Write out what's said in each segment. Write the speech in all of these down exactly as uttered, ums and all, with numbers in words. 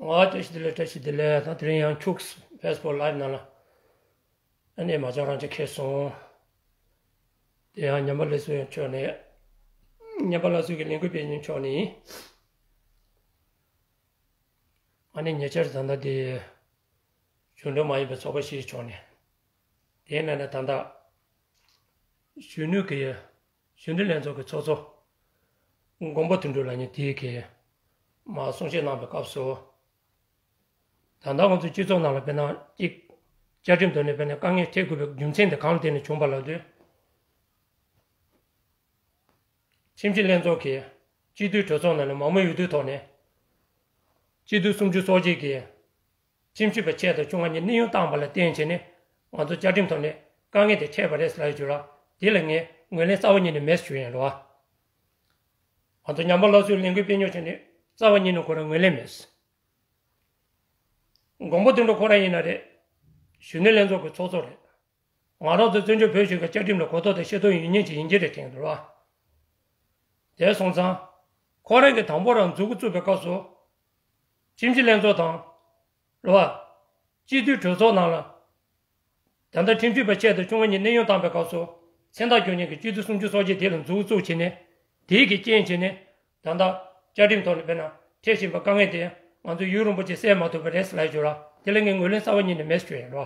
ཨ། བཀྲ་ཤིས་བདེ་ལེགས། བཀྲ་ཤིས་བདེ་ལེགས། ད་དེ་རིང་ཡང་ཁྱུག་ཕེ་སི་བུག་ལའེབ་ནང་ལ་ཨ་ནི་མ་ཅག་རང་ཅག་ཁེལ་སོང་། དེ་ཡང་ཉམས་པ་སླར་གསོའི་ཕྱོགས་ནས། ཉམས་པ་སླར་གསོའི་གི་ལས་འགུལ་སྤེལ་མཁན་ཕྱོགས་ནས། ཨ་ནི་ཉེ་ཆར་ད་ལྟ་དེ་གཞུང་འབྲེལ་མ་ཡིན་པའི་ཚོགས་པ་ཞིག་ཕྱོགས་ནས། དེའི་ནང་ནས་ད་ལྟ་གཞོན་ནུ་གི་གཞོན་ནུ་ལྷན་ཚོགས་ཀྱི་ཚོགས་གཙོ་མགོན་པོ་དོན་གྲུབ་ལགས་ནས་དེའི་གི་མ་གསུང་བཤད་གནང་བའི་སྐབས་སུ། ད་ལྟ་ང་ཚོའི་སྤྱི་ཚོགས་ནང་ལ་དཔེར་ན་གཅིག་བཅའ་ཁྲིམས་ཐོག་ནས་དཔེར་ན་དཀའ་ངལ་འཕྲད་དགོས་པའི་རྒྱུ་མཚན་དེ་གང་ལ་བརྟེན་ནས་བྱུང་བ་ལབ་དུས། ཁྲིམས་ཞིབ་ལྷན་ཚོགས་ཀྱིས་སྤྱི་འཐུས་གྲོས་ཚོགས་ནང་ནས་མང་མོས་འོས་བསྡུའི་ཐོག་ནས་སྤྱི་འཐུས་སུམ་ཅུ་སོ་གཅིག་གིས་ཁྲིམས་ཞིབ་པ་ཆེ་དང་ཆུང་བ་གཉིས་གནས་དབྱུང་བཏང་བ་ལ་བརྟེན་བྱས་ནས་ང་ཚོ་བཅའ་ཁྲིམས་ཐོག་ནས་དཀའ་ངལ་དེ་འཕྲད་པ་རེད་ཟེར་ལབ་ཡོད་ར། དེ་ལ་ངས་ངོས་ལེན་རྩ་བ་ཉིད་ནས་མེད་ཟེར་ཞུ་ཡིན་རོ། ང་ཚོ་ཉམས་པ་སླར་གསོའི་ལས་འགུལ་སྤེལ་མཁན་ཚོ་ནས་རྩ་བ་ཉིད་ནས་ཁོ་རང་ངོས་ལེན་མེད། མགོན་པོ་དོན་གྲུབ་ཁོ་རང་ཡིན་ན་རེད། གཞོན་ནུ་ལྷན་ཚོགས་ཀྱི་ཚོགས་གཙོ་རེད། ང་རང་ཚོ་བཙན་བྱོལ་བོད་གཞུང་གི་བཅའ་ཁྲིམས་ལ་གོ་རྟོགས་དང་ཤེས་རྟོགས་ཡོད་མཁན་ཅིག་ཡིན་གྱི་རེད་དྲན་འདུག་བ། དེ་སོང་ཙང་། ཁོ་རང་གིས་དང་པོ་རང་མཛུབ་གུ་བཙུགས་པའི་སྐབས་སུ། ཁྲིམས་ཞིབ་ལྷན་ཚོགས་དང་། རེད་བ། སྤྱི་འཐུས་གྲོས་ཚོགས་ནང་ལ། ད་ལྟ་ཁྲིམས་ཞིབ་པ་ཆེ་དང་ཆུང་བ་གཉིས་གནས་དབྱུང་བཏང་པའི་སྐབས་སུ། མཚན་རྟགས་རྒྱག་མཁན་གྱི་སྤྱི་འཐུས་སུམ་ཅུ་སོ་གཅིག་དེ་ལ་མཛུབ་གུ་བཙུགས་བྱས་ནས། དེའི་གི་རྐྱེན་བྱས་ནས། ད་ལྟ་བཅའ་ཁྲིམས་ཐོག་ནས་དཔེར་ན་འཕྲད་བཞིན་པའི་དཀའ་ངལ་དེ་ང་ཚོས་ཡུན་རིང་པོ་ཅིག་སེལ་མ་ཐུབ་པ་རེད་ཟེར་ལབ་ཡོད་ར། དེ་ལ་ངས་ངོས་ལེན་རྩ་བ་ཉིད་ནས་མེད་ཟེར་ཞུ་ཡིན་རོ།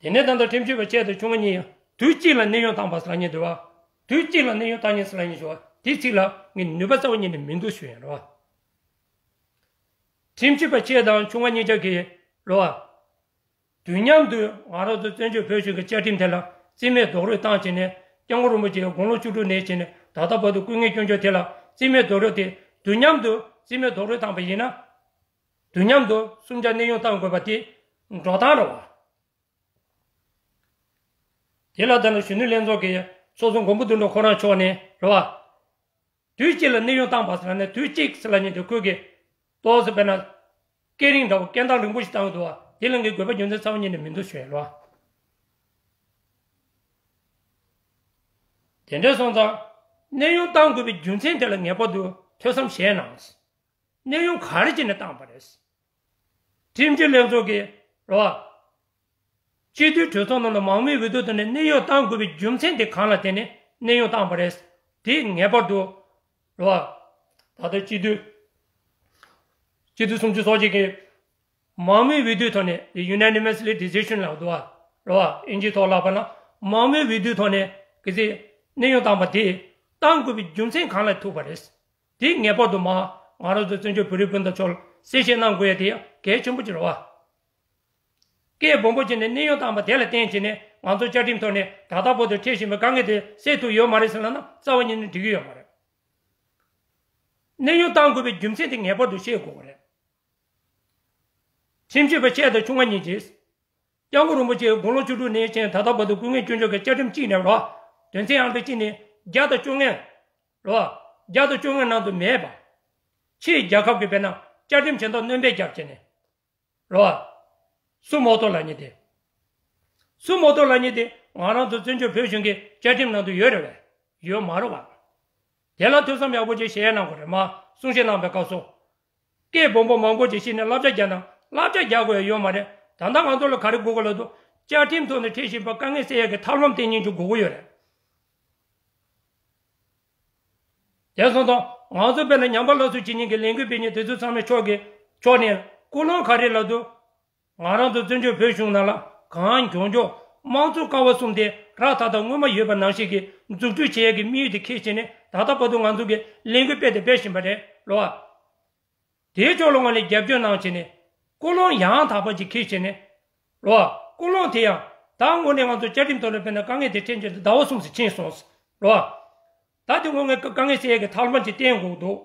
དེ་ནས་ད་ལྟ་ཁྲིམས་ཞིབ་པ་ཆེ་དང་ཆུང་བ་གཉིས་དུས་གཅིག་ལ་གནས་དབྱུང་བཏང་པ་ཟེར་ལབ་མཁན་འདུག་བ། དུས་གཅིག་ལ་གནས་དབྱུང་བཏང་མཁན་ཟེར་ལབ་མཁན་ཞུ་བ་དེ་ཚིག་ལ་ངས་ནུས་པ་རྩ་བ་ཉིད་ནས་མི་འདུག་ཞུ་ཡིན་རོ། ཁྲིམས་ཞིབ་པ་ཆེ་དང་ཆུང་བ་གཉིས་ཆ་གིས་རོ། དུས་མཉམ་དུ་ང་རང་ཚོ་བཙན་བྱོལ་བོད་གཞུང་གི་བཅའ་ཁྲིམས་དེ་ལ་རྩིས་མེད་རྡོག་རོལ་བཏང་བྱས་ནས་སྐྱབས་མགོན་རིན་པོ་ཆེའི་དགུང་ལོ་བཅུ་དྲུག་ནས་བྱས་ནས་ད་ལྟ་བར་དུ་སྐུ་ངལ་བསྐྱོན་ཕྱོགས་དེ་ལ་རྩིས་མེད་རྡོག་རོལ་དེ་དུས་མཉམ་དུ་རྩིས་མེད་རྡོག་རོལ་བཏང་པ་ཡིན་ན། དུས་མཉམ་དུ་གསུམ་ཆ་གནས་དབྱུང་བཏང་དགོས་པ་དེ་འགྲོ་སྟངས་རེད་བ། དེ་ལ་ད་ནི་གཞོན་ནུ་ལྷན་ཚོགས་ཀྱི་ཚོགས་གཙོ་མགོན་པོ་དོན་གྲུབ་ཁོ་རང་ཕྱོགས་ནས་རེད་བ། དུས་གཅིག་ལ་གནས་དབྱུང་བཏང་པ་ཟེར་ནས་དུས་གཅིག་ཟེར་ལབ་མཁན་དེ་ཁོས་ཀྱི་ཏོག་ཙམ་དཔེར་ན་སྐད་རིང་འདྲ་བོ་སྐད་གདངས་རིང་པོ་ཞིག་བཏང་འདུག་བ། དེ་ལ་ངས་དགོས་པ་རྒྱུ་མཚན་ཚ་བོ་ཉིད་ནས་མི་འདུག་ཞུ་ཡ་རེད་བ། དེ་འདྲ་སོང་ཙང་། གནས་དབྱུང་བཏང་དགོས་པའི་རྒྱུ་མཚན་དེ་ལ་ངེས་པར་དུ་ཐོས་བསམ་བྱས་གནང་། གནས་དབྱུང་ག་རེ་བྱས་ནས་བཏང་པ་རེད། ཁྲིམས་ཞིབ་ལྷན་ཚོགས་ཀྱིས་རོ། སྤྱི་འཐུས་གྲོས་ཚོགས་ནང་ལ་མང་མོས་འོས་བསྡུ་ཐོག་ནས་གནས་དབྱུང་བཏང་དགོས་པའི་རྒྱུ་མཚན་དེ་གང་ལ་བརྟེན་ནས་གནས་དབྱུང་བཏང་པ་རེད། དེ་ངེས་པར་དུ་རོ། ད་ལྟ་སྤྱི་འཐུས་སྤྱི་འཐུས་སུམ་ཅུ་སོ་གཅིག་གིས་མང་མོས་འོས་བསྡུའི་ཐོག་ནས་unanimously decision ལབ་འདུག་བ། རོ། ཨིན་ཇིའི་ཐོག་ལབ་པ་ན་མང་མོས་འོས་བསྡུའི་ཐོག་ནས་གལ་སྲིད་གནས་དབྱུང་བཏང་པ་དེ་བཏང་དགོས་པའི་རྒྱུ་མཚན་གང་ལ་ཐུག་པ་རེད། དེ་ངེས་པར་དུ་མ་ང་རང་ཚོ་བཙན་བྱོལ་བོད་རིགས་སྤུན་ཟླ་ཚོར་གསལ་བཤད་གནང་དགོས་ཡ་དེ་གལ་ཆེན་པོ་ཅིག་རེད་བ། སྐད་སྦོམ་པོ་བྱས་ནས་གནས་དབྱུང་བཏང་པ་དེ་ལ་བརྟེན་བྱས་ནས་ང་ཚོ་བཅའ་ཁྲིམས་ཐོག་ནས་ད་ལྟ་བར་དུ་འཕྲད་བཞིན་པའི་དཀའ་ངལ་དེ་སེལ་ཐུབ་ཡོད་མ་རེད་ཟེར་ལབ་ན་རྩ་བ་ཉིད་ནས་འགྲིག་གི་ཡོད་མ་རེད། གནས་དབྱུང་བཏང་དགོས་པའི་རྒྱུ་མཚན་དེ་ངེས་པར་དུ་ཤེས་དགོས་པ་རེད། ཁྲིམས་ཞིབ་པ་ཆེ་དང་ཆུང་བ་གཉིས་ཀྱིས། སྐྱབས་མགོན་རིན་པོ་ཆེའི་དགུང་ལོ་བཅུ་དྲུག་ནས་བྱས་ད་ལྟ་བར་དུ་སྐུ་ངལ་བསྐྱོན་ཕྱོགས་ཀྱི་བཅའ་ཁྲིམས་གཅིག་ནས་རོ། དོན་ཚན་ཨང་དང་གཅིག་ནས་བརྒྱ་དང་བཅོ་ལྔ། རོ། བརྒྱ་དང་བཅོ་ལྔ་ནང་དུ་མེད་པ། ཕྱིའི་རྒྱལ་ཁབ་ཀྱི་དཔེར་ན་བཅའ་ཁྲིམས་གཞན་དག་སྣོན་པ་བརྒྱབ་བྱས་ནས། རོ། སུ་མོ་ཏོ་ལབ་མཁན་དེ། སུ་མོ་ཏོ་ལབ་མཁན་དེ་ང་རང་ཚོ་བཙན་བྱོལ་བོད་གཞུང་གི་བཅའ་ཁྲིམས་ནང་དུ་ཡོད་རེད་བས། ཡོད་མ་རེད་བ། དེ་ལ་ཐོས་བསམ་ཡག་པོ་ཅིག་བྱེད་ཡ་གནང་དགོས་རེད་མ་གསུང་བཤད་གནང་པའི་སྐབས་སུ། སྐད་སྦོམ་པོ་མང་པོ་ཅིག་བཤད་ནས་བསླབ་བྱ་རྒྱག་ན་བསླབ་བྱ་རྒྱག་དགོས་ཡ་ཡོད་མ་རེད། ད་ལྟ་ང་ཚོ་ལ་ག་རེ་དགོས་ཀྱི་ལབ་དུས་བཅའ་ཁྲིམས་ཐོག་ནས་འཕྲད་བཞིན་པ་དཀའ་ངལ་སེལ་ཡ་གི་ཐབས་ལམ་སྟེང་ཉིད་ཅིག་དགོས་ཀྱི་ཡོད་རེད། དེ་སོང་ཙང་ང་ཚོ་དཔེར་ན་ཉམས་པ་སླར་གསོ་བྱེད་མཁན་གྱི་ལས་འགུལ་སྤེལ་མཁན་དེ་ཚོ་ཚང་མའི་ཕྱོགས་ཀྱི་ཕྱོགས་ནས་ཀུན་སློང་ག་རེ་ལབ་དུས། ང་རང་ཚོ་བཙན་བྱོལ་བོད་གཞུང་ནང་ལ་གང་མགྱོགས་མགྱོགས་དམངས་གཙོ་ཀ་བ་གསུམ་དེ་རག་ཐག་ཐག་སྔོན་མ་ཡོད་པ་ནང་བཞིན་གྱི་འཛུགས་སྐྲུན་བྱེད་ཡས་ཀྱི་དམིགས་ཡུལ་དེ་འཁྱེར་བྱས་ནས་ད་ལྟ་བར་དུ་ང་ཚོ་གི་ལས་འགུལ་སྤེལ་དང་སྤེལ་བཞིན་པ་རེད་རོ། དེའི་ཕྱོགས་ལ་ངོས་ནས་རྒྱབ་སྐྱོར་གནང་བྱས་ནས་ཀུན་སློང་ཡང་དག་པ་ཅིག་འཁྱེར་བྱས་ནས་རོ། ཀུན་སློང་དེ་ཡང་ད་དངོས་གནས་ང་ཚོ་བཅའ་ཁྲིམས་ཐོག་ནས་དཔེར་ན་དཀའ་ངལ་དེ་འཕྲད་རྗེས་ཟླ་བ་གསུམ་ཙམ་ཕྱིན་སོང་རོ། ད་དེ་དངོས་གནས་དཀའ་ངལ་སེལ་ཡས་ཀྱི་ཐབས་ལམ་ཅིག་བསྟེན་དགོས་འདུག་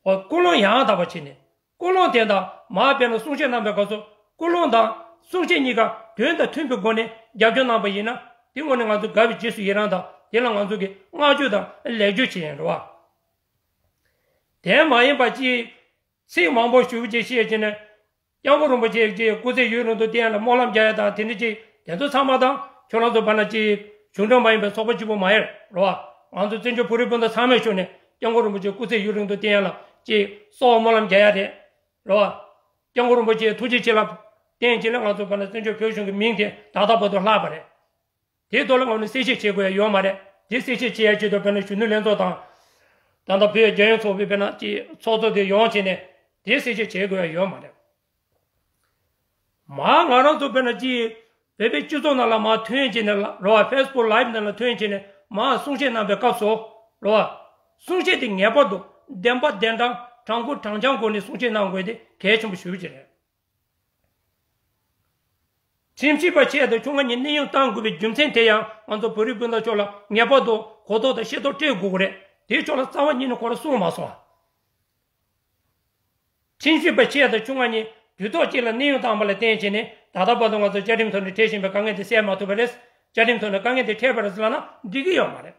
འོ། ཀུན་སློང་ཡང་དག་པ་བྱས་ནས་ཀུན་སློང་དེ་དང་མར་དཔེར་ན་གསུང་བཤད་གནང་པའི་སྐབས་སུ་ཀུན་སློང་དང་གསུང་བཤད་གཉིས་ཀ་དོན་དང་མཐུན་པའི་སྒོ་ནས་རྒྱབ་སྐྱོར་གནང་པ་ཡིན་ན་དེ་དངོས་གནས་ང་ཚོ་དགའ་བའི་རྗེས་སུ་ཡི་རང་དང་དེ་ལ་ང་ཚོ་གི་བསྔགས་བརྗོད་དང་ལེགས་བརྗོད་བྱེད་ཡ་རེད་བ། དེ་མ་ཡིན་པ་ཅིག་ཚིག་མང་པོ་ཞུ་རྒྱུ་བཤད་བྱས་ནས་སྐྱབས་མགོན་རིན་པོ་ཆེ་ཅིག་སྐུ་ཚེ་ཡུན་རིང་དུ་བརྟན་ལ་སྨོན་ལམ་རྒྱག་ཡ་དང་དེ་འདྲ་ཅིག་དེ་ཚོ་ཚང་མ་དང་ཁྱོད་རང་ཚོ་བར་ན་ཅིག་གཞུང་འབྲེལ་མ་ཡིན་པའི་ཚོགས་པ་གཅིག་པུ་མ་ཡིན་རེད་བ། ང་ཚོ་བཙན་བྱོལ་བོད་རིགས་སྤུན་ཟླ་ཚང་མས་ཞུ་ནས་སྐྱབས་མགོན་རིན་པོ་ཆེ་སྐུ་ཚེ་ཡུན་རིང་དུ་བརྟན་ཡ་ལ་ཅིག་གསོལ་བ་སྨོན་ལམ་རྒྱག་ཡ་རེད། རེད་བ། སྐྱབས་མགོན་རིན་པོ་ཆེ་ཐུགས་རྗེ་ཆེ་ལ་བརྟེན་བྱས་ནས་ང་ཚོ་བར་ན་བཙན་བྱོལ་བོད་གཞུང་གི་མིང་དེ་ད་ལྟ་བར་དུ་ལྷག་པ་རེད། དེའི་ཐོག་ལ་ངོས་ནས་གསལ་བཤད་བྱེད་དགོས་ཡ་ཡོད་མ་རེད། དེ་གསལ་བཤད་བྱེད་ཡ་ཆེད་དུ་བར་ན་གཞོན་ནུ་ལྷན་ཚོགས་དང་། ད་ལྟ་བོད་རྒྱལ་ཡོངས་ཚོགས་པའི་བར་ན་ཅིག་ཚོགས་གཙོ་དེ་ཡོང་བྱས་ནས་དེ་གསལ་བཤད་བྱེད་དགོས་ཡ་ཡོད་མ་རེད། མ་ང་རང་ཚོ་བར་ན་ཅིག་བོད་པའི་སྤྱི་ཚོགས་ནང་ལ་མ་ཐོན་བྱས་ནས་ལ་རོ་ཨ་ཕེ་སི་བུག་ལའིབ་ནང་ལ་ཐོན་བྱས་ནས་མ་གསུང་བཤད་གནང་པའི་སྐབས་སུ་རོ་ཨ་གསུང་བཤད་དེ་ངེས་པར་དུ་བདེན་པ་བདེན་དྲང་དྲང་པོ་དྲང་རྐྱང་སྒོ་ནས་གསུང་བཤད་གནང་དགོས་དེ་གལ་ཆེན་པོ་ཞེ་པོ་ཅིག་རེད། ཁྲིམས་ཞིབ་པ་ཆེ་དང་ཆུང་ང་གཉིས་གནས་དབྱུང་གཏང་དགོས་པའི་རྒྱུ་མཚན་དེ་ཡང་ང་ཚོ་བོད་རིགས་སྤུན་ཟླ་ཚོ་ལ་ངེས་པར་དུ་གོ་རྟོགས་དང་ཤེས་རྟོགས་སྤྲད་དགོས་ཀྱི་རེད། དེའི་ཕྱོགས་ལ་རྩ་བ་ཉིད་ནས་ཁོ་རང་གསུངས་མ་སོང་ཨ། ཁྲིམས་ཞིབ་པ་ཆེ་དང་ཆུང་ང་གཉིས་དུས་ཐོག་གཅིག་ལ་གནས་དབྱུང་བཏང་པ་ལ་བརྟེན་བྱས་ནས་ད་ལྟ་བར་དུ་ང་ཚོ་བཅའ་ཁྲིམས་ཐོག་ནས་འཕྲད་བཞིན་པའི་དཀའ་ངལ་དེ་སེལ་མ་ཐུབ་པ་རེད། བཅའ་ཁྲིམས་ཐོག་ནས་དཀའ་ངལ་དེ་འཕྲད་པ་རེད་ཟེར་ལབ་ན་འགྲིག་གི་ཡོད་མ་རེད།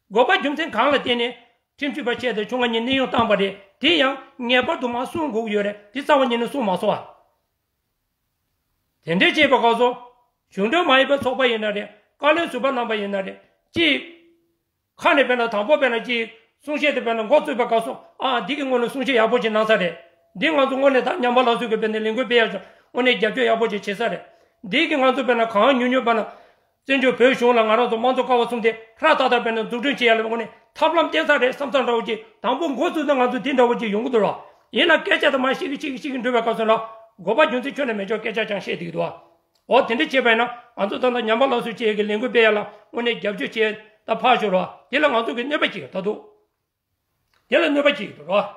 དགོས་པ་རྒྱུ་མཚན་གང་ལ་བརྟེན་ནས་ཁྲིམས་ཞིབ་པ་ཆེ་དང་ཆུང་ང་གཉིས་གནས་དབྱུང་བཏང་པ་རེད། དེ་ཡང་ངེས་པར་དུ་མ་གསུང་དགོས་ཀྱི་ཡོད་རེད། དེ་རྩ་བ་ཉིད་ནས་གསུང་མ་སོང་བ། དེ་འདྲའི་བྱས་པའི་སྐབས་སུ་གཞུང་འབྲེལ་མ་ཡིན་པའི་ཚོགས་པ་ཡིན་ན་རེད། བཀའ་བློན་ཟུར་པ་རྣམ་པ་ཡིན་ན་རེད། གཅིག་ཁ་ནས་དཔེར་ན་དང་པོ་དཔེར་ན་གཅིག་གསུང་བཤད་དེ་དཔེར་ན་འགོ་བཙུགས་པའི་སྐབས་སུ་ཨ་འདི་གི་ངོས་ནས་གསུང་བཤད་ཡག་པོ་ཅིག་གནང་ས་རེད། འདི་ང་ཚོ་དངོས་གནས་ད་ཉམས་པ་སླར་གསོ་གི་དཔེར་ན་ལས་འགུལ་སྤེལ་ཡག་ཅིག་དངོས་གནས་རྒྱབ་སྐྱོར་ཡག་པོ་ཅིག་བྱེད་ས་རེད། འདི་གི་ང་ཚོ་དཔེར་ན་གང་ཉུང་ཉུང་དཔེར་ན་བཙན་བྱོལ་བོད་གཞུང་ལ་ང་རང་ཚོ་དམངས་གཙོ་ཀ་བ་གསུམ་དེ་ཧྲ་ཏག་ཏག་དཔེར་ན་འཛུགས་སྐྲུན་བྱེད་ཡག་ལ་དངོས་གནས་ཐབས་ལམ་བསྟན་ས་རེད་བསམ་ས་འདྲ་བོ་ཅིག་དང་པོ་འགོ་བཙུགས་ན་ང་ཚོ་འདི་འདྲ་བོ་ཅིག་ཡོང་གི་འདུག་ར། ཡིན་ན་སྐད་ཆ་དེ་མ་ཤེས་གི་ཤེས་གི་ཤེས་གི་འགྲོ་བའི་སྐབས་སུ་ལ་དགོས་པ་རྒྱུ་མཚན་ཁྱོན་ནས་མེད་ཆོག་སྐད་ཆ་ཅང་བཤད་བསྡད་ཀྱི་འདུག་བ། འོ་དེ་འདྲ་བྱས་པ་ཡིན་ན་ང་ཚོ་ད་ལྟ་ཉམས་པ་སླར་གསོ་བྱེད་ཡས་ཀྱི་ལས་འགུལ་སྤེལ་ཡ་ལ་དངོས་གནས་རྒྱབ་སྐྱོར་བྱེད་ད་ཕར་ཞོག་རོགས། དེ་ལ་ང་ཚོ་གི་གནོད་པ་ཅིག་ད་དུང་། དེ་ལ་གནོད་པ་ཅིག་འདུག་རོགས།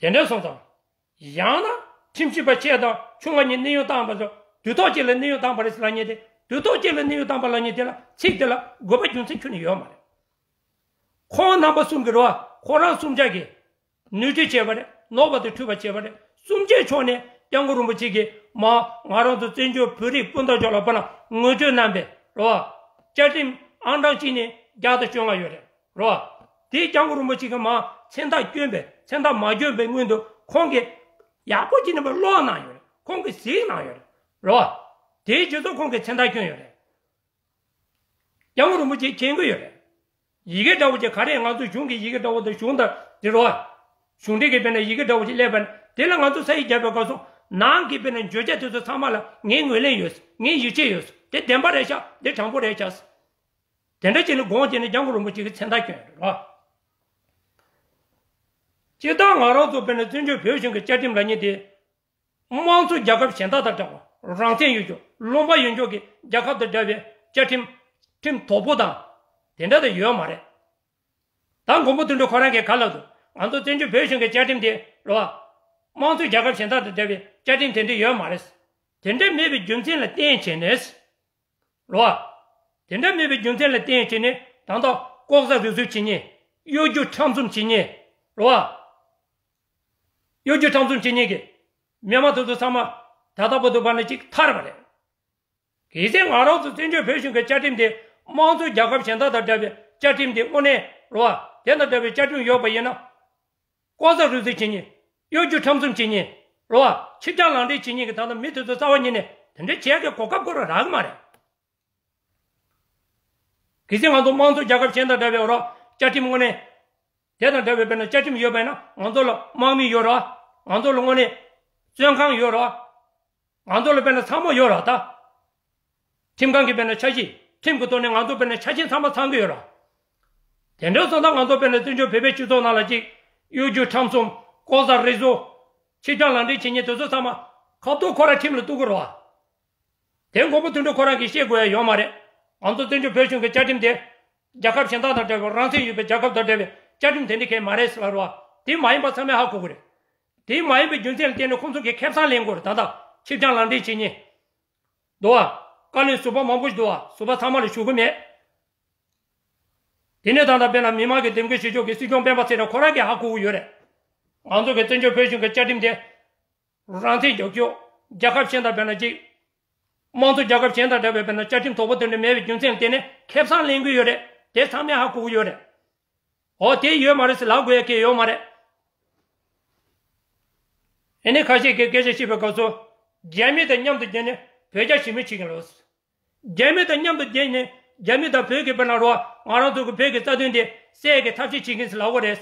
དེ་འདྲ་སོང་ཙང་། ཡང་ན་ཁྲིམས་ཞིབ་པ་ཆེ་དང་ཆུང་ང་གཉིས་གནས་དབྱུང་བཏང་པ་ཚོ་དུས་ཐོག་ཅིག་ལ་གནས་དབྱུང་བཏང་པ་རེད་ཟེར་ལབ་མཁན་དེ་དུས་ཐོག་ཅིག་ལ་གནས་དབྱུང་བཏང་པ་ལབ་མཁན་དེ་ལ་ཚིག་དེ་ལ་དགོས་པ་རྒྱུ་མཚན་ཁྱོན་ནས་ཡོད་མ་རེད། ཁོང་རྣམ་པ་གསུམ་གྱི་རོགས་ཁོ་རང་གསུམ་ཆ་གིས། ནོར་འཁྲུལ་བྱས་པ་རེད། ནོར་བ་དང་འཁྲུལ་བ་བྱས་པ་རེད། གསུམ་ཆའི་ཕྱོགས་ནས་སྐྱབས་མགོན་རིན་པོ་ཆེ་གིས་མ་ང་རང་ཚོ་བཙན་བྱོལ་བོད་རིགས་སྤུན་ཟླ་ཚོ་ལ་དཔེར་ན་ངོ་སྤྲོད་གནང་པའི་རོ། བཅའ་ཁྲིམས་ཨང་གྲངས་གཅིག་ནས་བརྒྱ་དང་བཅོ་ལྔ་ཡོད་རེད་རོ། དེའི་སྐྱབས་མགོན་རིན་པོ་ཆེ་གིས་མ་མཚན་རྟགས་བསྐྱོན་པའི་མཚན་རྟགས་མ་བསྐྱོན་པའི་སྔོན་དུ་ཁོང་གིས་ཡག་པོ་བྱས་ནས་ཀློག་གནང་ཡོད་རེད། ཁོང་གིས་གཟིགས་གནང་ཡོད་རེད་རོ། དེའི་རྗེས་སུ་ཁོང་གིས་མཚན་རྟགས་བསྐྱོན་ཡོད་རེད། སྐྱབས་མགོན་རིན་པོ་ཆེས་མཁྱེན་གྱི་ཡོད་རེད། ཡི་གེ་འདྲ་བོ་ཅིག་ག་རེ་ང་ཚོ་གཞུང་གི་ཡི་གེ་འདྲ་བོ་དང་གཞུང་དང་དེ་རོ། གཞུང་འབྲེལ་གྱི་དཔེར་ན་ཡི་གེ་འདྲ་བོ་ཅིག་སླེབས་པ་ན་དེ་ལ་ང་ཚོ་ས་ཡིག་རྒྱབ་པའི་སྐབས་སུ་ནང་གི་དཔེར་ན་བརྗོད་བྱ་དེ་ཚོ་ཚང་མ་ལ་ངས་ངོས་ལེན་ཡོད། ངས་ཡིད་ཆེས་ཡོད། དེ་བདེན་པ་རེད་ཤག་དེ་དྲང་པོ་རེད་ཤག་དེ་འདྲ་བྱས་ནས་དགོངས་བྱས་ནས་སྐྱབས་མགོན་རིན་པོ་ཆེ་གི་མཚན་རྟགས་བསྐྱོན་ཡོད་རེད་རོ། སྤྱིར་བཏང་ང་རང་ཚོ་དཔེར་ན་བཙན་བྱོལ་བོད་གཞུང་གི་བཅའ་ཁྲིམས་ལབ་མཁན་དེ། དམངས་གཙོ་རྒྱལ་ཁབ་གཞན་དག་དང་འདྲ་བར་རང་བཙན་ཡོད་རྒྱུ་ལུང་པ་ཡོད་རྒྱུ་གི་རྒྱལ་ཁབ་དང་འདྲ་བའི་བཅའ་ཁྲིམས་ཁྲིམས་དོག་པོ་དང་དེ་འདྲ་དང་ཡོད་མ་རེད། ད་མགོན་པོ་དོན་གྲུབ་ཁོ་རང་གིས་ག་ལབ་འདུག་ང་ཚོ་བཙན་བྱོལ་བོད་གཞུང་གི་བཅའ་ཁྲིམས་དེ་རེད་བ། དམངས་གཙོ་རྒྱལ་ཁབ་གཞན་དག་དང་འདྲ་བའི་བཅའ་ཁྲིམས་དེ་འདྲ་ཡོད་མ་རེད། དེ་འདྲ་མེད་པའི་རྒྱུ་མཚན་ལ་བརྟེན་བྱས་ནས། རེད་བ། དེ་འདྲ་མེད་པའི་རྒྱུ་མཚན་ལ་བརྟེན་བྱས་ནས་ད་ལྟ་ལྐོག་ཟ་རུལ་སུངས་བྱེད་མཁན། གཡོ་སྒྱུ་ཁྲམ་གསུམ་བྱེད་མཁན། རེད་བ། གཡོ་སྒྱུ་ཁྲམ་གསུམ་བྱེད་མཁན་གྱི་མི་མང་དེ་ཚོ་ཚང་མ་ད་ལྟ་བར་དུ་བར་ན་གཅིག་ཐར་བ་རེད། གལ་སྲིད་ང་རང་ཚོ་བཙན་བྱོལ་བོད་གཞུང་གི་བཅའ་ཁྲིམས་དེ་དམངས་གཙོ་རྒྱལ་ཁབ་གཞན་དག་དང་འདྲ་བའི་བཅའ་ཁྲིམས་དེ་དངོས་གནས་རེད་བ། དེ་དང་འདྲ་བའི་བཅའ་ཁྲིམས་ཡོད་པ་ཡིན་ན། ལྐོག་ཟ་རུལ་སུངས་བྱེད་མཁན། གཡོ་སྒྱུ་ཁྲམ་གསུམ་བྱེད་མཁན། རེད་བ། ཕྱི་རྒྱལ་ལག་འབྲེལ་བྱེད་མཁན་གྱི་ད་ལྟ་མི་དེ་ཚོ་རྩ་བ་ཉིད་ནས་དེ་འདྲ་བྱེད་ཡག་གི་གོ་སྐབས་ཁོ་རང་རག་གི་མ་རེད། གལ་སྲིད་ང་ཚོ་དམངས་གཙོ་རྒྱལ་ཁབ་གཞན་དང་འདྲ་བའི་འོག་ལ་བཅའ་ཁྲིམས་དངོས་གནས། དེ་དང་འདྲ་བའི་དཔེར་ན་བཅའ་ཁྲིམས་ཡོད་པ་ཡིན་ན་ང་ཚོ་ལ་དམག་མི་ཡོད་རེད་བ། ང་ཚོ་ལ་དངོས་གནས་བཙོན་ཁང་ཡོད་རེད་བ། ང་ཚོ་ལ་དཔེར་ན་ཚང་མ་ཡོད་རེད་བ་ད། ཁྲིམས་ཁང་གི་དཔེར་ན་འཆར་གཞི། ཁྲིམས་ཀྱི་ཐོག་ནས་ང་ཚོ་དཔེར་ན་ཆ་རྐྱེན་ཚང་མ་ཚང་གི་ཡོད་རེད་བ། དེ་འདྲ་སོང་ཙང་ང་ཚོ་དཔེར་ན་བཙན་བྱོལ་བོད་པའི་སྤྱི་ཚོགས་ནང་ལ་ཅིག་གཡོ་སྒྱུ་ཁྲམ་གསུམ། ལྐོག་ཟ་རུལ་སུངས། ཕྱི་རྒྱལ་ལག་འབྲེལ་བྱེད་མཁན་དེ་ཚོ་ཚང་མ་ཁ་ཐུག་ཁོ་རང་ཁྲིམས་ལ་གཏུག་གི་རེད་བ། དེ་མགོན་པོ་དོན་གྲུབ་ཁོ་རང་གིས་བཤད་དགོས་ཡ་ཡོད་མ་རེད། ང་ཚོ་བཙན་བྱོལ་བོད་གཞུང་གི་བཅའ་ཁྲིམས་དེ། རྒྱལ་ཁབ་གཞན་དག་དང་འདྲ་བའི་རང་བཙན་ཡོད་པའི་རྒྱལ་ཁབ་དང་འདྲ་བའི་བཅའ་ཁྲིམས་དེ་འདྲ་གང་ཡང་མ་རེད་ཟེར་བ་རེད་བ། དེ་མ་ཡིན་པ་ཚང་མས་ཧ་གོ་གི་རེད། དེ་མ་ཡིན་པའི་རྒྱུ་མཚན་ལ་བརྟེན་ནས་ཁོང་ཚོ་གིས་ཁེ་བཟང་ལེན་དགོས་རེད་ད་ལྟ་ཕྱི་རྒྱལ་ལག་འབྲེལ་བྱེད་མཁན། འདུག་བ། བཀའ་བློན་ཟུར་པ་མང་པོ་ཞིག་འདུག་བ། ཟུར་པ་ཚང་མ་ལ་ཞུ་གི་མེད། དེ་ནས་ད་ལྟ་དཔེར་ན་མི་མང་གི་འདེམས་བསྐོ་བྱེད་ཕྱོགས་ཀྱི་སྲིད་སྐྱོང་སྤེན་པ་ཚེ་རིང་ཁོ་རང་གིས་ཧ་གོ་གི་ཡོད་རེད། ང་ཚོ་གི་བཙན་བྱོལ་བོད་གཞུང་གི་བཅའ་ཁྲིམས་དེ། རང་བཙན་རྒྱག་རྒྱུ། རྒྱལ་ཁབ་གཞན་དང་དཔེར་ན་གཅིག་དམངས་གཙོ་རྒྱལ་ཁབ་གཞན་དང་འདྲ་བའི་དཔེར་ན་བཅའ་ཁྲིམས་དོག་པོ་དེ་འདྲ་མེད་པའི་རྒྱུ་མཚན་ལ་བརྟེན་ནས་ཁེ་བཟང་ལེན་གྱི་ཡོད་རེད། དེ་ཚང་མས་ཧ་གོ་གི་ཡོད་རེད། འོ་དེ་ཡོད་མ་རེད་ཟེར་ལབ་དགོས་ཡ་གང་ཡང་ཡོད་མ་རེད། ཨེ་ནས་ཁ་ཤས་ཀྱིས་སྐད་ཆ་བཤད་པའི་སྐབས་སུ། རྒྱ་མི་དང་མཉམ་དུ་བསྡད་ནས་བོད་རྒྱ་ཞི་མོལ་བྱེད་ཀྱི་ཡོད། རྒྱ་མི་དང་མཉམ་དུ་བསྡད་ནས་ རྒྱ་མི་དང་བོད་ཀྱི་དཔེར་ན་རོ། ང་རང་ཚོ་གི་བོད་ཀྱི་རྩ་དོན་དེ་སེལ་གྱི་ཐབས་ཤེས་བྱེད་ཀྱིན་ཟེར་ལབ་ཀྱི་རེད།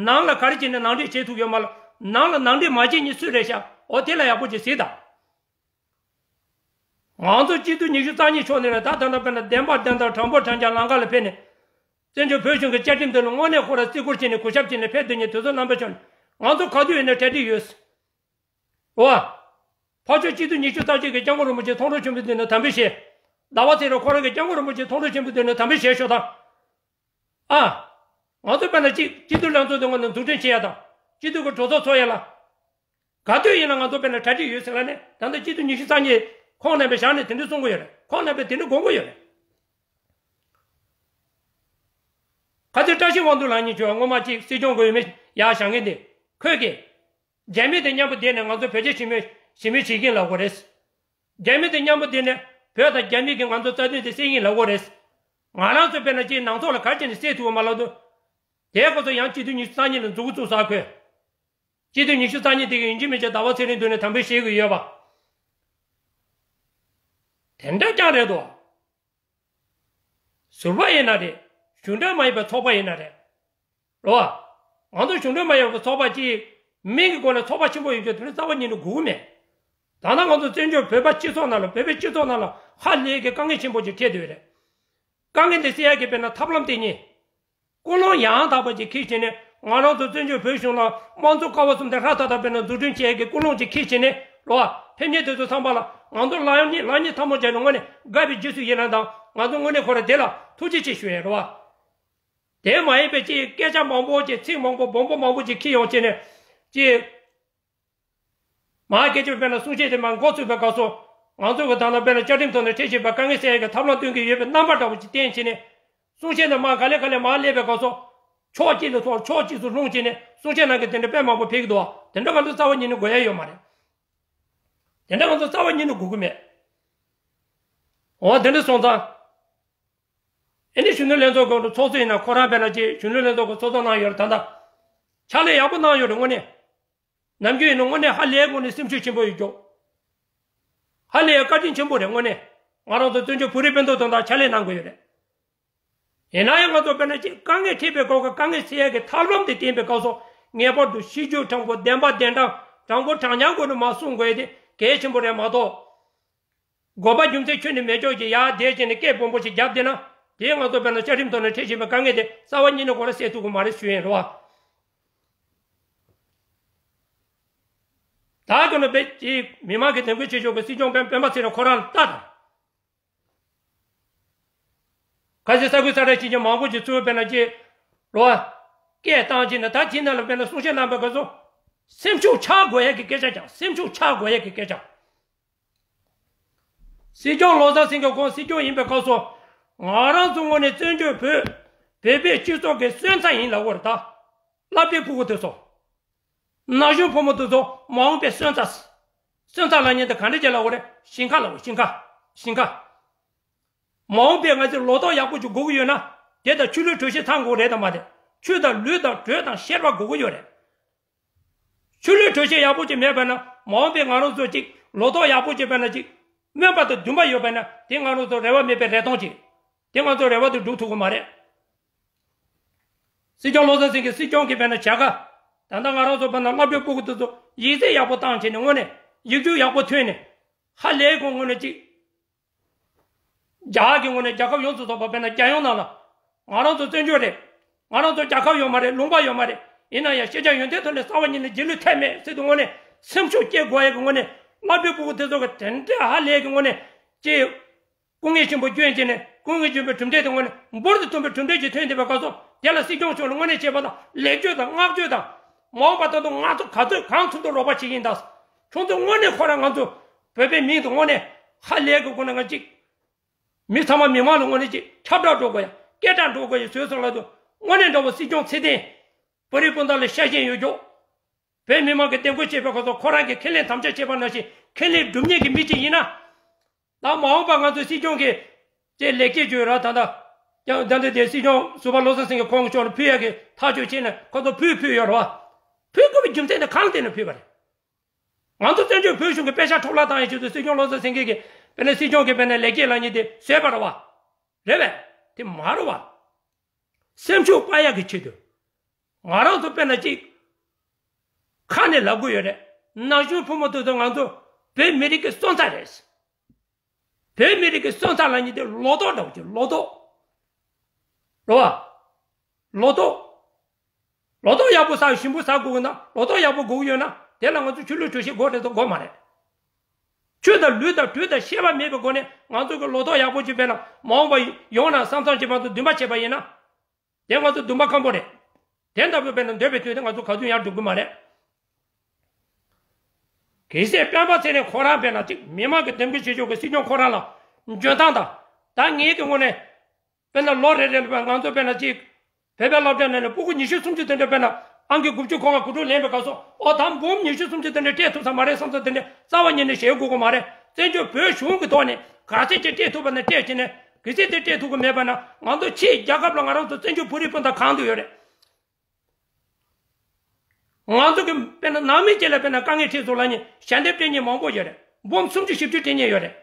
ནང་ལ་ག་རེ་བྱས་ནས་ནང་འདྲེན་བྱེད་ཐུབ་ཡོད་མ་ལ། ནང་ལ་ནང་འདྲེན་མ་བྱེད་མཁན་སུ་རེད་ཤག་འོ་དེ་ལ་ཡག་པོ་ཅིག་གཟིགས་དང་། ང་ཚོ་སྤྱི་འཐུས་ཉི་ཤུ་རྩ་གཉིས་ཕྱོགས་ནས་ལ་ད་ད་ལྟ་དཔེར་ན་བདེན་པ་བདེན་མཐའ་དྲང་པོ་དྲང་རྐྱང་ལམ་ཁ་ལ་ཕེབས་ནས། བཙན་བྱོལ་བོད་གཞུང་གི་བཅའ་ཁྲིམས་དེ་ལ་དངོས་གནས་ཁོ་ར་བརྩི་བཀུར་བྱས་ནས་གུས་ཞབས་བྱས་ནས་ཕེབས་སྡོད་མཁན་དེ་ཚོ་རྣམ་པ་ཚོ་ནས་ང་ཚོ་ག་དུས་ཡིན་ན་གྲ་སྒྲིག་ཡོད། འོ། ཕར་ཕྱོགས་སྤྱི་འཐུས་ཉི་ཤུ་རྩ་གཅིག་གིས་སྐྱབས་མགོན་རིན་པོ་ཆེ་མཐོང་གྲོལ་ཆེན་པོའི་མདུན་ནས་དམ་འབུལ་བཞེས། ཟླ་བ་ཚེ་རིང་ཁོ་རང་གིས་སྐྱབས་མགོན་རིན་པོ་ཆེ་མཐོང་གྲོལ་ཆེན་པོའི་མདུན་ནས་དམ་འབུལ་བཞེས་ཤོག་དང་། ཨ། ང་ཚོ་དཔེར་ན་གཅིག་སྤྱི་འཐུས་ལྷན་ཚོགས་དེ་སྔོན་ནས་འཛུགས་སྐྲུན་བྱེད་ཡ་དང་། སྤྱི་འཐུས་ཀྱི་གྲོས་ཚོགས་ཚོགས་ཡ་ལ། ག་དུས་ཡིན་ན་ང་ཚོ་དཔེར་ན་གྲ་སྒྲིག་ཡོད་ཟེར་ལ་ནི་ད་ལྟ་སྤྱི་འཐུས་ཉི་ཤུ་རྩ་གཉིས་ཁོང་རྣམ་པས་བཞག་ནས་དེ་འདྲ་གསུང་གི་ཡོད་རེད། ཁོང་རྣམ་པས་དེ་འདྲ་དགོངས་ཀྱི་ཡོད་རེད། ག་ཚོད་བཀྲ་ཤིས་དབང་འདུས་ལགས་གཉིས་ཀྱིས་སྔོན་མ་གཅིག་སྲིད་སྐྱོང་གི་འོས་མི་ཡར་བཞེངས་མཁན་དེ། ཁོས་ཀྱིས། རྒྱ་མི་དང་མཉམ་པོ་བསྡད་ནས་ང་ཚོ་བོད་རྒྱ་ཞི་མོལ་ཞི་མོལ་བྱེད་ཀྱིན་ལབ་ཀྱི་རེད། རྒྱ་མི་དང་མཉམ་པོ་བསྡད་ནས་བོད་དང་རྒྱ་མི་གིས་ང་ཚོ་རྩ་དོན་དེ་སེལ་གྱིན་ལབ་ཀྱི་རེད། ང་རང་ཚོ་དཔེར་ན་ཅིག་ནང་ཚོགས་ལ་ག་རེ་བྱས་ནས་སེལ་ཐུབ་ཀྱི་མ་ལབ་དུས། དེའི་སྐབས་སུ་ཡང་སྤྱི་འཐུས་ཉི་ཤུ་རྩ་གཉིས་ལ་མཛུབ་གུ་བཙུགས་ས་ཁོས། སྤྱི་འཐུས་ཉི་ཤུ་རྩ་གཉིས་དེ་གིས་ཡིན་གཅིག་མིན་གཅིག་ཟླ་བ་ཚེ་རིང་མདུན་ནས་དམ་འབུལ་བཞེས་ཀྱི་ཡོད་པ། དེ་འདྲ་རྐྱང་རེད་དོ། ཟུར་པ་ཡིན་ན་རེད། གཞུང་འབྲེལ་མ་ཡིན་པའི་ཚོགས་པ་ཡིན་ན་རེད། རེད་བ། ང་ཚོ་གཞུང་འབྲེལ་མ་ཡིན་པའི་ཚོགས་པ་གཅིག་མིང་གི་སྒོ་ནས་ཚོགས་པ་ཆེན་པོ་ཡོད་རྒྱུ་དེ་ནི་རྩ་བ་ཉིད་ནས་དགོས་ཀྱི་མེད། ད་ལྟ་ང་ཚོ་བཙན་བྱོལ་བོད་པ་སྤྱི་ཚོགས་ནང་ལ་བོད་པའི་སྤྱི་ཚོགས་ནང་ལ་ཧ་ལས་ཀྱི་དཀའ་ངལ་ཆེན་པོ་ཅིག་འཕྲད་བསྡད་ཡོད་རེད། དཀའ་ངལ་འདི་སེལ་ཡག་གི་དཔེར་ན་ཐབས་ལམ་དེ་གཉིས། ཀུན་སློང་ཡང་དག་པ་ཅིག་འཁྱེར་བྱས་ནས་ང་རང་ཚོ་བཙན་བྱོལ་བོད་གཞུང་ལ་དམངས་གཙོ་ཀ་བ་གསུམ་དེ་ཧྲ་ཐག་ཐག་དཔེར་ན་འཛུགས་སྐྲུན་བྱེད་ཡག་གི་ཀུན་སློང་ཅིག་འཁྱེར་བྱས་ནས་རེད་བ། ཕེབས་མཁན་དེ་ཚོ་ཚང་མ་ལ་ང་ཚོ་ལག་གཉིས་ལག་གཉིས་ཐལ་མོ་སྦྱར་ནས་དངོས་གནས་དགའ་བའི་རྗེས་སུ་ཡི་རང་དང་། ང་ཚོ་དངོས་གནས་ཁོ་ར་དེ་ལ་ཐུགས་རྗེ་ཆེ་ཞུ་ཡས་རེད་བ། དེ་མ་ཡིན་པའི་ཅིག་སྐད་ཆ་མང་པོ་ཅིག་ཚིག་མང་པོ་སྦོམ་པོ་མང་པོ་ཅིག་འཁྱེར་ཡོང་བྱས་ནས་ཅིག་མ་སྐད་ཆ་དཔེར་ན་གསུང་བཤད་དེ་མར་འགོ་ཚུགས་པའི་སྐབས་སུ། ང་ཚོ་གི་ད་ལྟ་དཔེར་ན་བཅའ་ཁྲིམས་ཐོག་ནས་འཁྲིད་བཞིན་པའི་དཀའ་ངལ་སེལ་ཡག་གི་ཐབས་ལམ་སྟོན་གྱི་ཡོད་པའི་རྣམ་པ་འདྲ་པོ་ཅིག་བསྟན་བྱས་ནས། གསུང་བཤད་དེ་མར་ག་ལེ་ག་ལེ་མར་སླེབས་པའི་སྐབས་སུ། ཕྱོགས་གཅིག་ལ་ཐོགས་ཕྱོགས་གཅིག་ཏུ་ལྷུང་བྱས་ནས་གསུང་བཤད་གནང་མཁན་དེ་འདྲ་དཔེ་མང་པོ་ཕེབས་ཀྱི་འདུག་བ། དེ་འདྲ་ང་ཚོ་རྩ་བ་ཉིད་ནས་དགོས་ཡ་ཡོད་མ་རེད། དེ་འདྲ་ང་ཚོ་རྩ་བ་ཉིད་ནས་དགོས་ཀྱི་མེད། འོ་དེ་འདྲ་སོང་ཙང་། ཨེ་ནི་གཞོན་ནུ་ལྷན་ཚོགས་ཀྱི་ཚོགས་གཙོ་ཡིན་ན་ཁོ་རང་དཔེར་ན་ཅིག་གཞོན་ནུ་ལྷན་ཚོགས་ཀྱི་ཚོགས་གཙོ་གནང་ཡོད་རེད། ད་ལྟ་ཕྱག་ལས་ཡག་པོ་གནང་ཡོད་རེད་དངོས་གནས། ནམ་རྒྱུན་ཡིན་ན་དངོས་གནས་ཧ་ལས་དངོས་གནས་སེམས་ཤུགས་ཆེན་པོ་ཡོད་ཀྱོག་ཧ་ལས་བཀའ་དྲིན་ཆེན་པོ་རེད་དངོས་གནས། ང་རང་ཚོ་བཙན་བྱོལ་བོད་རིགས་སྤུན་ཟླ་དོན་དག་ཕྱག་ལས་གནང་དགོས་ཡོད་རེད། ཡིན་ན་ཡང་ང་ཚོ་དཔེར་ན་ཅིག་དཀའ་ངལ་འཕྲད་པའི་སྐབས་ཀྱི་དཀའ་ངལ་སེལ་ཡག་གི་ཐབས་ལམ་དེ་བསྟན་པའི་སྐབས་སུ་ངེས་པར་དུ་གཤིས་རྒྱུད་དྲང་པོ་བདེན་པ་བདེན་དྲང་དྲང་པོ་དྲང་སྙོམས་སྒོ་ནས་མར་གསུང་དགོས་ཡ་དེ་གལ་ཆེན་པོ་རེད་མ་གཏོགས། དགོས་པ་རྒྱུ་མཚན་ཁྱོན་ནས་མེད་ཀྱོག་ཅིག་ཡར་བསྡད་བྱས་ནས་སྐད་སྦོམ་པོ་ཞིག་བརྒྱབ་བསྡད་ན། དེས་ང་ཚོ་དཔེར་ན་བཅའ་ཁྲིམས་ཐོག་ནས་འཕྲད་བཞིན་པའི་དཀའ་ངལ་དེ་རྩ་བ་ཉིད་ནས་ཁོ་རང་སེལ་ཐུབ་ཀྱི་མ་རེད་ཞུ་ཡིན་རེད་བ། ད་དགོས་ན་བེད་ཀྱི་མི་མང་གི་དོན་གོ་ཆེ་ཤོས་ཀྱི་སྲིད་སྐྱོང་སྤེན་སྤེན་པ་ཚེ་རིང་ཁོ་རང་ལ་ལྟ་དང་། ཁ་སང་ས་ཁུལ་ས་ཁྲ་ཞིག་ཀྱང་མང་པོ་ཞིག་ཚུར་དཔེར་ན་ཅིག་རོ། སྐད་བཏང་བྱས་ནས་ད་དེ་ནང་ལ་དཔེར་ན་གསུང་བཤད་གནང་པའི་སྐབས་སུ། སེམས་ཤུགས་ཆག་དགོས་ཡ་གི་སྐད་ཆ་ཀྱང་སེམས་ཤུགས་ཆག་དགོས་ཡ་གི་སྐད་ཆ། སྲིད་སྐྱོང་བློ་བཟང་སེང་གེ་ཁོང་སྲིད་སྐྱོང་ཡིན་པའི་སྐབས་སུ། ང་རང་ཚོ་དངོས་གནས་བཙན་བྱོལ་བོད། བོད་པའི་སྤྱི་ཚོགས་ཀྱི་སོན་རྩ་ཡིན་ལབ་དགོས་རེད་ད། བླ་བྲེ་ཕྲུ་གུ་དེ་ཚོ། ན་གཞོན་ཕོ་མོ་དེ་ཚོ་མ་འོངས་པའི་སོན་རྩ། སོན་རྩ་ལབ་མཁན་དེ་ག་འདྲ་ཅིག་ལབ་དགོས་རེད། ཞིང་ཁ་ལབ་དགོས་ཞིང་ཁ། ཞིང་ཁ། མ་འོངས་པའི་ང་ཚོས་ལོ་ཏོག་ཡག་པོ་ཅིག་དགོས་ཀྱི་ཡོད་ན། དེ་དང་ཆོས་ལུགས་གྲོས་གཞི་ཚང་དགོས་རེད་དམ་མ་རེད། ཆོས་དང་ལུས་དང་གྲོས་དང་བཤེར་བ་དགོས་ཀྱི་ཡོད་རེད། ཆོས་ལུགས་གྲོས་གཞི་ཡག་པོ་ཅིག་མེད་པ་ན་མ་འོངས་པའི་ང་རང་ཚོ་ཅིག་ལོ་ཏོག་ཡག་པོ་ཅིག་དཔེར་ན་ཅིག་སྨོན་པ་དང་འདུན་པ་ཡོད་པ་ན་དེ་ང་རང་ཚོ་རེ་བ་མེད་པའི་རེ་སྟོང་ཅིག་དེ་ང་ཚོ་རེ་བ་དེ་འགྲུབ་ཐུབ་ཀྱི་མ་རེད། སྲིད་སྐྱོང་བློ་བཟང་སེང་གེ་སྲིད་སྐྱོང་གི་དཔེར་ན་བྱ་དགའ། ད་ལྟ་ང་རང་ཚོ་དཔེར་ན་སློབ་གྲྭའི་སྤུ་གུ་དེ་ཚོ་ཡིག་ཚད་ཡག་པོ་བཏང་བྱས་ནས་དངོས་གནས་ཡིག་རྒྱུགས་ཡག་པོ་ཐོན་ནས་ཧ་ལས་ཀྱི་དངོས་གནས་ཅིག་རྒྱ་གར་གྱི་ངོས་ནས་རྒྱལ་ཁབ་ཡོངས་སུ་རྫོགས་པ་དཔེར་ན་རྒྱལ་ཡོངས་ནང་ལ། ང་རང་ཚོ་བཙན་བྱོལ་རེད། ང་རང་ཚོ་རྒྱལ་ཁབ་ཡོད་མ་རེད། ལུང་པ་ཡོད་མ་རེད། ཡིན་ན་ཡང་ཤེས་བྱ་ཡོན་ཏན་ཐོག་ནས་རྩ་བ་ཉིད་ནས་རྗེས་ལུས་ཐེབས་མེད་ཟེར་དུས་དངོས་གནས་སེམས་ཤུགས་སྐྱེ་དགོས་ཡ་གི་ངོས་ནས་སློབ་གྲྭའི་སྤུ་གུ་དེ་ཚོ་གི་དེ་འདྲའི་ཧ་ལས་ཀྱི་ངོས་ནས་ཀྱི་སྐུ་ངལ་ཆེན་པོ་བསྐྱོན་བྱས་ནས་སྐུ་ངལ་ཆེན་པོའི་གྲུབ་འབྲས་དེ་དངོས་གནས་འབུར་དུ་ཐོན་པའི་གྲུབ་འབྲས་ཅིག་ཐོན་བསྡད་པའི་སྐབས་སུ་དེ་ལ་སྲིད་སྐྱོང་མཆོག་ལ་དངོས་གནས་བྱས་པ་དང་ལེགས་བཅོས་དང་བསྔགས་བརྗོད་དང་། མ་འོངས་པ་ད་དུང་ང་ཚོ་ག་ཚོད་གང་ཐུབ་ཐུབ་རོགས་པ་བྱེད་ཀྱི་ཡིན་ད། ཁྱོད་ཚོ་དངོས་གནས་ཁོ་རང་ང་ཚོ་བོད་པའི་མིང་དུ་དངོས་གནས་ཧ་ལས་ཀྱི་སྒོ་ནས་ང་གཅིག་མི་ཚང་མ་མི་མང་ལ་དངོས་གནས་ཅིག་ཁྱབ་བསྒྲགས་འགྲོ་དགོས་ཡ། སྐད་གྲགས་འགྲོ་དགོས་ཡ་བཟོས་སོང་ལབ་དུས་དངོས་གནས་འདྲ་བོ་སྲིད་སྐྱོང་ཚེ་བརྟན། བོད་རིགས་སྤུན་ཟླ་ལ་ཤ་ཞེན་ཡོད་ཀྱོག་བོད་མི་མང་གི་འདེམས་བསྐོ་བྱས་པའི་སྐབས་སུ་ཁོ་རང་གིས་ཁས་ལེན་དམ་བཅའ་བྱས་པ་ནང་བཞིན་ཁས་ལེན་སྒྲུབ་མཁན་གྱི་མི་གཅིག་ཡིན་ན། ད་མ་འོངས་པ་ང་ཚོའི་སྲིད་སྐྱོང་གི་ཅེས་ལེགས་སྐྱེས་བརྗོད་ར་ད་ལྟ། ཀྱང་ད་ལྟ་དེ་སྲིད་སྐྱོང་ཟུར་པ་བློ་བཟང་སེང་གེ་ཁོང་གི་ཕྱོགས་ནས་ཕུལ་ཡ་གི་ཐག་གཅོད་བྱས་ནས་ཁོ་ཚོ་ཕུལ་ཕུལ་ཡོད་རེད་བ། ཕུལ་དགོས་པའི་རྒྱུ་མཚན་དེ་གང་ལ་བརྟེན་ནས་ཕུལ་བ་རེད། ང་ཚོ་བཙན་བྱོལ་བོད་གཞུང་གི་པེ་ཤག་འཕྲོ་བརླག་བཏང་ཡའི་ཆེད་དུ་སྲིད་སྐྱོང་བློ་བཟང་སེང་གེ་གིས་དཔེར་ན་སྲིད་སྐྱོང་གི་དཔེར་ན་ལེགས་སྐྱེས་ལབ་མཁན་དེ་བཟོས་པ་རེད་བ། རེད་པས། དེ་མ་རེད་བ། སེམས་ཤུགས་སྤར་ཡག་གི་ཆེད་དུ། ང་རང་ཚོ་དཔེར་ན་གཅིག་ཁ་ནས་ལབ་དགོས་ཡོད་རེད། ན་གཞོན་ཕོ་མོ་དེ་ཚོ་ང་ཚོ་བོད་མི་རིགས་ཀྱི་སོན་རྩ་རེད། བོད་མི་རིགས་ཀྱི་སོན་རྩ་ལབ་མཁན་དེ་ལོ་ཏོག་འདྲ་བོ་ཅིག་ལོ་ཏོག་རེད་བ། ལོ་ཏོག་ལོ་ཏོག་ཡག་པོ་ཟ། ཞིམ་པོ་ཟ་དགོས་ཀྱི་ན། ལོ་ཏོག་ཡག་པོ་དགོས་ཀྱི་ཡོད་ན། དེ་ལ་ང་ཚོ་ཆོས་ལུགས་གྲོས་གཞི་དགོས་རེད་དང་དགོས་མ་རེད། ཆོས་དང་ལུགས་དང་དྲོད་དང་བཤད་པ་མེད་པའི་སྒོ་ནས་ང་ཚོ་གི་ལོ་ཏོག་ཡག་པོ་ཅིག་དཔེར་ན་མ་འོངས་པ་ཡོང་ན་བསམ་བསམ་བྱེད་པ་དང་འདུན་པ་བྱེད་པ་ཡིན་ན། དེ་ང་ཚོ་འདུན་པ་སྐམ་པོ་རེད། དེ་ལྟ་བུ་དཔེར་ན་འདོད་པའི་དུས་དེ་ང་ཚོ་ག་དུས་ཡར་འགྲོ་གི་མ་རེད། གལ་སྲིད་སྤེན་པ་ཚེ་རིང་ཁོ་རང་དཔེར་ན་གཅིག་མི་མང་གི་འདེམས་བསྐོ་བྱེད་ཕྱོགས་ཀྱི་སྲིད་སྐྱོང་ཁོ་རང་ལ་འཇོན་ཐང་དང་། ད་ངེད་ཀྱི་ངོས་ནས་དཔེར་ན་ལོ་རེ་རེ་ལ་ང་ཚོ་དཔེར་ན་གཅིག་བོད་པའི་སློབ་གྲྭ་ནང་ནས་སྤུ་གུ་ཉི་ཤུ་སུམ་ཅུ་དེ་འདྲ་དཔེར་ན་ཨང་ཀི་དགུ་བཅུ་གོ་ལྔ་དགུ་དྲུག་ལེན་པའི་སྐབས་སུ། ཨོ་ད་འབུམ་ཉི་ཤུ་སུམ་ཅུ་དེ་འདྲ་སྤྲད་ཐུབ་ས་མ་རེད་བསམ་ས་དེ་འདྲ་རྩ་བ་ཉིད་ནས་བྱེད་དགོས་ཀྱི་མ་རེད། བཙན་བྱོལ་བོད་གཞུང་གི་ཐོག་ནས་ག་ཚད་ཅིག་སྤྲད་ཐུབ་པ་ན་སྤྲད་བྱས་ནས། གལ་སྲིད་དེ་སྤྲད་ཐུབ་ཀྱི་མེད་པ་ན་ང་ཚོ་ཕྱིའི་རྒྱལ་ཁབ་ལ་ང་རང་ཚོ་བཙན་བྱོལ་བོད་རིགས་སྤུན་ཟླ་གང་དུ་ཡོད་རེད། ང་ཚོ་གི་དཔེར་ན་ནང་མི་བཅས་ལ་དཔེར་ན་དཀའ་ངལ་འཕྲད་སོང་ལབ་མཁན་ཞལ་འདེབས་སྤྲད་མཁན་མང་པོ་ཡོད་རེད། འབུམ་སུམ་ཅུ་བཞི་བཅུ་སྤྲད་མཁན་ཡོད་རེད།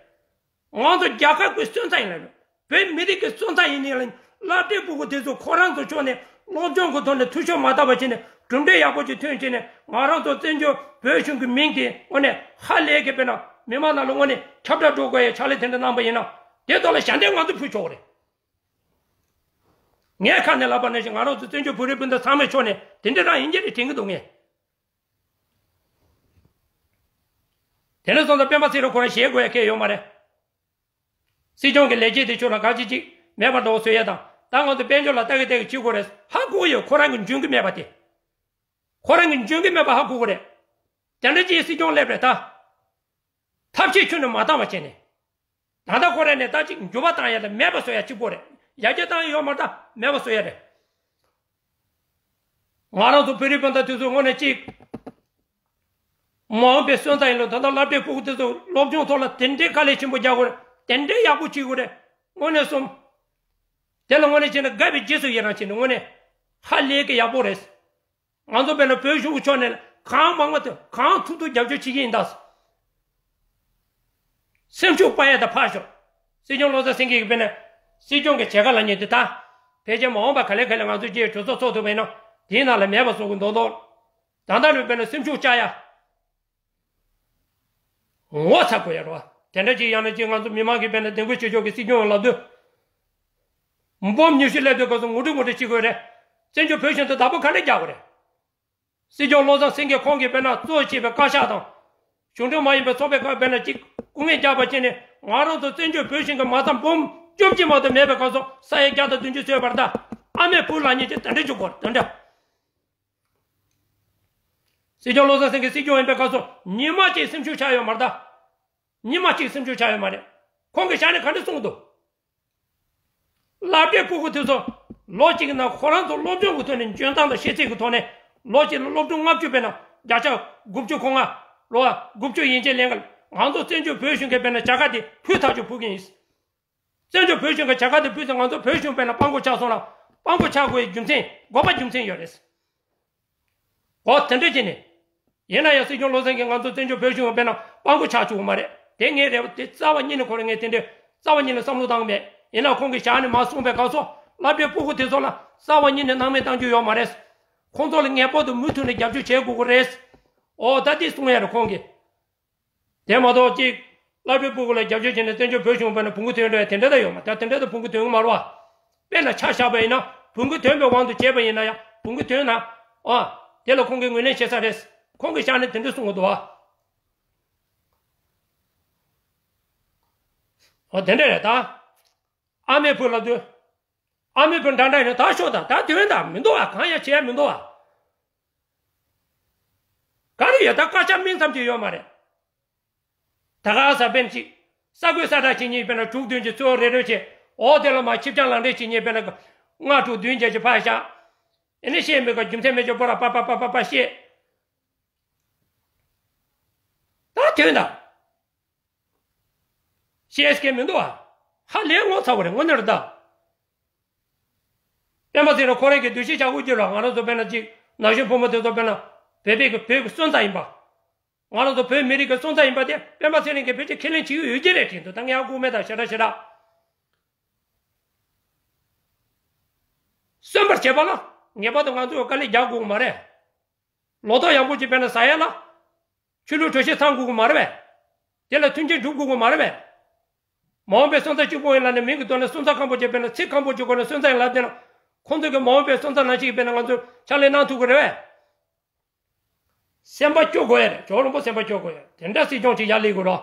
ང་ཚོ་རྒྱལ་ཁབ་ཀྱི་སོན་རྩ་ཡིན་ལབ། བོད་མི་རིགས་ཀྱི་སོན་རྩ་ཡིན་ནའི་ལ་སློབ་གྲྭའི་སྤུ་གུ་དེ་ཚོ་ཁོ་རང་ཚོ་ཕྱོགས་ནས་སློབ་སྦྱོང་གི་ཐོག་ནས་འཐུས་ཤོར་མ་བཏང་བ་བྱས་ནས་གྲུབ་འབྲས་ཡག་པོ་ཅིག་ཐོན་བྱས་ནས། ང་རང་ཚོ་བཙན་བྱོལ་བོད་གཞུང་གི་མིང་དེ་དངོས་གནས་ཧ་ལས་ཀྱི་དཔེར་ན་མི་མང་ནང་ལ་དངོས་གནས་ཁྱབ་བསྒྲགས་འགྲོ་དགོས་ཡ་ཕྱག་ལས་དེ་འདྲ་གནང་པ་ཡིན་ན། དེ་ཐོག་ལ་ཞལ་འདེབས་ང་ཚོ་ཕུལ་ཆོག་རེད། ངས་ཁ་ནས་ལབ་པ་ནང་བཞིན་ང་རང་ཚོ་བཙན་བྱོལ་བོད་རིགས་སྤུན་ཟླ་ཚང་མའི་ཕྱོགས་ནས་དེ་འདྲ་རང་ཡིན་གྱི་རེད་དྲན་གྱི་འདུག་ངས། དེ་འདྲ་སོང་ཙང་སྤེན་པ་ཚེ་རིང་ཁོ་རང་ཞེད་དགོས་ཡ་གང་ཡང་ཡོད་མ་རེད། སྲིད་སྐྱོང་གི་ལས་བྱེད་དེ་ཕྱོགས་ལ་ག་ཅི་ཅིག་མེད་པ་འདྲ་བོ་བཟོ་ཡ་དང་། ད་ང་ཚོ་དཔལ་འབྱོར་ལ་ལྟ་གི་ལྟ་གི་བྱེད་དགོས་རེད། ཧ་གོ་གི་ཡོད། ཁོ་རང་གི་འཇོན་གི་མེད་པ་དེ། ཁོ་རང་གི་འཇོན་གི་མེད་པ་ཧ་གོ་གི་རེད། དེ་འདྲ་ཅིག་སྲིད་སྐྱོང་སླེབས་རེད་ད། ཐབས་ཤེས་ཁྱོན་ནས་མ་བཏང་བ་བྱས་ནས། ད་ལྟ་ཁོ་རང་ནས་ད་ཅིག་འགྱུར་བ་བཏང་ཡ་དང་མེད་པ་བཟོ་ཡ་གཅིག་པོ་རེད། ཡར་རྒྱས་བཏང་ཡ་ཡོད་མ་རེད་ད། མེད་པ་བཟོ་ཡ་རེད། ང་རང་ཚོ་བོད་རིགས་སྤུན་ཟླ་དེ་ཚོའི་ངོས་ནས་གཅིག་མ་འོངས་པའི་སོན་རྩ་ཡིན་ལ། ད་ལྟ་སློབ་གྲྭའི་སྤུ་གུ་དེ་ཚོ་སློབ་སྦྱོང་ཐོག་ལ་དེ་འདྲའི་དཀའ་ལས་ཆེན་པོ་རྒྱག་དགོས་རེད། དེ་འདྲའི་ཡག་པོ་བྱེད་དགོས་རེད། དངོས་གནས་སོང་། དེ་ལ་དངོས་གནས་བྱས་ན་དགའ་བའི་རྗེས་སུ་ཡི་རང་བྱས་ནས་དངོས་གནས་ཧ་ལས་ཀྱི་ཡག་པོ་རེད། ང་ཚོ་དཔེར་ན་བོད་གཞུང་གི་ཕྱོགས་ནས་གང་མང་བ་དེ་གང་ཐུབ་ཐུབ་རྒྱབ་སྐྱོར་བྱེད་ཀྱི་ཡིན་ད། སེམས་ཤུགས་སྤར་ཡ་ད་ཕར་ཞོག་སྲིད་སྐྱོང་བློ་བཟང་སེང་གེ་གིས་དཔེར་ན་སྲིད་སྐྱོང་གི་བྱེད་ཀ་ལབ་མཁན་དེ་ད། ཕལ་ཆེར་མ་འོངས་པ་ག་ལེ་ག་ལེ་ང་ཚོ་བཅས་གྲོས་ཚོགས་ཚོགས་ཐུབ་པ་ཡིན་ན་དེའི་ནང་ལ་མེད་པ་བཟོ་གི་མདོག་མདོག་ད་ལྟ་ནས་དཔེར་ན་སེམས་ཤུགས་བཅག་ཡ། ངོ་ཚ་དགོས་ཡ་རོ། དེ་འདྲ་ཅིག་ཡང་ན་ཅིག་ང་ཚོ་མི་མང་གིས་དཔེར་ན་འདེམས་བསྐོ་བྱེད་ཕྱོགས་ཀྱི་སྲིད་སྐྱོང་ལབ་དུས། འབུམ་ཉི་ཤུ་སླེབས་དུས་སྐབས་སུ་ངོ་སྤྲོད་ངོ་སྤྲོད་བྱེད་དགོས་རེད། བཙན་བྱོལ་བོད་གཞུང་དུ་བདག་པོ་ག་འདྲ་རྒྱག་དགོས་རེད། སྲིད་སྐྱོང་བློ་བཟང་སེང་གེ་ཁོང་གིས་དཔེར་ན་གཙོ་བྱས་པའི་བཀའ་ཤག་དང་། གཞུང་འབྲེལ་མ་ཡིན་པའི་ཚོགས་པའི་ཁག་དཔེར་ན་ཅིག་སྐུ་ངལ་རྒྱག་པ་བྱས་ནས་ང་རང་ཚོ་བཙན་བྱོལ་བོད་གཞུང་གི་མ་རྩ་འབུམ་བཅོ་བརྒྱད་མ་གཏོགས་མེད་པའི་སྐབས་སུ་ས་ཡ་བརྒྱ་དང་བདུན་ཅུ་ཚོད་བར་ད་ཨ་མའི་བུ་ལབ་མཁན་ཅིག་དེ་འདྲ་བྱེད་དགོས་རེད། དེ་འདྲ། སྲིད་སྐྱོང་བློ་བཟང་སེང་གེ་སྲིད་སྐྱོང་ཡིན་པའི་སྐབས་སུ་ཉི་མ་གཅིག་སེམས་ཤུགས་ཆག་ཡོད་མ་རེད་ད། ཉི་མ་གཅིག་སེམས་ཤུགས་ཆག་ཡོད་མ་རེད། ཁོང་གིས་ཞལ་ནས་ག་འདྲ་གསུངས་འདུག་སློབ་གྲྭའི་སྤུ་གུ་དེ་ཚོ་ལོ་གཅིག་གི་ནང་ཁོ་རང་ཚོ་སློབ་སྦྱོང་གི་ཐོག་ནས་འཇོན་ཐང་དང་ཤེས་ཚད་ཀྱི་ཐོག་ནས་ལོ་གཅིག་ལ་སློབ་ཕྲུག་ལྔ་བཅུ་དཔེར་ན་བརྒྱ་ཆ་དགུ་བཅུ་གོ་ལྔ། ལོ་དགུ་བཅུ་ཡན་ཆད་ལེན་ག་ང་ཚོ་བཙན་བྱོལ་བོད་གཞུང་གིས་དཔེར་ན་བྱ་དགའ་དེ་ཕུལ་ཐག་ཆོད་ཕུལ་གྱི་ཡིན། བཙན་བྱོལ་བོད་གཞུང་གི་བྱ་དགའ་དེ་ཕུལ་ཚེ་ང་ཚོ་བོད་གཞུང་དཔེར་ན་དཔའ་མགོ་ཆག་སོང་ལ་དཔའ་མགོ་ཆག་དགོས་རྒྱུ་མཚན་དགོས་པ་རྒྱུ་མཚན་ཡོད་རེད། འོ་དེ་འདྲ་བྱས་ནས། ཡིན་ན་ཡང་སྲིད་སྐྱོང་བློ་བཟང་གིས་ང་ཚོ་བཙན་བྱོལ་བོད་གཞུང་དཔེར་ན་དཔའ་མགོ་ཆག་བཅུག་གི་མ་རེད། དེ་ངའི་རེ་བ་དེ་རྩ་བ་ཉིད་ནས་ཁོ་རང་ངས་དེ་འདྲའི་རྩ་བ་ཉིད་ནས་བསམ་བློ་བཏང་གི་མེད། ཡིན་ན་ཁོང་གིས་ཞལ་ནས་མར་གསུངས་པའི་སྐབས་སུ་སློབ་གྲྭའི་སྤུ་གུ་དེ་ཚོ་ལ་རྩ་བ་ཉིད་ནས་སྣང་མེད་བཏང་རྒྱུ་ཡོད་མ་རེད། ཁོང་ཚོ་ལ་ངེས་པར་དུ་མུ་མཐུད་ནས་རྒྱབ་སྐྱོར་བྱེད་དགོས་ཀྱི་རེད། འོ་ད་དེ་གསུང་ཡ་རེད་ཁོང་གིས། དེ་མ་གཏོགས་གཅིག་སློབ་གྲྭའི་སྤུ་གུ་ལ་རྒྱབ་སྐྱོར་བྱས་ནས་བཙན་བྱོལ་བོད་གཞུང་དཔེར་ན་བོང་གུ་ཐོན་འགྲོ་ཡ་དེ་འདྲ་ད་ཡོད་མ་རེད། དེ་འདྲ་ད་བོང་གུ་ཐོན་གི་མ་རེད་བ། དཔེར་ན་ཆ་བཞག་པ་ཡིན་ན་བོང་གུ་ཐོན་པའི་དབང་དུ་བྱས་པ་ཡིན་ན་ཡང་བོང་གུ་ཐོན་ན། ཨ། དེ་ལ་ཁོང་གིས་ངོས་ལེན་བྱེད་ས་རེད། ཁོང་གིས་ཞལ་ནས་དེ་འདྲ་གསུང་གི་འདུག་བ། ཨོ་དེ་འདྲ་རེད་ད། ཨ་མའི་བུ་ལབ་དུས། ཨ་མའི་བུ་འདྲ་འདྲ་ཡིན་ན་ད་ཤོག་ད་ད་དོན་དག་མི་འདུག་བ། གང་ཡང་བྱས་མི་འདུག་བ། ག་རེ་ཡོད་ད། བཀའ་ཤག་སྨིན་མཚམས་ཅིག་ཡོད་མ་རེད། ད་ག་ས་དཔེར་ན་ཅིག་ས་བགོས་ས་བཀྲ་བྱེད་མཁན་དཔེར་ན་དྲུག་བདུན་གྱི་གཙོ་བོ་རེ་རེ་བྱས། འོ་དེ་ལ་མ་ཆིབས་རྐྱང་ལག་འབྲེལ་བྱེད་མཁན་དཔེར་ན་ལྔ་དྲུག་བདུན་བརྒྱད་ཅིག་ཕར་བཞག་ཨེ་ནི་བཤད་མི་དགོས། རྒྱུ་མཚན་མེད་ཅོག་པོ་ར་པ་པ་པ་པ་པ་བཤད། ད་དོན་དག་བཤད་མཁན་མི་འདུག་བ། ཧ་ལས་ངོ་ཚ་བོ་རེད་དངོས་གནས་རེད་ད། སྤེན་པ་ཚེ་རིང་ཁོ་རང་གི་འདུ་ཤེས་བྱ་དགོས་རྒྱུ་ལ་ང་རང་ཚོ་དཔེར་ན་ཅིག་ན་གཞོན་ཕོ་མོ་དེ་ཚོ་དཔེར་ན་བོད་པའི་གི་བོད་ཀྱི་སོན་རྩ་ཡིན་པ། ང་རང་ཚོ་བོད་མི་རིགས་ཀྱི་སོན་རྩ་ཡིན་པ་དེ་སྤེན་པ་ཚེ་རིང་གིས་ཕལ་ཆེར་ཁས་ལེན་བྱེད་ཀྱི་ཡོད་ཀྱི་རེད་དྲན་འདུག་ད་ངས་ཧ་གོ་མེད་ད་ཞེ་དྲག་ཞེ་དྲག་གསོན་པར་བྱེད་པ་ལ་ངེས་པར་དུ་ང་ཚོས་དཀའ་ལས་རྒྱག་དགོས་ཀྱི་མ་རེད། ལོ་ཏོག་ཡག་པོ་ཅིག་དཔེར་ན་ཟ་ཡ་ལ། ཆོས་ལུགས་གྲོས་གཞི་ཚང་དགོས་ཀྱི་མ་རེད་པས། དེ་ལ་མཐུན་རྐྱེན་སྒྲུབ་དགོས་ཀྱི་མ་རེད་པས། མ་འོངས་པའི་སོན་རྩ་གཅིག་པོ་ཡིན་ལབ་ནས་མིང་གི་ཐོག་ནས་སོན་རྩ་ཁམ་པོ་ཅིག་དཔེར་ན་ཚིག་ཁམ་པོ་ཅིག་གོ་ནས་སོན་རྩ་ཡིན་ལབ་བསྡད་ན། ཁོང་ཚོ་གི་མ་འོངས་པའི་སོན་རྩ་ནང་བཞིན་དཔེར་ན་ང་ཚོས་ཕྱག་ལས་གནང་ཐུབ་ཀྱི་རེད་པས། སེམས་པ་སྐྱོ་དགོས་ཡ་རེད། ཇོ་རིན་པོ་སེམས་པ་སྐྱོ་དགོས་ཡ་དེ་འདྲ་སྲིད་སྐྱོང་ཅིག་ཡར་སླེབས་དགོས་རོགས།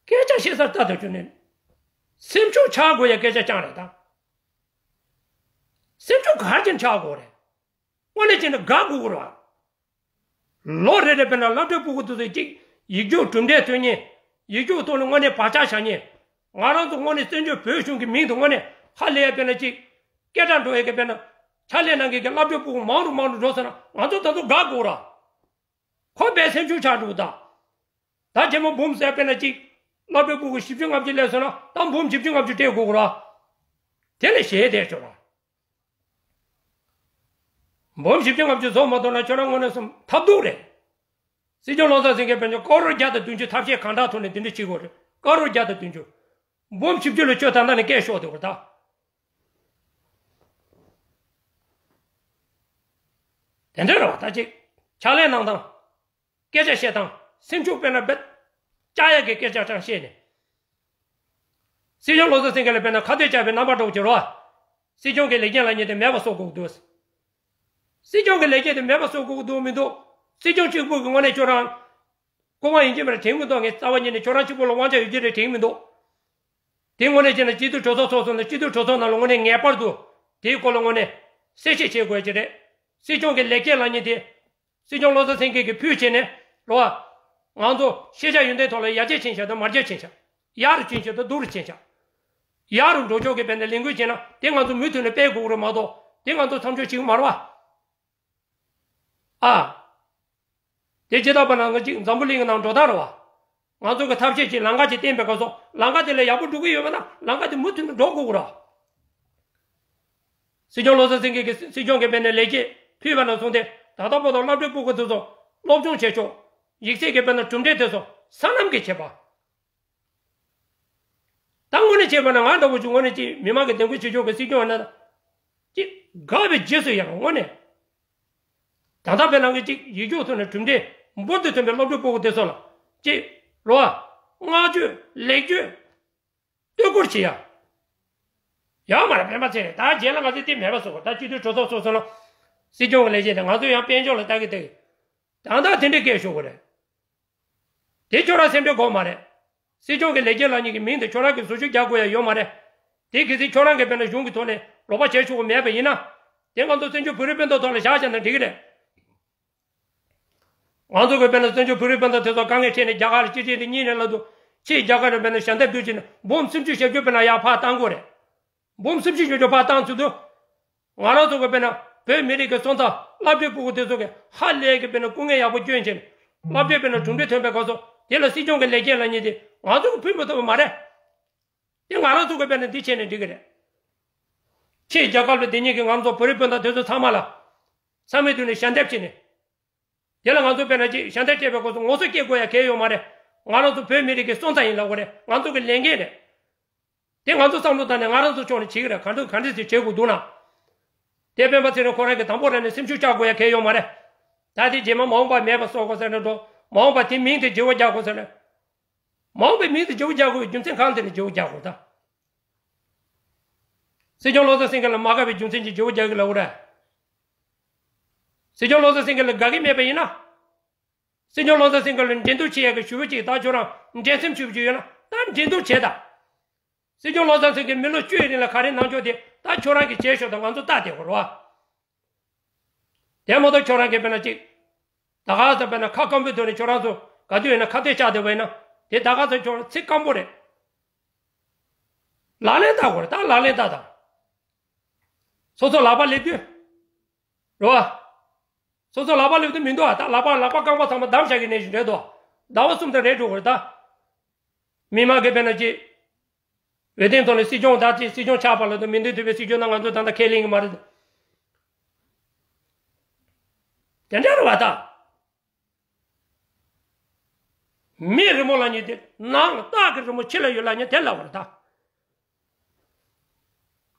སྐད་ཆ་བཤད་སར་ལྟ་དུ་བཅུག་ནས། སེམས་ཤུགས་ཆག་དགོས་ཡ་སྐད་ཆ་རྐྱང་རེད་ད། སེམས་ཤུགས་ག་རེ་བྱས་ནས་ཆག་དགོས་རེད། དངོས་གནས་བྱས་ན་དགའ་དགོས་རེད་བ། ལོ་རེ་རེ་དཔེར་ན་སློབ་གྲྭའི་སྤུ་གུ་དེ་ཚོས་གཅིག་ཡིག་རྒྱུགས་གྲུབ་འབྲས་ཐོན་མཁན། ཡིག་རྒྱུགས་ཐོག་ནས་དངོས་གནས་བག་ཆགས་བཞག་མཁན། ང་རང་ཚོ་དངོས་གནས་བཙན་བྱོལ་བོད་གཞུང་གི་མིང་དུ་དངོས་གནས་ཧ་ལས་ཡ་དཔེར་ན་གཅིག་སྐད་གྲགས་འགྲོ་ཡ་གི་དཔེར་ན། ཕྱག་ལས་གནང་མཁན་གྱི་སློབ་གྲྭའི་སྤུ་གུ་མང་རུ་མང་རུ་འགྲོ་སོང་ན་ང་ཚོ་ད་དུང་དགའ་དགོས་ར། ཁོ་པའི་སེམས་ཤུགས་ཆག་འགྲོ་གི་ད། ད་རྗེས་མ་འབུམ་ཟེར་དཔེར་ན་གཅིག་སློབ་གྲྭའི་སྤུ་གུ་བཞི་བཅུ་ལྔ་བཅུ་སླེབས་སོང་ན་ད་འབུམ་བཞི་བཅུ་ལྔ་བཅུ་སྤྲད་དགོས་ར། དེ་ལས་གཞན་དེ་ཆོག་ར། འབུམ་བཞི་བཅུ་ལྔ་བཅུ་བཟོ་མ་ཐུབ་ན་ཁྱོད་རང་དངོས་གནས་སེམས་ཐབས་སྡུག་རེད། སྲིད་སྐྱོང་བློ་བཟང་སེང་གེ་དཔེར་ན་ཀ་རོར་བརྒྱ་དང་བདུན་ཅུ་ཐབས་ཤེས་གང་དྲག་ཐོག་ནས་འདི་འདྲ་བྱེད་དགོས་རེད། ཀ་རོར་བརྒྱ་དང་བདུན་ཅུ། འབུམ་བཞི་བཅུ་ལ་ཁྱོད་ད་ལྟ་ནས་སྐད་ཤོར་བསྡད་པ་རེད་ད། དེ་འདྲ་རེད་བ་ད་ཅིག་ཕྱག་ལས་གནང་སྟངས། སྐད་ཆ་བཤད་སྟངས། སེམས་ཤུགས་དཔེར་ན་རྦད། བཅག་ཡག་གི་སྐད་ཆ་ཀྱང་བཤད་ནས། སྲིད་སྐྱོང་བློ་བཟང་སེང་གེ་ལ་དཔེར་ན་ཁ་གཏད་བཅག་པའི་རྣམ་པ་འདྲ་བོ་བྱེད་རོགས། སྲིད་སྐྱོང་གི་ལས་འགན་ལ་ཉེ་དེ་མེད་པ་བཟོ་དགོས་ཀྱི་འདུག་སྲིད་སྐྱོང་གི་ལས་འགན་དེ་མེད་པ་བཟོ་དགོས་ཀྱི་འདུག་མི་འདུག་སྲིད་སྐྱོང་གཅིག་པུ་གི་ངོས་ནས་ཁྱོད་རང་སྐུ་དབང་ཡིན་གྱི་མ་རེད་དྲན་གྱི་མི་འདུག་ངས་རྩ་བ་ཉིད་ནས་ཁྱོད་རང་གཅིག་པུ་ལ་དབང་ཆ་ཡོད་ཀྱི་རེད་དྲན་གྱི་མི་འདུག་དེ་དངོས་གནས་བྱས་ན་སྤྱི་འཐུས་གྲོས་ཚོགས་ཚོགས་སོང་ན་སྤྱི་འཐུས་གྲོས་ཚོགས་ནང་ལ་དངོས་གནས་ངེས་པར་དུ་དེའི་སྐོར་ལ་དངོས་གནས་གསལ་བཤད་བྱེད་དགོས་ཀྱི་རེད། སྲིད་སྐྱོང་གི་ལས་བྱེད་ལ་ཉེ་དེ། སྲིད་སྐྱོང་བློ་བཟང་སེང་གེ་གིས་ཕུལ་བྱས་ནས་རོ། ང་ཚོ་ཤེས་བྱ་ཡོན་ཏན་ཐོག་ལ་ཡར་རྒྱས་ཕྱིན་ཤག་དང་མར་རྒྱས་ཕྱིན་ཤག་ཡག་རུ་ཕྱིན་ཤག་དང་སྡུག་རུ་ཕྱིན་ཤག་ཡག་རུ་འགྲོ་ཕྱོགས་ཀྱི་དཔེར་ན་ལས་འགུལ་བྱས་ན་དེ་ང་ཚོ་མུ་མཐུད་ནས་སྤེལ་དགོས་ཀྱི་རེད་མ་གཏོགས་དེ་ང་ཚོ་མཚམས་འཇོག་བྱེད་ཀྱི་མ་རེད་བ། ཨ། དེ་ཇི་ལྟར་པ་ན་ང་གཅིག་འཛམ་བུ་གླིང་གི་ནང་འགྲོ་སྟངས་རེད་བ། ང་ཚོ་གི་ཐབས་ཤེས་ཀྱིས་ལམ་ཁ་ཅིག་བསྟན་པའི་སྐབས་སུ་ལམ་ཁ་དེ་ལས་ཡག་པོ་འགྲོ་གི་ཡོད་པ་ན་ལམ་ཁ་དེ་མུ་མཐུད་དུ་འགྲོ་དགོས་ཀྱི་རེད། སྲིད་སྐྱོང་བློ་བཟང་སེང་གེ་གིས་སྲིད་སྐྱོང་གི་དཔེར་ན་ལས་བྱེད་ཕུལ་བ་ནང་སོང་སྟེ་ད་ལྟ་བར་དུ་སློབ་གྲྭའི་སྤུ་གུ་དེ་ཚོ་སློབ་སྦྱོང་བྱེད་ཕྱོགས་ཡིག་ཚད་ཀྱི་དཔེར་ན་གྲུབ་འབྲས་དེ་ཚོ་སོ་ནམ་གྱིས་བྱེད་པ། ད་དངོས་གནས་བྱས་པ་ན་ང་འདྲ་བོ་ཅིག་དངོས་གནས་ཅིག་མི་མང་གི་འདེམས་བསྐོ་བྱེད་ཕྱོགས་ཀྱི་སྲིད་སྐྱོང་ཡིན་ན། ཅིག་དགའ་བའི་རྗེས་སུ་ཡི་རང་དངོས་གནས། ད་ལྟ་བས་ནང་གི་ཅིག་ཡིག་རྒྱུགས་ཐོག་ནས་གྲུབ་འབྲས་འབུར་དུ་ཐོན་པའི་སློབ་ཕྲུག་སྤུ་གུ་དེ་ཚོ་ལ་ཅིག་རོ། བསྔགས་བརྗོད་ལེགས་བརྗོད་བསྟོད་བསྐུལ་བྱེད་ཡ། ཡོད་མ་རེད་སྤེན་པ་ཚེ་རིང་ད་རྗེས་ལ་ང་ཚོས་དེ་མེད་པ་བཟོ་དགོས་ད་སྤྱི་འཐུས་གྲོས་ཚོགས་སོ་སོ་ལ། སྲིད་སྐྱོང་གི་ལས་བྱེད་དེ་ང་ཚོ་ཡང་དཔལ་འབྱོར་ལ་ལྟ་གི་ལྟ་གི་ད་ལྟ་དེ་འདྲའི་སྐད་ཤོར་དགོས་རེད། དེ་ཁྱོད་རང་སེམས་ཁྲལ་དགོས་མ་རེད། སྲིད་སྐྱོང་གི་ལས་བྱེད་ལག་གཉིས་ཀྱི་མིང་དེ་ཁྱོད་རང་གིས་བཟོ་བཅོས་རྒྱག་དགོས་ཡ་ཡོད་མ་རེད། དེ་གལ་སྲིད་ཁྱོད་རང་གིས་དཔེར་ན་གཞུང་གི་ཐོག་ནས་རོགས་པ་བྱེད་ཆོག་གི་མེད་པ་ཡིན་ན། དེ་ང་ཚོ་བཙན་བྱོལ་བོད་རིགས་སྤུན་ཟླ་ཐོག་ལ་བཞག་བཞག་ན་འགྲིག་གི་རེད། ང་ཚོ་གིས་དཔེར་ན་བཙན་བྱོལ་བོད་རིགས་སྤུན་ཟླ་དེ་ཚོ་དཀའ་ངལ་འཕྲད་ནས་རྒྱ་གར་ལ་གཅིག་སྒྲིལ་དེ་གཉིས་ནས་ལབ་དུས་ཕྱིའི་རྒྱ་གར་ལ་དཔེར་ན་ཞལ་འདེབས་བསྡུས་བྱས་ནས་འབུམ་སུམ་ཅུ་ཞེ་བརྒྱད་དཔེར་ན་ཡར་ཕར་བཏང་དགོས་རེད། འབུམ་སུམ་ཅུ་ཞེ་བརྒྱད་ཕར་བཏང་ཚུལ་དུ། ང་རང་ཚོ་གི་དཔེར་ན་བོད་མི་རིགས་ཀྱི་སོན་རྩ་སློབ་གྲྭའི་སྤུ་གུ་དེ་ཚོ་གི་ཧ་ལས་ཀྱི་དཔེར་ན་སྐུ་ངལ་ཡག་པོ་བསྐྱོན་བྱས་ནས་སློབ་གྲྭའི་དཔེར་ན་གྲུབ་འབྲས་ཐོན་པའི་སྐབས་སུ་དེ་ལ་སྲིད་སྐྱོང་གི་ལས་བྱེད་ལ་ཉེ་དེ་ང་ཚོ་གི་ཕུལ་མི་ཐུབ་པ་མ་རེད། དེ་ང་རང་ཚོ་གི་དཔེར་ན་འདི་བྱས་ནས་འགྲིག་གི་རེད། ཕྱིའི་རྒྱལ་ཁབ་ལ་དེ་ཉིད་ཀྱི་ང་ཚོ་བོད་རིགས་སྤུན་ཟླ་དེ་ཚོ་ཚང་མ་ལ་ཚང་མའི་མདུན་ནས་ཞལ་འདེབས་བྱས་ནས། དེ་ལ་ང་ཚོ་དཔེར་ན་ཅིག་ཞལ་འདེབས་སྤྲད་པའི་སྐབས་སུ་ངོ་སོ་སྐྱེ་དགོས་ཡ་གལ་ཡོད་མ་རེད། ང་རང་ཚོ་བོད་མི་རིགས་ཀྱི་སོན་རྩ་ཡིན་ལབ་དགོས་རེད། ང་ཚོ་གི་ལས་འགན་རེད། དེ་ང་ཚོ་བསམ་བློ་བཏང་ནས་ང་རང་ཚོ་ཕྱོགས་ནས་བྱེད་ཀྱི་རེད། ག་འདྲ་ག་འདྲ་ཞིག་བྱེད་དགོས་འདུག་ན། དེ་སྤེན་པ་ཚེ་རིང་ཁོ་རང་གི་དང་པོ་རང་ནས་སེམས་ཤུགས་བཅག་དགོས་ཡ་གལ་ཡོད་མ་རེད། ད་དེ་རྗེས་མ་མ་འོངས་པ་མེད་པ་བཟོ་དགོས་ཟེར་ནས་འགྲོ། མ་འོངས་པ་དེ་མིང་དེ་བརྗེ་བོ་རྒྱག་དགོས་ཟེར་ནས། མ་འོངས་པའི་མིང་དེ་བརྗེ་བོ་རྒྱག་དགོས་རྒྱུ་མཚན་གང་དེ་ནས་བརྗེ་བོ་རྒྱག་དགོས་ད། སྲིད་སྐྱོང་བློ་བཟང་སེང་གེ་ལ་མ་དགའ་བའི་རྒྱུ་མཚན་གྱིས་བརྗེ་བོ་རྒྱག་གི་ལབ་དགོས་རེད། སྲིད་སྐྱོང་བློ་བཟང་སེང་གེ་ལ་དགའ་གི་མེད་པ་ཡིན་ན། སྲིད་སྐྱོང་བློ་བཟང་སེང་གེ་ལ་འགྲན་བསྡུར་བྱེད་ཡག་གི་ཞུ་བ་ཅིག་ད་ཁྱོད་རང་འགྲན་སེམས་ཞུ་བ་ཅིག་ཡོད་ན་ད་འགྲན་བསྡུར་བྱེད་ད། སྲིད་སྐྱོང་བློ་བཟང་སེང་གེ་མི་ལོ་བཅུ་ཡི་རིང་ལ་ག་རེ་གནང་ཕྱོགས་དེ་ད་ཁྱོད་རང་གིས་བྱས་ཤོག་ད་ང་ཚོ་ལྟ་བསྡད་དགོས་རེད་བ། དེ་མ་གཏོགས་ཁྱོད་རང་གིས་དཔེར་ན་ཅིག་ད་ག་ས་དཔེར་ན་ཁ་སྐམ་པོའི་ཐོག་ནས་ཁྱོད་རང་ཚོ་ག་དུས་ཡིན་ན་ཁ་གཏད་བཅག་བསྡད་པ་ཡིན་ན་དེ་ད་ག་ས་ཁྱོད་རང་ཚིག་སྐམ་པོ་རེད། ལག་ལེན་བསྟར་དགོས་རེད་ད་ལག་ལེན་བསྟར་དང་། སོ་སོ་ལག་པ་ལེབ་དུས། རེད་བ། སོ་སོ་ལག་པ་ལེབ་དུས་མི་འདུག་ཨ་ད་ལག་པ་ལག་པ་རྐང་པ་ཚང་མ་བསྡམས་བཞག་གི་ནས་བཞིན་རེད་དོ། ཟླ་བ་གསུམ་དང་རེད་འགྲོ་དགོས་རེད་ད། མི་མང་གིས་དཔེར་ན་ཅི། འོས་བསྟན་ཐོག་ནས་སྲིད་སྐྱོང་ད་ཅི་སྲིད་སྐྱོང་ཆགས་པ་ལ་དང་མི་འདོད་ཐུབ་པའི་སྲིད་སྐྱོང་ན་ང་ཚོ་ད་ལྟ་ཁས་ལེན་གི་མ་རེད། དེ་འདྲ་རེད་བ་ད། མི་རི་མོ་ལབ་མཁན་དེ་ནང་ལ་སྟག་གི་རི་མོ་ཕྱི་ལ་ཡོད་ལབ་མཁན་དེ་ལབ་པ་རེད་ད།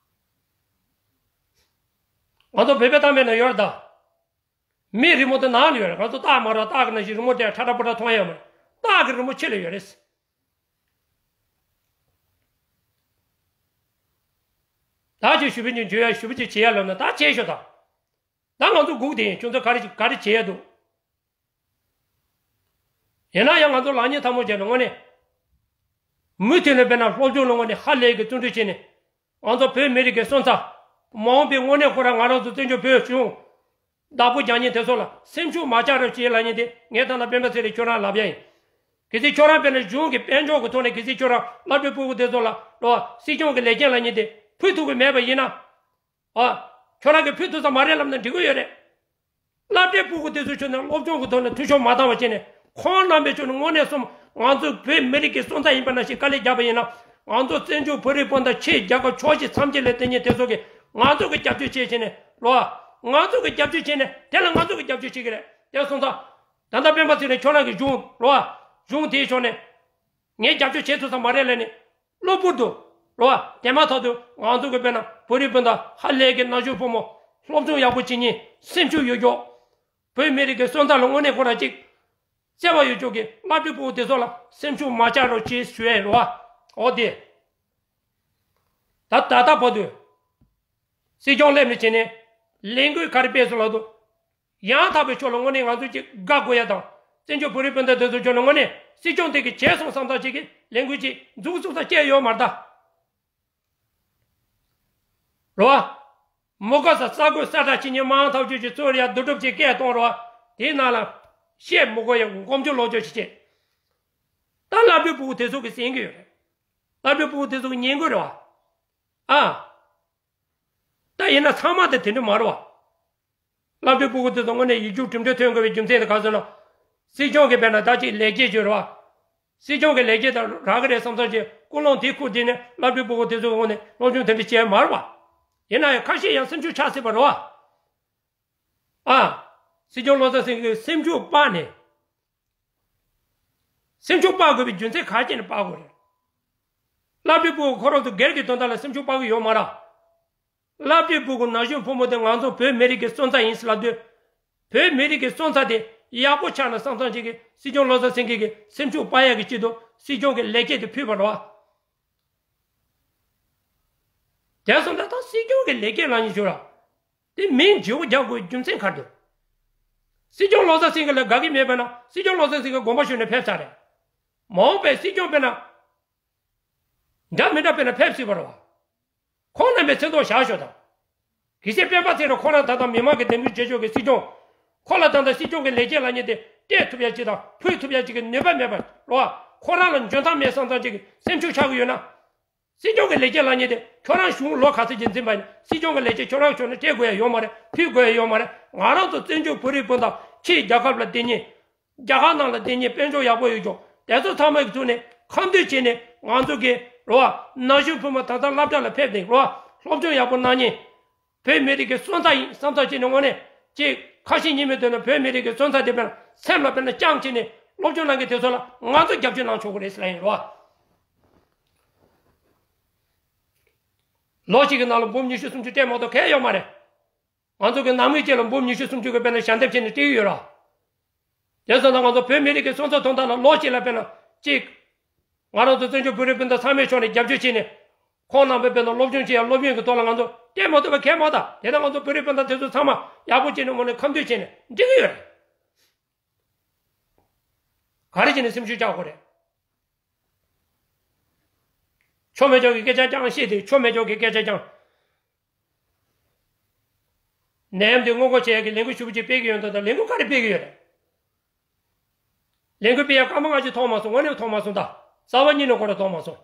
ང་ཚོ་བོད་པའི་གཏམ་དཔེ་ན་ཡོད་རེད་ད། མི་རི་མོ་དེ་ནང་ལ་ཡོད་རེད། ང་ཚོ་སྟག་མ་རེད། སྟག་གི་ནང་བཞིན་རི་མོ་དེ་ཁྲ་ཁྲ་པོ་ཏ་མཐོང་ཡ་ཡོད་མ་རེད། སྟག་གི་རི་མོ་ཕྱི་ལ་ཡོད་རེད། ད་ཅིག་ཞུ་བི་ཅིག་འཇུ་ཡ་ཞུ་བི་ཅིག་བྱེད་ཡ་ལབ་ན་ད་བྱས་ཤོག་ད། ད་ང་ཚོ་སྒུག་བསྡད་ཡིན། ཁྱོད་ཚོ་ག་རེ་ག་རེ་བྱེད་ཡ་འདུག་ཡིན་ན་ཡང་ང་ཚོ་ལག་གཉིས་ཐལ་མོ་སྦྱར་ནས་དངོས་གནས། མུ་མཐུད་ནས་དཔེར་ན་སློབ་སྦྱོང་ལ་དངོས་གནས་ཧ་ལས་ཀྱི་བརྩོན་འགྲུས་བྱས་ནས། ང་ཚོ་བོད་མི་རིགས་ཀྱི་སོན་རྩ། མ་འོངས་པའི་དངོས་གནས་ཁོ་རང་ང་རང་ཚོ་བཙན་བྱོལ་བོད་གཞུང་། བདག་པོ་རྒྱག་མཁན་དེ་ཚོ་ལ་སེམས་ཤུགས་མ་ཆག་རོགས་བྱེད་ལབ་མཁན་དེ་ངས་ད་ལྟ་སྤེན་པ་ཚེ་རིང་ཁྱོད་རང་ལབ་ཡ་ཡིན། གལ་སྲིད་ཁྱོད་རང་དཔེར་ན་གཞུང་གི་དཔལ་འབྱོར་གྱི་ཐོག་ནས་གལ་སྲིད་ཁྱོད་རང་སློབ་གྲྭའི་སྤུ་གུ་དེ་ཚོ་ལ་རོ་སྲིད་སྐྱོང་གི་ལས་འགན་ལབ་མཁན་དེ་ཕུལ་ཐུབ་ཀྱི་མེད་པ་ཡིན་ན། ཨ། ཁྱོད་རང་གིས་ཕུལ་ཐུབ་ས་མ་རེད་ལབ་ན་འགྲིག་གི་ཡོད་རེད། སློབ་གྲྭའི་སྤུ་གུ་དེ་ཚོ་ཁྱོད་ནས་སློབ་སྦྱོང་གི་ཐོག་ནས་འཐུས་ཤོར་མ་བཏང་བ་བྱས་ནས་ཁོང་རྣམ་པས་ཁྱོད་ནས་དངོས་གནས་སོང་ང་ཚོ་བོད་མི་རིགས་ཀྱི་སོན་རྩ་ཡིན་པ་ནང་བཞིན་དཀའ་ལས་བརྒྱབ་པ་ཡིན་ན། ང་ཚོ་བཙན་བྱོལ་བོད་རིགས་སྤུན་ཟླ་ཕྱི་རྒྱལ་ཁབ་ཕྱོགས་བཞི་མཚམས་བརྒྱད་ལ་བསྡད་མཁན་དེ་ཚོ་གིས་ང་ཚོ་གི་རྒྱབ་སྐྱོར་བྱེད་བྱས་ནས་རོ། ང་ཚོ་གི་རྒྱབ་སྐྱོར་བྱས་ནས་དེ་ལ་ང་ཚོ་གི་རྒྱབ་སྐྱོར་བྱེད་ཀྱི་རེད། དེ་སོང་ཙང་། ད་ལྟ་སྤེན་པ་ཚེ་རིང་ཁྱོད་རང་གི་གཞུང་རོ། གཞུང་དེའི་ཕྱོགས་ནས། ངས་རྒྱབ་སྐྱོར་བྱེད་ཐུབ་ས་མ་རེད་ལབ་ནས། གློ་བུར་དུ། རོ། དེ་མ་ཐག་ཏུ་ང་ཚོ་གི་དཔེར་ན་བོད་རིགས་སྤུན་ཟླ་ཧ་ལས་ཀྱི་ན་གཞོན་ཕོ་མོ། སློབ་སྦྱོང་ཡག་པོ་བྱེད་མཁན། སེམས་ཤུགས་ཡོད་མཁན། བོད་མི་རིགས་ཀྱི་སོན་རྩ་ལ་དངོས་གནས་ཁོ་རང་ཅིག་བརྩེ་བ་ཡོད་མཁན་གྱི་སློབ་ཕྲུག་ཕྲུ་གུ་དེ་ཚོ་ལ་སེམས་ཤུགས་མ་ཆག་རོགས་བྱེད་ཞུ་ཡས་རོ། འོ་དེ། ད་ད་ལྟ་བར་དུ། སྲིད་སྐྱོང་སླེབས་ནས་བྱས་ནས། ལས་འགུལ་ག་རེ་སྤེལ་སོང་ལབ་དུས། ཡང་དག་པའི་ཕྱོགས་ལ་དངོས་གནས་ང་ཚོ་ཅིག་དགའ་དགོས་ཡ་དང་། བཙན་བྱོལ་བོད་རིགས་སྤུན་ཟླ་དེ་ཚོ་ཕྱོགས་ནས་དངོས་གནས་སྲིད་སྐྱོང་དེ་གིས་བྱས་སོང་བསམ་ཙམ་ཅིག་གི་ལས་འགུལ་ཅིག་འཛུགས་ཚུགས་ས་བཅས་ཡོད་མ་རེད་ད། རེད་བ། མི་དགོས་ས་ས་རྒོད་ས་ཁྲ་ཕྱི་ཉིན་མང་ཐག་ཆོད་ཀྱི་གཙོ་བོར་ཡ་བསྡུ་སྒྲུབ་ཀྱི་སྐད་གཏོང་རེད་བ། དེའི་ནང་ལ་བཤད་མི་དགོས་ཡ་མགོ་མཇུག་ལོག་སྤྱོད་བྱེད་ཅེས། ད་སློབ་ཕྲུག་ཕྲུ་གུ་དེ་ཚོ་གིས་ཟིན་གྱི་ཡོད་རེད། སློབ་ཕྲུག་ཕྲུ་གུ་དེ་ཚོ་གིས་ཉན་གྱི་རེད་བ། ཨ། ད་ཡིན་ན་ཚང་མ་དེ་དེ་འདྲ་མ་རེད་བ། སློབ་ཕྲུག་ཕྲུ་གུ་དེ་ཚོ་དངོས་གནས་ཡིག་རྒྱུགས་གྲུབ་འབྲས་ཐོན་དགོས་པའི་རྒྱུ་མཚན་དེ་ག་ཟེར་ན། སྲིད་སྐྱོང་གིས་དཔེར་ན་ད་ཅིག་ལེགས་སྐྱེས་བྱོས་རེད་བ། སྲིད་སྐྱོང་གི་ལེགས་སྐྱེས་དང་རག་གི་རེད་བསམ་ཙམ་གྱི་ཀུན་སློང་དེ་ཁུར་བསྡད་ནས་སློབ་ཕྲུག་ཕྲུ་གུ་དེ་ཚོའི་ངོས་ནས་སློབ་སྦྱོང་དེ་འདྲ་བྱས་མ་རེད་བ། ཡིན་ན་ཡང་ཁ་ཤས་ཡང་སེམས་ཤུགས་ཆག་སྲིད་པ་རེད་བ། ཨ། སྲིད་སྐྱོང་བློ་བཟང་སེང་གེས་སེམས་ཤུགས་སྤར་ནས། སེམས་ཤུགས་སྤར་དགོས་པའི་རྒྱུ་མཚན་ག་རེ་བྱས་ནས་སྤར་དགོས་རེད། སློབ་ཕྲུག་ཕྲུ་གུ་ཁོ་རང་ཚོ་སྒེར་གྱི་དོན་དག་ལ་སེམས་ཤུགས་སྤར་གི་ཡོད་མ་རེད། སློབ་ཕྲུག་ཕྲུ་གུ་ན་གཞོན་ཕོ་མོ་དེ་ང་ཚོ་བོད་མི་རིགས་ཀྱི་སོན་རྩ་ཡིན་ཟེར་ལབ་དུས། བོད་མི་རིགས་ཀྱི་སོན་རྩ་དེ་ཡག་པོ་ཆགས་ན་བསམ་བསམ་ཅིག་གིས་སྲིད་སྐྱོང་བློ་བཟང་སེང་གེ་གིས་སེམས་ཤུགས་སྤར་ཡག་གི་ཆེད་དུ་སྲིད་སྐྱོང་གི་ལེགས་སྐྱེས་དེ་ཕུལ་བ་རེད་བ། དེ་སོང་ཙང་ད་སྲིད་སྐྱོང་གི་ལེགས་སྐྱེས་ལབ་མཁན་ཞིག་ར། དེ་མིང་བརྗེ་པོ་རྒྱག་དགོས་རྒྱུ་མཚན་ག་རེ་འདུག་སྲིད་སྐྱོང་བློ་བཟང་སེང་གེ་ལ་དགའ་གི་མེད་པ་ན་སྲིད་སྐྱོང་བློ་བཟང་སེང་གེ་དགོངས་པ་ཞུས་ནས་ཕེབས་ཚར་རེད། མ་འོངས་པའི་སྲིད་སྐྱོང་དཔེར་ན། འདྲ་མི་འདྲ་དཔེར་ན་ཕེབས་སྲིད་པ་རེད་བ། ཁོང་རྣམ་པའི་མཚན་ཐོག་བཞག་ཤོག་དང་། གལ་སྲིད་སྤེན་པ་ཚེ་རིང་ཁོ་རང་ད་ལྟ་མི་མང་གི་འདེམས་ཁྲིམས་བྱེད་ཕྱོགས་ཀྱི་སྲིད་སྐྱོང་། ཁོ་ལ་ད་ལྟ་སྲིད་སྐྱོང་གི་ལས་བྱེད་ལབ་མཁན་དེ་སྤྲད་ཐུབ་ཡ་ཅིག་དང་ཕུལ་ཐུབ་ཡ་ཅིག་གི་ནུས་པ་མེད་པ་རེད་བ། ཁོ་རང་ལ་འཇོན་ཐང་མེད་བསམ་ཙམ་ཅིག་གི་སེམས་ཤུགས་ཆག་གི་ཡོད་ན། སྲིད་སྐྱོང་གི་ལས་བྱེད་ལབ་མཁན་དེ་ཁྱོད་རང་གཞུང་ལོ་ག་ཚོད་ཅིག་འཛིན་པ་ཡིན་ན་སྲིད་སྐྱོང་གི་ལས་བྱེད་ཁྱོད་རང་ཕྱོགས་ནས་སྤྲད་དགོས་ཡ་ཡོད་མ་རེད། ཕུལ་དགོས་ཡ་ཡོད་མ་རེད། ང་རང་ཚོ་བཙན་བྱོལ་བོད་རིགས་སྤུན་ཟླ་ཕྱིའི་རྒྱལ་ཁབ་ལ་བསྡད་མཁན། རྒྱ་གར་ནང་ལ་བསྡད་མཁན་དཔལ་འབྱོར་ཡག་པོ་ཡོད་ཀྱང་དེ་ཚོ་ཚང་མ་གི་ཐོག་ནས་ཁ་མདུན་བྱས་ནས་ང་ཚོ་གི་རེད་བ། ན་གཞོན་ཕོ་མོ་ད་ལྟ་སློབ་གྲྭ་ལ་ཕེབས་ནས་རེད་བ། སློབ་སྦྱོང་ཡག་པོ་གནང་མཁན། བོད་མི་རིགས་ཀྱི་སོན་རྩ་ཡིན་བསམ་ཚུལ་བྱས་ནས་དངོས་གནས་ཅིག་ཁ་ཞེ་གཉིས་མེད་དོན་ན་བོད་མི་རིགས་ཀྱི་སོན་རྩ་དེ་དཔེར་ན་སེམས་ལ་དཔེར་ན་བཅངས་བྱས་ནས་སློབ་སྦྱོང་གནང་མཁན་དེ་ཚོ་ལ་ང་ཚོ་རྒྱབ་སྐྱོར་གནང་ཆོག་གི་རེད་ཟེར་ལབ་ཡིན་རེད་བ། ལོ་གཅིག་གི་ནང་ལ་འབུམ་ཉི་ཤུ་སུམ་ཅུ་སྤྲད་མ་གཏོགས་གང་ཡང་ཡོད་མ་རེད། ང་ཚོ་གི་ནང་མི་བཅས་ལ་འབུམ་ཉི་ཤུ་སུམ་ཅུ་གི་དཔེར་ན་ཞལ་འདེབས་བྱས་ནས་སྤྲད་ཀྱི་ཡོད་ར། དེ་སོང་ཙང་ང་ཚོ་བོད་མི་རིགས་ཀྱི་སོན་རྩ་དོན་དག་ལ་ལོ་གཅིག་ལ་དཔེར་ན་གཅིག་ང་རང་ཚོ་བཙན་བྱོལ་བོད་རིགས་སྤུན་ཟླ་ཚང་མའི་ཕྱོགས་ནས་རྒྱབ་སྐྱོར་བྱས་ནས། ཁོང་རྣམ་པའི་དཔེར་ན་སློབ་སྦྱོང་བྱེད་ཡ་སློབ་ཡོན་གྱི་ཐོག་ལ་ང་ཚོ་སྤྲད་མ་ཐུབ་པ་གང་མ་གཏོགས་དེ་ན་ང་ཚོ་བོད་རིགས་སྤུན་ཟླ་དེ་ཚོ་ཚང་མ་ཡག་པོ་བྱས་ནས་དངོས་གནས་ཁ་མདུན་བྱས་ནས་འགྲིག་གི་ཡོད་རེད། ག་རེ་བྱས་ནས་སེམས་ཤུགས་བཅག་དགོས་རེད། ཆོ་མེད་ཆོ་གི་སྐད་ཆ་རྐྱང་བཤད་དེ་ཆོ་མེད་ཆོ་གི་སྐད་ཆ་རྐྱང་། ནད་ཡམས་དེ་སྔོན་འགོག་བྱེད་ཡག་གི་ལས་འགུལ་ཞེ་པོ་ཅིག་སྤེལ་གྱི་ཡོད་འདུག་ད་ལས་འགུལ་ག་རེ་སྤེལ་གྱི་ཡོད་རེད། ལས་འགུལ་སྤེལ་ཡག་སྐར་མ་ལྔ་ཅིག་མཐོང་མ་སོང་། དངོས་གནས་མཐོང་མ་སོང་ད། རྩ་བ་ཉིད་ནས་ཁོ་རང་མཐོང་མ་སོང་།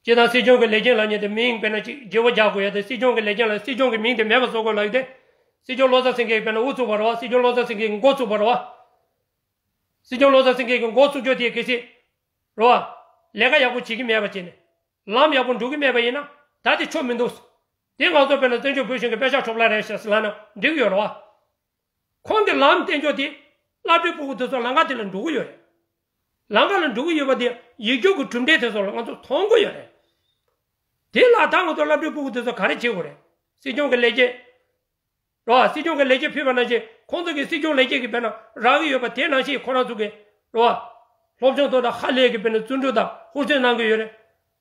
སྤྱིར་བཏང་སྲིད་སྐྱོང་གི་ལས་བྱེད་ལབ་མཁན་དེ་མིང་དཔེར་ན་ཅིག་བརྗེ་པོ་རྒྱག་དགོས་ཡ་དེ་སྲིད་སྐྱོང་གི་ལས་བྱེད་ལ་སྲིད་སྐྱོང་གི་མིང་དེ་མེད་པ་བཟོ་དགོས་ལབ་ཡོད་དེ། སྲིད་སྐྱོང་བློ་བཟང་སེང་གེ་དཔེར་ན་དབུ་བཙུགས་པ་རེད་བ། སྲིད་སྐྱོང་བློ་བཟང་སེང་གེ་འགོ་བཙུགས་པ་རེད་བ། སྲིད་སྐྱོང་བློ་བཟང་སེང་གེ་གི་འགོ་བཙུགས་རྒྱུ་དེ་གལ་སྲིད། རེད་བ། ལས་ཀ་ཡག་པོ་བྱེད་ཀྱི་མེད་པ་བྱས་ནས། ལམ་ཡག་པོ་འགྲོ་གི་མེད་པ་ཡིན་ན། ད་དེ་ཆོ་མི་འདུག་དེ་ང་ཚོ་དཔེར་ན་བཙན་བྱོལ་བོད་གཞུང་གི་དཔེ་ཆ་འཕྲོ་བརླག་རེད་ཤག་ཟེར་ལབ་ན་འགྲིག་གི་ཡོད་རེད་བ། ཁོང་གི་ལམ་བསྟན་ཕྱོགས་དེ་སློབ་གྲྭའི་ཕྲུ་གུ་དེ་ཚོ་ལམ་ཁ་དེ་ལ་འགྲོ་གི་ཡོད་རེད། ལམ་ཁ་ལ་འགྲོ་གི་ཡོད་པ་དེ་ཡིག་རྒྱུགས་ཀྱི་གྲུབ་འབྲས་དེ་ཚོ་ལ་ང་ཚོ་མཐོང་གི་ཡོད་རེད། དེ་ལ་ད་ང་ཚོ་སློབ་གྲྭའི་སྤུ་གུ་དེ་ཚོ་ག་རེ་བྱེད་དགོས་རེད། སྲིད་སྐྱོང་གི་ལས་བྱེད། རེད་བ། སྲིད་སྐྱོང་གི་ལས་བྱེད་ཕུད་པ་ནང་བཞིན་ཁོང་ཚོ་གི་སྲིད་སྐྱོང་ལས་བྱེད་ཀྱི་དཔེར་ན་རག་གི་ཡོད་པ་དེ་ནང་བཞིན་ཁོ་རང་ཚོ་གི་རེད་བ། སློབ་སྦྱོང་ཐོག་ལ་ཧ་ལས་ཀྱི་དཔེར་ན་བརྩོན་འགྲུས་དང་ཧུར་བརྩོན་གནང་གི་ཡོད་རེད།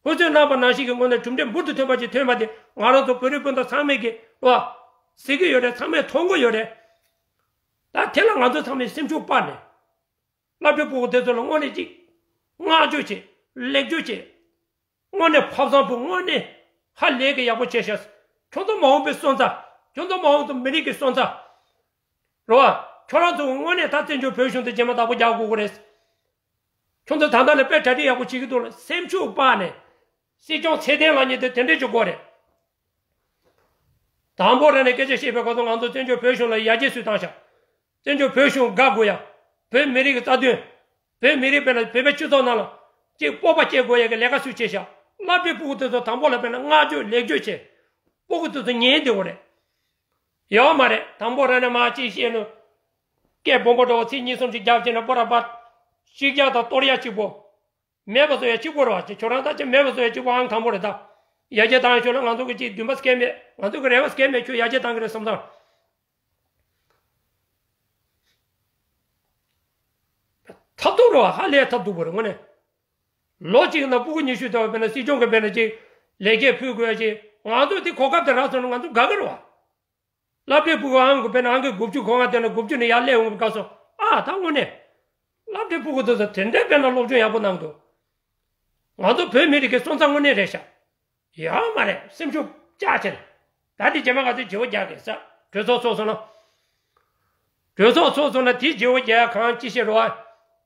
ཧུར་བརྩོན་གནང་པ་ནང་བཞིན་གྱི་ངོས་ནས་གྲུབ་འབྲས་འབུར་དུ་ཐོན་པ་ཅིག་ཐོན་པ་དེ་ང་རང་ཚོ་བོད་རིགས་སྤུན་ཟླ་ཚང་མས་ཀྱི་རེད་བ། གཟིགས་ཀྱི་ཡོད་རེད། ཚང་མས་མཐོང་གི་ཡོད་རེད། ད་དེ་ལ་ང་ཚོ་ཚང་མས་སེམས་ཤུགས་སྤར་ནས། སློབ་གྲྭའི་སྤུ་གུ་དེ་ཚོ་ལ་དངོས་གནས་ཅིག་བསྔགས་བརྗོད་བྱེད། ལེགས་བརྗོད་བྱེད། དངོས་གནས་ཕབ་བཟང་པོ་དངོས་གནས་ཧ་ལས་ཀྱི་ཡག་པོ་བྱས་ཤག་ཁྱོད་ཚོ་མ་འོངས་པའི་སོན་རྩ། ཁྱོད་ཚོ་མ་འོངས་པའི་མི་རིགས་ཀྱི་སོན་རྩ། རེད་བ། ཁྱོད་རང་ཚོ་དངོས་གནས་ད་བཙན་བྱོལ་བོད་གཞུང་དེ་རྗེས་མ་བདག་པོ་རྒྱག་དགོས་ཀྱི་རེད། ཁྱོད་ཚོ་ད་ལྟ་ལས་དཔེ་གྲ་སྒྲིག་ཡག་པོ་བྱེད་ཀྱི་འདུག་ལ། སེམས་ཤུགས་སྤར་ནས། སྲིད་སྐྱོང་ཚེ་བརྟན་ལགས་ཉིད་དེ་དེ་འདྲས་ཅིག་དགོས་རེད། དང་པོ་རང་ནས་སྐད་ཆ་བཤད་པའི་སྐབས་སུ་ང་ཚོ་བཙན་བྱོལ་བོད་གཞུང་ལ་ཡར་རྒྱས་སུ་བཏང་ཤག་བཙན་བྱོལ་བོད་གཞུང་དགའ་དགོས་ཡ། བོད་མི་རིགས་ཀྱི་རྩ་དོན། བོད་མི་རིགས་དཔེར་ན་བོད་པའི་སྤྱི་ཚོགས་ནང་ལ་གཅིག་སྤོབས་པ་སྐྱེ་དགོས་ཡ་གི་ལས་ཀ་སུས་བྱས་ཤག་སློབ་གྲྭའི་སྤུ་གུ་དེ་ཚོ་དང་པོ་ལ་དཔེར་ན་བསྔགས་བརྗོད་ལེགས་བརྗོད་བྱས། སྤུ་གུ་དེ་ཚོ་ཉན་བདེ་བོ་རེད། ཡོད་མ་རེད། དང་པོ་རང་ནས་མ་གཅིག་བཤད་ནོ། སྐད་སྦོམ་པོ་འདྲ་བོ་ཚིག་གཉིས་གསུམ་ཅིག་རྒྱབ་བྱས་ན་པོ་ར་པ། ཤིག་རྒྱག་དང་གཏོར་ཡ་གཅིག་པོ། མེད་པ་བཟོ་ཡ་གཅིག་པོ་རེད་བ། ཁྱོད་རང་ད་ཅི་མེད་པ་བཟོ་ཡ་གཅིག་པོ་ཨང་དང་པོ་རེད་ད། ཡར་རྒྱས་བཏང་ཡ་ཁྱོད་ལ་ང་ཚོ་གི་ཅིག་འདུན་པ་སྐད་མེད། ང་ཚོ་གི་རེ་བ་སྐད་མེད། ཁྱོད་ཡར་རྒྱས་བཏང་གི་རེད་བསམ་ཙང་། ཐབས་སྡུག་རེད་བ། ཧ་ལས་ཐབས་སྡུག་པོ་རེད་དངོས་གནས། ལོ་གཅིག་ནང་སྤུ་གུ་ཉི་ཤུ་ཙམ་དཔེར་ན་སྲིད་སྐྱོང་གི་དཔེར་ན་ཅིག་ལེགས་སྐྱེས་ཕུལ་དགོས་ཡ་ཅིག་ང་ཚོ་དེ་གོ་སྐབས་དེ་རག་སོང་ན་ང་ཚོ་དགའ་གི་རེད་བ། སློབ་གྲྭའི་སྤུ་གུ་ཨང་གི་དཔེར་ན་ཨང་ཀི་དགུ་བཅུ་གོ་ལྔ་དེ་ལ་དགུ་བཅུ་ནས་ཡར་སླེབས་འོང་བའི་སྐབས་སུ་ཨ་ད་དངོས་གནས། སློབ་གྲྭའི་སྤུ་གུ་དེ་ཚོ་དེ་འདྲའི་དཔེར་ན་སློབ་སྦྱོང་ཡག་པོ་གནང་འདུག་ང་ཚོ་བོད་མི་རིགས་ཀྱི་སོན་རྩ་དངོས་གནས་རེད་ཤག་ཡོད་མ་རེད། སེམས་ཤུགས་བཅག་བྱས། ད་དེ་རྗེས་མ་ང་ཚོས་བརྗེ་བོ་རྒྱག་དགོས་ས། གྲོས་ཚོགས་ཚོགས་སོང་ན། གྲོས་ཚོགས་ཚོགས་སོང་ན་དེ་བརྗེ་བོ་རྒྱག་གང་ཅི་ཤེས་རོགས།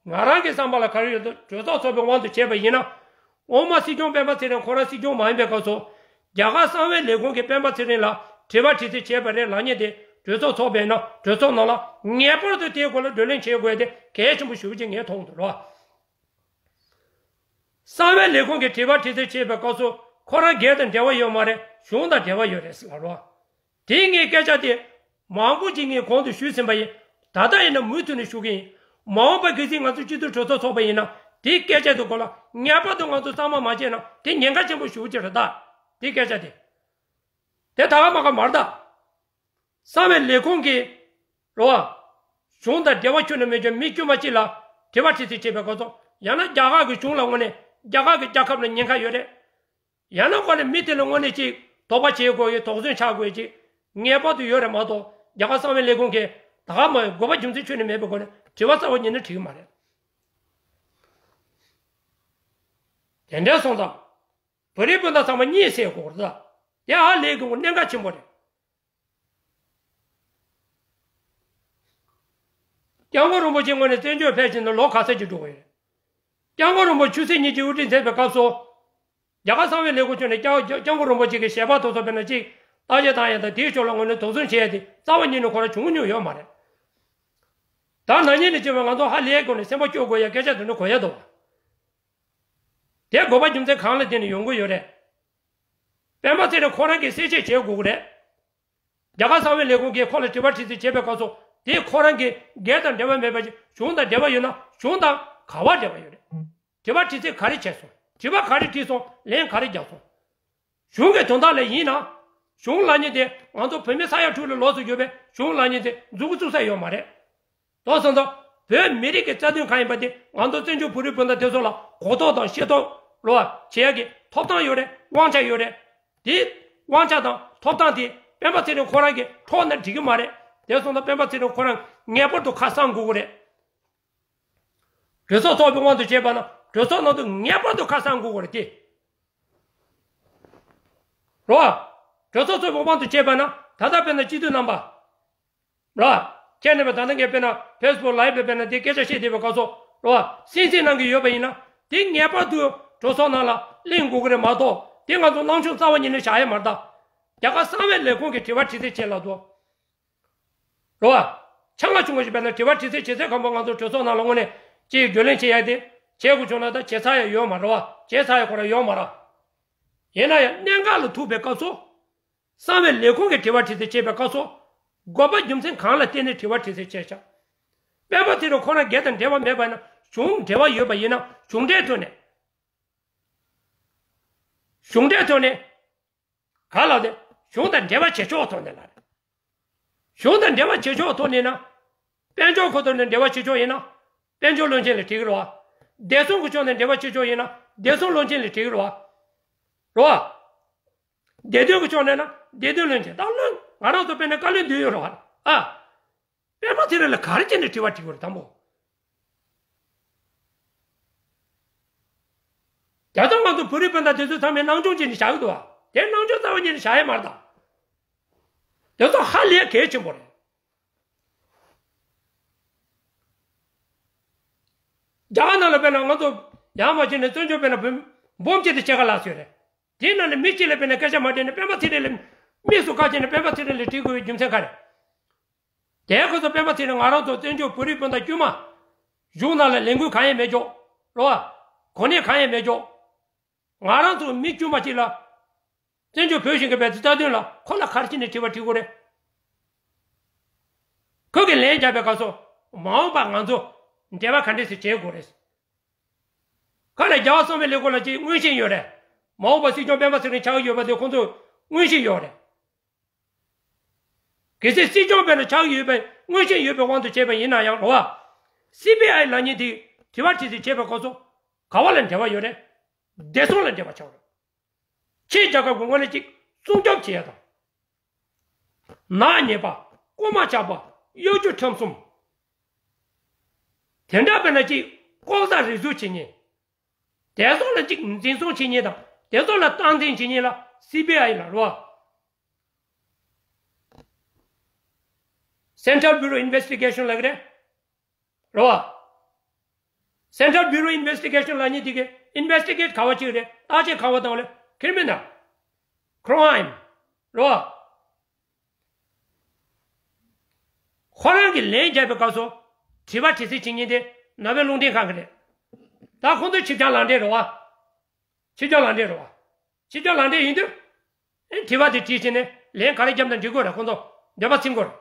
ང་རང་གི་བསམ་པ་ལ་ག་རེ་ཡོད་དོ། གྲོས་ཚོགས་ཚོགས་པའི་དབང་དུ་བྱས་པ་ཡིན་ན། འོག་མ་སྲིད་སྐྱོང་སྤེན་པ་ཚེ་རིང་ཁོ་རང་སྲིད་སྐྱོང་མ་ཡིན་པའི་སྐབས་སུ། རྒྱ་གར་གསང་བའི་ལས་ཁུངས་ཀྱིས་སྤེན་པ་ཚེ་རིང་ལ་དྲི་བ་དྲི་རྩད་བྱས་པ་རེད་ལབ་མཁན་དེ་གྲོས་ཚོགས་ཚོགས་པ་ཡིན་ན་གྲོས་ཚོགས་ནང་ལ་ངེས་པར་དུ་དེའི་སྐོར་ལ་བགྲོ་གླེང་བྱེད་དགོས་དེ་གལ་ཆེན་པོ་ཞེ་པོ་ཅིག་ངས་མཐོང་འདུག་རོགས། གསང་བའི་ལས་ཁུངས་ཀྱིས་དྲི་བ་དྲི་རྩད་བྱེད་པའི་སྐབས་སུ་ཁོ་རང་སྒེར་དང་འབྲེལ་བ་ཡོད་མ་རེད། གཞུང་དང་འབྲེལ་བ་ཡོད་རེད་ཟེར་ལབ་རོགས། དེའི་ངའི་སྐད་ཆ་དེ་མང་པོ་ཅིག་ངས་གོང་དུ་ཞུས་ཟིན་པ་ཡིན། ད་ལྟ་ཡིན་ན་མུ་མཐུད་ནས་ཞུ་གི་ཡིན། མ་འོངས་པ་གལ་སྲིད་ང་ཚོ་སྤྱི་འཐུས་གྲོས་ཚོགས་ཚོགས་པ་ཡིན་ན་དེའི་སྐད་ཆ་དེ་སྐོར་ལ་ངེས་པར་དུ་ང་ཚོ་གཙང་མ་མ་བྱས་ན་དེ་ཉེན་ཁ་ཆེན་པོ་ཞེ་པོ་ཅིག་རེད་ད། དེའི་སྐད་ཆ་དེ། དེ་ད་ག་མ་ག་མ་རེད་ད། གསང་བའི་ལས་ཁུངས་ཀྱིས་རོ། གཞུང་དང་འབྲེལ་བ་ཁྱོན་ནས་མེད་ཀྱང་མི་དཀྱུས་མ་གཅིག་ལ་དྲི་བ་དྲི་རྩད་བྱེད་པའི་སྐབས་སུ་ཡང་ན་རྒྱ་གར་གྱི་གཞུང་ལ་དངོས་གནས་རྒྱ་གར་གྱི་རྒྱལ་ཁབ་ལ་ཉེན་ཁ་ཡོད་རེད། ཡང་ན་དངོས་གནས་མི་དེ་ལ་དངོས་གནས་ཅིག་དོགས་པ་བྱེད་དགོས་ཀྱི་དོགས་ཟོན་བྱ་དགོས་ཀྱི་ངེས་པར་དུ་ཡོད་རེད་མ་གཏོགས་རྒྱ་གར་གསང་བའི་ལས་ཁུངས་ཀྱིས་ད་ག་མ་དགོས་པ་རྒྱུ་མཚན་ཁྱོན་ནས་མེད་པའི་སྒོ་ནས་དྲི་བ་རྩ་བ་ཉིད་ནས་དྲི་གི་མ་རེད། དེ་འདྲ་སོང་ཙང་། བོད་རིགས་སྤུན་ཟླ་ཚང་མ་གཉིད་སད་དགོས་རེད་ད། དེ་ཧ་ལས་དགོས་གནད་འགག་ཆེན་པོ་རེད། སྐྱབས་མགོན་རིན་པོ་ཆེ་དངོས་གནས་བཙན་བྱོལ་ཕེབས་བཞིན་དུ་ལོ་ག་ཚོད་ཅིག་འགྲོ་གི་ཡོད་རེད། སྐྱབས་མགོན་རིན་པོ་ཆུ་ཚོད་གཉིས་ཀྱི་དབུ་ཁྲིད་མཛད་པའི་སྐབས་སུ། རྒྱ་གར་གསང་བའི་ལས་ཁུངས་ཕྱོགས་ནས་སྐྱབས་སྐྱབས་མགོན་རིན་པོ་ཆེ་གི་ཞལ་པར་དེ་ཚོ་དཔེར་ན་ཅིག་བརྟག་དཔྱད་བཏང་ཡ་དང་དེའི་ཕྱོགས་ལ་དངོས་གནས་དོགས་ཟོན་བྱེད་ཡ་དེ་རྩ་བ་ཉིད་ནས་ཁོ་རང་བྱུང་མྱོང་ཡོད་མ་རེད། ད་ན་ནིང་ནས་བྱས་པ་ང་ཚོ་ཧ་ལས་དགོས་ནས་སེམས་པ་སྐྱོ་དགོས་ཡ་སྐད་ཆ་དེ་འདྲ་གོ་ཡ་འདུག་བ། དེ་དགོས་པ་རྒྱུ་མཚན་གང་ལ་བརྟེན་ནས་ཡོང་གི་ཡོད་རེད། སྤེན་པ་ཚེ་རིང་ཁོ་རང་གིས་གསལ་བཤད་བྱེད་དགོས་ཀྱི་རེད། རྒྱ་གར་གསང་བའི་ལས་ཁུངས་ཀྱིས་ཁོ་ལ་དྲི་བ་དྲི་རྩད་བྱེད་པའི་སྐབས་སུ་དེ་ཁོ་རང་གི་སྒེར་དང་འབྲེལ་བ་མེད་པ་ཞིག་གཞུང་དང་འབྲེལ་བ་ཡོད་ན་གཞུང་དང་ག་པར་འབྲེལ་བ་ཡོད་རེད། དྲི་བ་དྲི་རྩད་ག་རེ་བྱས་སོང་། དྲི་བ་ག་རེ་དྲིས་སོང་། ལན་ག་རེ་རྒྱག་སོང་། གཞུང་གི་དོན་དག་ལ་ཡིན་ན། གཞུང་ལབ་མཁན་དེ་ང་ཚོ་བོད་མི་ས་ཡ་དྲུག་ལས་ལོགས་སུ་ཡོད་པའི་གཞུང་ལབ་མཁན་དེ་མཛུབ་གུ་བཙུགས་ས་ཡོད་མ་རེད། དོ་སོང་ཙང་། བོད་མི་རིགས་ཀྱི་རྩ་དོན་གང་ཡིན་པ་དེ་ང་ཚོ་བཙན་བྱོལ་བོད་རིགས་སྤུན་ཟླ་དེ་ཚོ་ལ་གོ་རྟོགས་དང་ཤེས་རྟོགས་རོ་བ་བྱེད་ཡག་གི་ཐོབ་ཐང་ཡོད་རེད། དབང་ཆ་ཡོད་རེད། དེ་དབང་ཆ་དང་ཐོབ་ཐང་དེ་སྤེན་པ་ཚེ་རིང་ཁོ་རང་གིས་འཕྲོག་ན་འགྲིག་གི་མ་རེད། དེ་སོང་ཙང་སྤེན་པ་ཚེ་རིང་ཁོ་རང་ངེས་པར་དུ་ཁ་གསང་དགོས་ཀྱི་རེད། གྲོས་ཚོགས་ཚོགས་པའི་དབང་དུ་བྱས་པ་ན་གྲོས་ཚོགས་ནང་དུ་ངེས་པར་དུ་ཁ་གསང་དགོས་ཀྱི་རེད་དེ། རོ། གྲོས་ཚོགས་ཚོགས་པའི་དབང་དུ་བྱས་པ་ན་ད་ལྟ་དཔེར་ན་སྤྱི་འཐུས་རྣམ་པ། རོ། ཁྱེད་རྣམ་པས་ད་ལྟ་ངས་དཔེར་ན་ཕེ་སི་བུག་ལའེབ་ལ་དཔེར་ན་དེ་སྐད་ཆ་བཤད་བསྡད་པའི་སྐབས་སུ་རོ། གསན་གཟིགས་གནང་གི་ཡོད་པ་ཡིན་ན་དེ་ངེས་པར་དུ་གྲོས་ཚོགས་ནང་ལ་གླེང་དགོས་ཀྱི་རེད་མ་གཏོགས་དེ་ང་ཚོ་སྣང་ཆུང་རྩ་བ་ཉིད་ནས་བཞག་ཡ་མ་རེད་ད། རྒྱ་གར་གསང་བའི་ལས་ཁུངས་ཀྱིས་དྲི་བ་དྲི་རྩད་བྱེད་ལབ་འདུག་རོ། ཆང་ང་ཆུང་ངུ་ཞིག་དཔེར་ན་དྲི་བ་དྲི་རྩད་བྱེད་ཚད་གང་པོ་ང་ཚོ་གྲོས་ཚོགས་ནང་ལ་དངོས་གནས་ཅིག་བགྲོ་གླེང་བྱེད་ཡ་དེ་བྱེད་དགོས་བྱུང་ན་ད་བྱེད་ཚར་ཡ་ཡོད་མ་རེད་བ། བྱེད་ཚར་ཡ་ཁོ་རང་ཡོད་མ་རེད། ཡིན་ན་ཡང་གནད་འགག་ལ་ཐུག་པའི་སྐབས་སུ། གསང་བའི་ལས་ཁུངས་ཀྱིས་དྲི་བ་དྲི་རྩད་བྱེད་པའི་སྐབས་སུ། དགོས་པ་རྒྱུ་མཚན་གང་ལ་བརྟེན་ནས་དྲི་བ་དྲི་རྩད་བྱས་ཤག་སྤེན་པ་ཚེ་རིང་ཁོ་རང་སྒེར་དང་འབྲེལ་བ་མེད་པ་ཡིན་ན་གཞུང་འབྲེལ་བ་ཡོད་པ་ཡིན་ན་གཞུང་འབྲེལ་ཐོག་ནས། གཞུང་འབྲེལ་ཐོག་ནས་ ག་ལ་དེ་གཞུང་དང་འབྲེལ་བ་བྱེད་ཕྱོགས་ཐོག་ནས་ལ་རེད། གཞུང་དང་འབྲེལ་བ་བྱེད་ཕྱོགས་ཐོག་ནས་ན། དཔལ་འབྱོར་ཁོ་ཐོག་ནས་འབྲེལ་བ་བྱེད་ཕྱོགས་ཡིན་ན། དཔལ་འབྱོར་བློན་ཆེན་ལ་འཁྲི་གི་རེད་བ། བདེ་སྲུང་གི་ཕྱོགས་ནས་འབྲེལ་བ་བྱེད་ཕྱོགས་ཡིན་ན་བདེ་སྲུང་བློན་ཆེན་ལ་འཁྲི་གི་རེད་བ། རེད་བ། བདེ་དོན་གྱི་ཕྱོགས་ནས་ན་བདེ་དོན་བློན་ཆེན་ད་བློན་ང་རང་ཚོ་དཔེར་ན་བཀའ་བློན་འདུས་ཡོད་རེད་བ། ཨ། པད་མ་ཚེ་རིང་ལ་ག་རེ་བྱས་ནས་དྲི་བ་དྲི་དགོས་རེད་དང་པོ། རྒྱ་ཚོ་ང་ཚོ་བོད་རིགས་སྤུན་ཟླ་དེ་ཚོ་ཚང་མས་སྣང་ཆུང་བྱས་ནས་བཞག་གི་འདུག་བ། དེ་སྣང་ཆུང་རྩ་བ་ཉིད་ནས་བཞག་ཡ་མ་རེད་ད། དེ་ཚོ་ཧ་ལས་གལ་ཆེན་པོ་རེད། རྒྱ་གར་ནང་ལ་དཔེར་ན་ང་ཚོ་ཡར་མར་བྱས་ནས་བཙན་བྱོལ་དཔེར་ན་འབུམ་འབུམ་གཅིག་དང་ཕྱེད་ཀ་ལྷག་ཙམ་ཡོད་རེད། དེའི་ནང་ནས་མི་གཅིག་ལ་དཔེར་ན་སྐད་ཆ་མ་དྲིས་ནས་སྤེན་པ་ཚེ་རིང་ལ་དམིགས་སུ་བཀར་བྱས་ནས་སྤེན་པ་ཚེ་རིང་ལ་དྲི་དགོས་པའི་རྒྱུ་མཚན་ག་རེ། དེ་ཁོ་ཚོ་སྤེན་པ་ཚེ་རིང་ང་རང་ཚོ་བཙན་བྱོལ་བོད་རིགས་སྤུན་ཟླ་དཀྱུས་མ། གཞུང་ནང་ལ་ལས་འགུལ་གང་ཡང་མེད་ཀྱོག་རོ་བ། གོ་གནས་གང་ཡང་མེད་ཀྱོག་ང་རང་ཚོ་མི་དཀྱུས་མ་གཅིག་ལ། བཙན་བྱོལ་བོད་གཞུང་གི་བའི་རྩ་དོན་ལ་ཁོ་ལ་ག་རེ་བྱས་ནས་དྲི་བ་དྲི་དགོས་རེད། ཁོ་གིས་ལན་བརྒྱབ་པའི་སྐབས་སུ་མ་འོངས་པ་ང་ཚོ་འབྲེལ་བ་ག་འདྲས་སེ་བྱེད་དགོས་རེད། ག་ལ་རྒྱལ་བ་གསང་བའི་ལས་ཁུངས་ལ་ཅིག་མངོན་ཤེས་ཡོད་རེད། མ་འོངས་པ་སྲིད་སྐྱོང་སྤེན་པ་ཚེ་རིང་ཆགས་ཀྱི་ཡོད་པ་དེ་ཁོང་ཚོ་མངོན་ཤེས་ཡོད་རེད། གལ་སྲིད་སྲིད་སྐྱོང་སྤེན་པ་ཆགས་ཀྱི་ཡོད་པའི་མངོན་ཤེས་ཡོད་པའི་དབང་དུ་བྱས་པ་ཡིན་ན་ཡང་རོ་བ། སི་བི་ཨའི་ལབ་མཁན་དེ་དྲི་བ་དྲི་སེ་བྱས་པའི་སྐབས་སུ་ག་བ་ལ་འབྲེལ་བ་ཡོད་རེད། བདེ་སྲུང་ལ་འབྲེལ་བ་ཆགས་རེད། ཕྱིའི་རྒྱལ་ཁབ་ཀྱི་ངོས་ནས་ཅིག་སྲུང་སྐྱོབ་བྱེད་ཡ་དང་། ནག་ཉེས་པ། རྐུ་མ་ཆག་པ། གཡོ་སྒྱུ་ཁྲིམས་གསུམ། དེ་འདྲ་དཔེར་ན་ཅིག་ལྐོག་ཟ་རུལ་སུངས་བྱེད་མཁན། དེ་ཚོ་ལ་ཅིག་འཛིན་བཟུང་བྱེད་མཁན་དང་དེ་ཚོ་ལ་སྟངས་འཛིན་བྱེད་མཁན་ལ་སི་བི་ཨའི་ལབ་རོ། Central Bureau Investigation ལབ་ཀྱི་རེད། རེད་བ། Central Bureau Investigation ལབ་མཁན་དེ་གིས་ཨིན་ཝེ་སི་ཊི་གེ་ཊི་ག་བ་བྱེད་ཀྱི་རེད། བརྟག་དཔྱད་ག་བ་བཏང་བ་རེད། Criminal Crime རེད་བ། ཁོ་རང་གིས་ལན་བརྒྱབ་པའི་སྐབས་སུ་དྲི་བ་དྲི་སེལ་བྱེད་མཁན་དེ་ནོར་ཝེ་རླུང་འཕྲིན་ཁང་གི་རེད། ད་ཁོང་ཚོ་ཕྱི་རྒྱལ་ལག་འབྲེལ་རེད་བ། ཕྱི་རྒྱལ་ལག་འབྲེལ་རེད་བ། ཕྱི་རྒྱལ་ལག་འབྲེལ་ཡིན་དུས། ཨེ་དྲི་བ་དེ་དྲིས་བྱས་ནས་ལན་ག་རེ་བརྒྱབ་ན་འགྲིག་གི་རེད། ཁོང་ཚོ་འདོད་པ་ཚིམ་གི་རེད།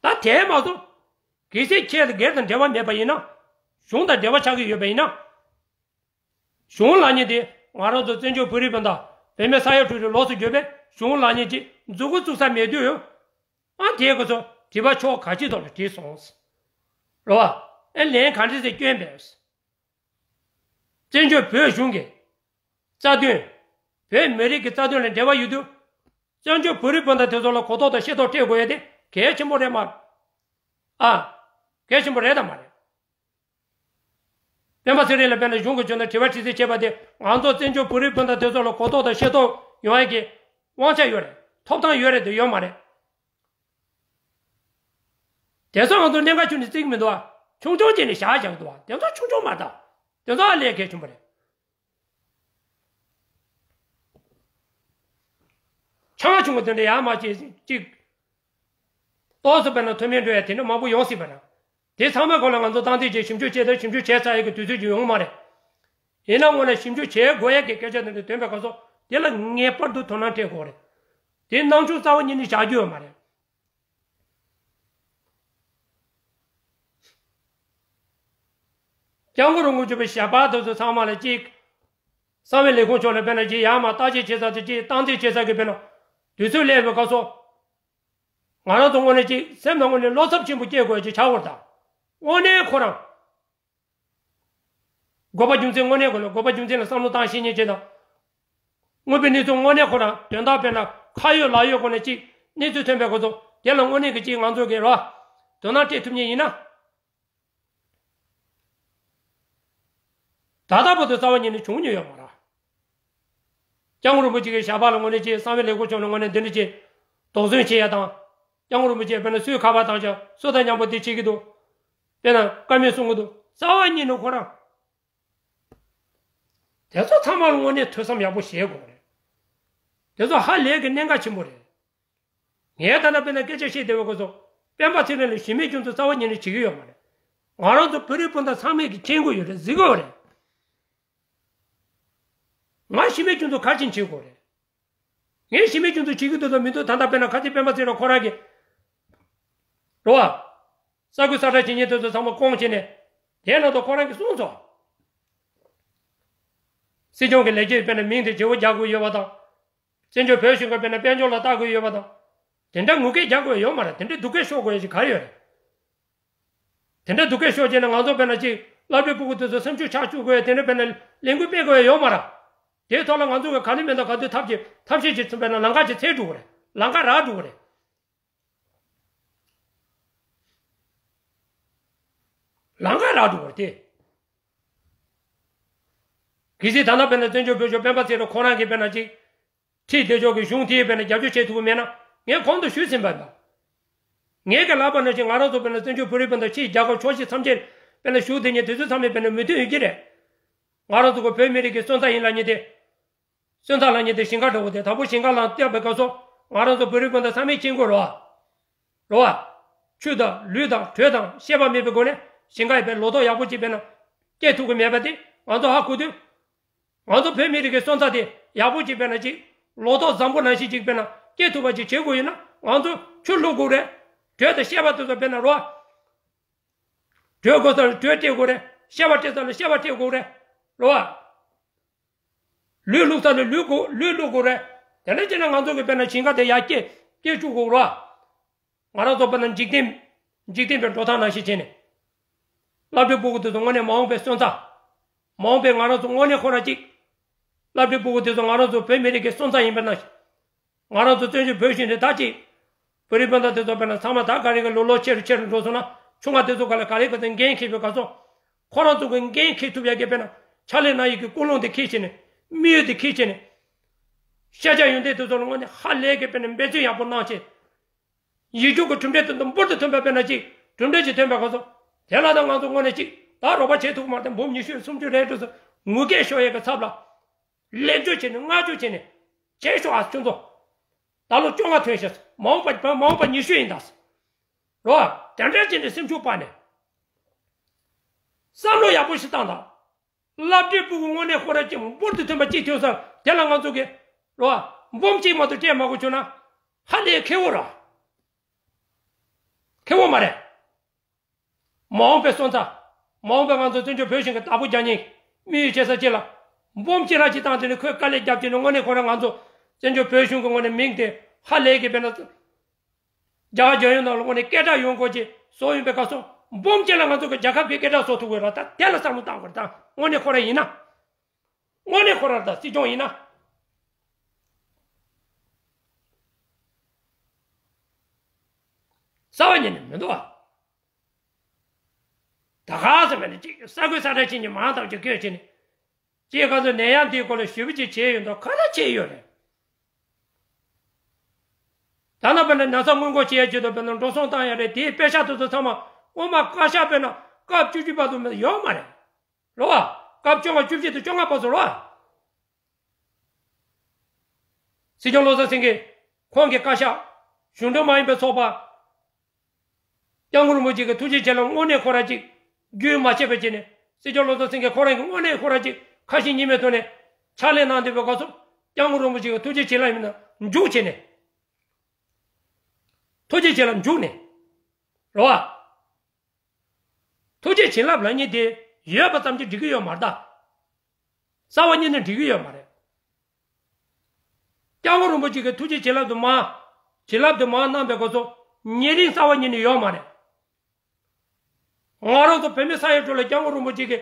ད་དེ་མ་གཏོགས། གལ་སྲིད་ཁྱེད་ལ་སྒེར་དང་འབྲེལ་བ་མེད་པ་ཡིན་ན། གཞུང་དང་འབྲེལ་བ་ཆགས་ཀྱི་ཡོད་པ་ཡིན་ན། གཞུང་ལབ་མཁན་དེ་ང་རང་ཚོ་བཙན་བྱོལ་བོད་རིགས་སྤུན་ཟླ་བོད་མི་ས་ཡ་དྲུག་ཅུ་ལོགས་སུ་གྱུར་པའི་གཞུང་ལབ་མཁན་ཅིག་མཛུབ་གུ་བཙུགས་ས་མེད་དུས། ཨ་དེའི་སྐབས་སུ་དྲི་བ་ཕྱོགས་ག་ཅི་ཐོག་ལ་དྲིས་སོང་། རེད་བ། ཨེ་ལན་ག་འདྲ་ཞིག་བསྐྱོན་པས། བཙན་བྱོལ་བོད་གཞུང་གི་རྩ་དོན། བོད་མི་རིགས་ཀྱི་རྩ་དོན་ལ་འབྲེལ་བ་ཡོད་དུས། བཙན་བྱོལ་བོད་རིགས་སྤུན་ཟླ་དེ་ཚོ་ལ་གོ་རྟོགས་དང་ཤེས་རྟོགས་སྤྲད་དགོས་ཡ་དེ་གལ་ཆེན་པོ་རེད་མ་རེད། ཨ། གལ་ཆེན་པོ་རེད་དམ་མ་རེད། སྤེན་པ་ཚེ་རིང་ལ་དཔེར་ན་གཞུང་གི་ཕྱོགས་ནས་དྲི་བ་དྲི་སེལ་བྱས་པ་དེ་ང་ཚོ་བཙན་བྱོལ་བོད་རིགས་སྤུན་ཟླ་དེ་ཚོ་ལ་གོ་རྟོགས་དང་ཤེས་རྟོགས་ཡོང་ཡ་གི་དབང་ཆ་ཡོད་རེད། ཐོབ་ཐང་ཡོད་རེད་དེ་ཡོད་མ་རེད། དེ་ཚོ་ང་ཚོ་གནད་འགག་ཆུང་ནས་བརྩི་གི་མི་འདུག་བ། ཆུང་ཆུང་བྱས་ནས་བཞག་བཞག་གི་འདུག་བ། དེ་ཚོ་ཆུང་ཆུང་མ་རེད། དེ་ཚོ་ཨ་ལས་གལ་ཆེན་པོ་རེད། ཆང་ཆུང་བ་དེ་འདྲ་ཡར་མར་བྱས་ཅིག་ཏོག་ཙམ་དཔེར་ན་མཐོ་དམན་འགྲོ་ཡ་དེ་འདྲ་མང་པོ་ཡོང་སྲིད་པ་རེད། དེ་ཚང་མའི་སྐོར་ལ་ང་ཚོ་ཏང་ཙེ་བྱས་ཞིབ་འཇུག་བྱས་དང་ཞིབ་འཇུག་བྱས་ཚར་ཡ་གི་དུས་ཚོད་ཅིག་ཡོང་གི་མ་རེད། ཡིན་ན་དངོས་གནས་ཞིབ་འཇུག་བྱེད་དགོས་ཡ་གི་སྐད་ཆ་དེ་འདྲ་ཐོན་པའི་སྐབས་སུ་དེ་ལ་ངེས་པར་དུ་དོ་སྣང་སྤྲད་དགོས་རེད། དེ་སྣང་ཆུང་རྩ་བ་ཉིད་ནས་བཞག་རྒྱུ་ཡོད་མ་རེད། སྐྱབས་མགོན་རིན་པོ་ཆེ་པའི་ཞལ་པར་དེ་ཚོ་ཚང་མ་ལ་གཅིག་གསང་བའི་ལས་ཁུངས་ཕྱོགས་ནས་དཔེར་ན་གཅིག་ཡར་མར་བརྟག་དཔྱད་བྱེད་ས་དེ་གཅིག་ཏང་ཙེ་བྱེད་ས་གི་དཔེར་ན་དུས་ཚོད་སླེབས་པའི་སྐབས་སུ། ང་རང་ཚོ་དངོས་གནས་གཅིག་སེམས་ནང་དངོས་གནས་བློ་འཚབ་ཆེན་པོ་སྐྱེ་དགོས་ཀྱི་ཆགས་པ་རེད་ད། དངོས་གནས་ཁོ་རང་། དགོས་པ་རྒྱུ་མཚན་དངོས་གནས་ཁོ་ན་དགོས་པ་རྒྱུ་མཚན་ལ་བསམ་བློ་བཏང་ཤེས་མཁན་བྱེད་དང་། དངོས་པོའི་གནས་ཚུལ་དངོས་གནས་ཁོ་རང་དོན་དག་དཔེར་ན་ཁ་ཡོད་ལག་ཡོད་སྒོ་ནས་གཅིག་གནས་ཚུལ་ཐོན་པའི་སྐོར་དུ་དེ་ལ་དངོས་གནས་ཀྱི་གཅིག་ང་ཚོ་གི་རོ། དོ་སྣང་སྤྲད་ཐུབ་མཁན་ཡིན་ན། ད་ལྟ་བར་དུ་རྩ་བ་ཉིད་ནས་བྱུང་མྱོང་ཡོད་མ་རེད། སྐྱབས་མགོན་རིན་པོ་ཆེ་གི་ཞལ་པར་ལ་དངོས་གནས་ཀྱི་གསང་བའི་ལས་ཁུངས་ཕྱོགས་ནས་དངོས་གནས་འདི་འདྲ་ཅིག་དོགས་ཟོན་བྱེད་ཡ་དང་། སྐྱབས་མགོན་རིན་པོ་ཆེ་དཔེར་ན་སུས་ཁ་པར་བཏང་ཀྱང་སུ་དང་མཉམ་པོ་འདི་བྱེད་ཀྱི་འདུག་དཔེར་ན་བཀའ་མོལ་གསུང་གི་འདུག་རྩ་བ་ཉིད་ནས་ཁོ་རང་། དེ་ཚོ་ཚང་མ་ལ་དངོས་གནས་ཐོས་བསམ་ཡག་པོ་བྱེད་དགོས་རེད། དེ་ཚོ་ཧ་ལས་ཀྱི་གནད་འགག་ཆེན་པོ་རེད། ངས་ད་ལྟ་དཔེར་ན་སྐད་ཆ་བཤད་བསྡད་པའི་སྐབས་སུ་སྤེན་པ་ཚེ་རིང་ལ་གཞི་མེད་སྐྱོན་འཛུགས་རྩ་བ་ཉིད་ནས་བྱེད་ཀྱི་ཡོད་མ་རེད། ང་རང་ཚོ་བོད་རིགས་སྤུན་ཟླ་ཚང་མས་ཀྱི་མཁྱེན་དགོས་ཡོད་རེད། གཟིགས་དགོས་རེད། ང་གཞི་མེད་སྐྱོན་འཛུགས་ག་རེ་བྱེད་དགོས་རེད། ངས་གཞི་མེད་སྐྱོན་འཛུགས་བྱེད་ཀྱི་འདུག་དང་མི་འདུག་ད་ལྟ་དཔེར་ན་ཁ་ཆེ་སྤེན་པ་ཚེ་རིང་ཁོ་རང་གིས། རོ་བ། གསར་འགོད་གསལ་བསྒྲགས་བྱེད་མཁན་དེ་ཚོ་ཚང་མ་བསྐོང་བྱས་ནས། དེ་ནང་དུ་ཁོ་རང་གིས་གསུངས་སོང་། སྲིད་སྐྱོང་གི་ལས་བྱེད་དཔེར་ན་མིང་དེ་བརྗེ་བོ་རྒྱག་དགོས་ཡོད་པ་དང་། བཙན་བྱོལ་བོད་གཞུང་གི་དཔེར་ན་དཔལ་འབྱོར་ལ་ལྟ་དགོས་ཡོད་པ་དང་། དེ་འདྲ་ངུ་སྐད་རྒྱག་དགོས་ཡོད་མ་རེད། དེ་འདྲ་སྡུག་སྐད་ཤོར་དགོས་ཡ་ཞིག་ག་རེ་ཡོད་རེད། དེ་འདྲ་སྡུག་སྐད་ཤོར་བྱས་ན་ང་ཚོ་དཔེར་ན་ཅིག་སློབ་གྲྭའི་སྤུ་གུ་དེ་ཚོ་སེམས་ཤུགས་ཆག་བཅུག་དགོས་ཡ་དེ་འདྲ་དཔེར་ན་ལས་འགུལ་སྤེལ་དགོས་ཡ་ཡོད་མ་རེད། དེའི་ཐོག་ལ་ང་ཚོ་གི་ག་ནས་མེད་ན་ག་དུས་ཐབས་ཀྱིས་ཐབས་ཤེས་ཀྱིས་དཔེར་ན་ལམ་ཁ་ཅིག་འཚོལ་འགྲོ་གི་རེད། ལམ་ཁ་རག་འགྲོ་གི་རེད། ལམ་ཁ་རག་འགྲོ་གི་རེད་དེ། གལ་སྲིད་ད་ལྟ་དཔེར་ན་བཙན་བྱོལ་བོད་གཞུང་སྤེན་པ་ཚེ་རིང་ཁོ་རང་གིས་དཔེར་ན་ཅིག་ཁྲིད་དེ་ཕྱོགས་ཀྱི་གཞུང་དེས་དཔེར་ན་རྒྱབ་སྐྱོར་བྱེད་ཐུབ་ཀྱི་མེད་ན། ངས་གོང་དུ་ཞུས་ཟིན་པ་འདྲ། ངས་ག་ལབ་པ་ནང་བཞིན་ང་རང་ཚོ་དཔེར་ན་བཙན་བྱོལ་བོད་རིགས་སྤུན་ཟླ་ཕྱིའི་རྒྱལ་ཁབ་ཕྱོགས་བཞི་མཚམས་བརྒྱད་དཔེར་ན་བཞུགས་བསྡད་མཁན་དེ་ཚོ་ཚང་མས་དཔེར་ན་མོས་མཐུན་ཡོད་ཀྱི་རེད། ང་རང་ཚོ་གི་བོད་མི་རིགས་ཀྱི་སོན་རྩ་ཡིན་ལབ་མཁན་དེ། སོན་རྩ་ལབ་མཁན་དེ་ཞིང་ཁ་འདྲ་བོ་དེ། དང་པོ་ཞིང་ཁ་ལ་བཏབ་པའི་སྐབས་སུ་ང་རང་ཚོ་བོད་རིགས་སྤུན་ཟླ་ཚང་མས་མཁྱེན་དགོས་རེད་བ། རེད་བ། ཆུ་དང་ལུད་དང་དྲོད་དང་ཤེས་པ་མེད་པའི་སྒོ་ནས་ཞིང་ཁ་ཡི་དཔེ་ལོ་ཏོག་ཡག་པོ་ཅིག་དཔེར་ན་སྐྱེ་ཐུབ་ཀྱི་མེད་པ་དེ་ང་ཚོ་ཧ་གོ་དུས། ང་ཚོ་བོད་མི་རིགས་ཀྱི་སོན་རྩ་དེ་ཡག་པོ་ཅིག་དཔེར་ན་ཅིག་ལོ་ཏོག་བཟང་པོ་ནང་བཞིན་ཅིག་དཔེར་ན་སྐྱེ་ཐུབ་པ་ཅིག་བྱེད་དགོས་ཡོད་ན་ང་ཚོ་ཆུ་བླུག་དགོས་རེད། དྲོད་དང་ཤེས་པ་དེ་ཚོ་དཔེར་ན་རོ། དྲོད་དགོས་ས་ལ་དྲོད་སྤྲད་དགོས་རེད། ཤེས་པ་སྤྲད་ས་ལ་ཤེས་པ་སྤྲད་དགོས་རེད། རོ། ལུད་བླུག་ས་ལ་ལུད་དགོས་ལུད་བླུག་དགོས་རེད། དེ་འདྲ་བྱས་ན་ང་ཚོ་གི་དཔེར་ན་ཞིང་ཁ་དེ་ཡར་སྐྱེ་སྐྱེ་བཅུག་དགོས་རོ། ང་རང་ཚོ་དཔེར་ན་འཇིག་རྟེན། འཇིག་རྟེན་པའི་འགྲོ་སྟངས་ནང་བཞིན་བྱས་ནས། སློབ་གྲྭའི་སྤུ་གུ་དེ་ཚོ་དངོས་གནས་མ་འོངས་པའི་སོན་རྩ། མ་འོངས་པའི་ང་རང་ཚོ་དངོས་གནས་ཁོ་རང་གཅིག་སློབ་གྲྭའི་སྤུ་གུ་དེ་ཚོ་ང་རང་ཚོ་བོད་མི་རིགས་ཀྱི་སོན་རྩ་ཡིན་པ་ནང་བཞིན། ང་རང་ཚོ་བཙན་བྱོལ་བོད་གཞུང་ནས་ད་ཅིག་བོད་རིགས་སྤུན་ཟླ་དེ་ཚོ་དཔེར་ན་ཚང་མ་ད་ག་རེ་གི་ལོ་ལོ་ཆེ་རུ་ཆེ་རུ་འགྲོ་སོང་ན་ཆུང་བ་དེ་ཚོ་ག་ལ་ག་རེ་གི་ཚོ་འགན་འཁྱེར་བའི་སྐབས་སུ། ཁོ་རང་ཚོ་གི་འགན་འཁྱེར་ཐུབ་ཡ་གི་དཔེར་ན་ཕྱག་ལས་གནང་ཡས་ཀྱི་ཀུན་སློང་དེ་འཁྱེར་བྱས་ནས། དམིགས་ཡུལ་དེ་འཁྱེར་བྱས་ནས། ཤེས་བྱ་ཡོན་ཏན་དེ་ཚོ་ལ་དངོས་གནས་ཧ་ལས་ཀྱི་དཔེར་ན་འབད་བརྩོན་ཡག་པོ་གནང་བྱས། ཡིག་རྒྱུགས་ཀྱི་གྲུབ་འབྲས་དེ་ཚོ་འབུར་དུ་ཐོན་པ་དཔེར་ན་ཅིག་གྲུབ་འབྲས་ཅིག་ཐོན་པའི་སྐབས་སུ། དེ་ལ་ད་ང་ཚོ་དངོས་གནས་ཅིག་ད་རོགས་པ་བྱེད་ཐུབ་ཀྱི་མ་རེད་དེ། འབུམ་ཉི་ཤུ་སུམ་ཅུ་རེད་འགྲོ་ཟེར་ངུ་སྐད་ཤོར་ཡས་ཀྱི་ཚབ་ལ། ལེགས་བཅོས་བྱས་ནས་བསྔགས་བརྗོད་བྱས་ནས། བྱས་ཤོག་ཨ་ཁྱོད་ཚོ། ད་ལོ་བཅོ་ལྔ་ཐོན་ཤག་མ་འོངས་པ་མ་འོངས་པ་ཉི་ཤུ་ཡིན་ད། རོ། དེ་འདྲ་བྱས་ནས་སེམས་ཤུགས་སྤར་ནས། བསམ་བློ་ཡག་པོ་ཞིག་བཏང་དང་། སློབ་གྲྭའི་སྤུ་གུ་དངོས་གནས་ཁོ་རང་གཅིག་འབུར་དུ་ཐོན་པ་གཅིག་ཐོན་ས་དེ་ལ་ང་ཚོ་གིས། རོ། འབུམ་གཅིག་མ་གཏོགས་སྤྲད་མ་དགོས་བྱུང་ན། ཧ་ལས་ཁེ་བོ་ར། ཁེ་བོ་མ་རེད། མ་འོངས་པའི་སོན་རྩ། མ་འོངས་པའི་ང་ཚོ་བཙན་བྱོལ་བོད་གཞུང་གི་བདག་པོ་རྒྱག་མཁན། དམིགས་ཡུལ་བྱེད་ས་གཅིག་ལ། འབུམ་གཅིག་ར་གཅིག་བཏང་དེ་ནི་ཁོས་དཀའ་ལས་བརྒྱབ་བྱས་ནས་དངོས་གནས་ཁོ་རང་ང་ཚོ་བཙན་བྱོལ་བོད་གཞུང་གི་དངོས་གནས་མིང་དེ་ཧ་ལས་ཀྱི་དཔེར་ན། རྒྱ་གར་རྒྱལ་ཡོངས་ནང་ལ་དངོས་གནས་སྐད་གྲགས་ཡོང་དགོས་ཀྱི་བཟོ་ཡོང་པའི་སྐབས་སུ། འབུམ་གཅིག་ལ་ང་ཚོ་གི་རྒྱལ་ཁབ་ཀྱི་སྐད་གྲགས་བཟོ་ཐུབ་དགོས་ར། ད་དེ་ལ་བསམ་བློ་བཏང་དགོས་རེད། ད་དངོས་གནས་ཁོ་རང་ཡིན་ན། དངོས་གནས་ཁོ་རང་ད་སྲིད་སྐྱོང་ཡིན་ན། རྩ་བ་ཉིད་ནས་མི་འདུག་ཨ། ད་ག་ཟེར་བས་ནི་གཅིག་ས་ཁུལ་ས་ཁྲ་ཕྱིན་གྱི་མང་ཐག་ཅིག་བསྐྱོད་བྱས་ནས། ཅིག་ག་ཚོད་ནད་ཡམས་འདིའི་སྐོར་ལ་ཞུ་བ་ཅིག་བྱས་ཡོད་མདོག་ཁ་ལ་བྱས་ཡོད་རེད། ད་ནང་དཔེར་ན་ན་ཚ་སྔོན་འགོག་བྱེད་ཡ་ཆེད་དུ་དཔེར་ན་འགྲོ་སོང་བཏང་ཡ་རེད། དེའི་པེ་ཤག་དེ་ཚོ་ཚང་མ་སྔོན་མ་བཀའ་ཤག་དཔེར་ན་སྐབས་བཅུ་གཅིག་བར་དུ་མེད་ཡོད་མ་རེད། རེད་བ། སྐབས་བཅོ་ལྔ་བཅུ་བཞི་དང་བཅོ་ལྔ་བར་དུ་རེད་བ། སྲིད་སྐྱོང་བློ་བཟང་སེང་གེ། ཁོང་གི་བཀའ་ཤག་གཞུང་འབྲེལ་མ་ཡིན་པའི་ཚོགས་པ། སྐྱབས་མགོན་རིན་པོ་ཆེ་གི་ཐུགས་རྗེ་བྱིན་རླབས་དངོས་གནས་ཁོ་རང་གཅིག་རྒྱུན་མ་ཆད་པ་བྱས་ནས། སྲིད་སྐྱོང་བློ་བཟང་སེང་གེ་ཁོ་རང་གིས་དངོས་གནས་ཁོ་རང་གཅིག་ཁ་ཞེ་གཉིས་མེད་ཐོག་ནས་ཕྱག་ལས་གནང་བསྡད་པའི་སྐབས་སུ། སྐྱབས་མགོན་རིན་པོ་ཆེ་གི་ཐུགས་རྗེ་བྱིན་རླབས་ཡིན་ན་འཇུག་བྱས་ནས། ཐུགས་རྗེ་བྱིན་རླབས་འཇུག་ནས། རེད་བ། ཐུགས་རྗེ་བྱིན་རླབས་ལབ་མཁན་དེ་ཡོད་པ་ཙམ་གྱིས་འགྲིག་གི་ཡོད་མ་རེད་ད། རྩ་བ་ཉིད་ནས་འགྲིག་གི་ཡོད་མ་རེད། སྐྱབས་མགོན་རིན་པོ་ཆེ་གི་ཐུགས་རྗེ་བྱིན་རླབས་དུ་མ། བྱིན་རླབས་དུ་མ་གནང་བའི་སྐབས་སུ་ཉེ་རིང་རྩ་བ་ཉིད་ནས་ཡོད་མ་རེད། ང་རང་ཚོ་བོད་མི་ས་ཡ་དྲུག་ལ་སྐྱབས་མགོན་རིན་པོ་ཆེ་གི་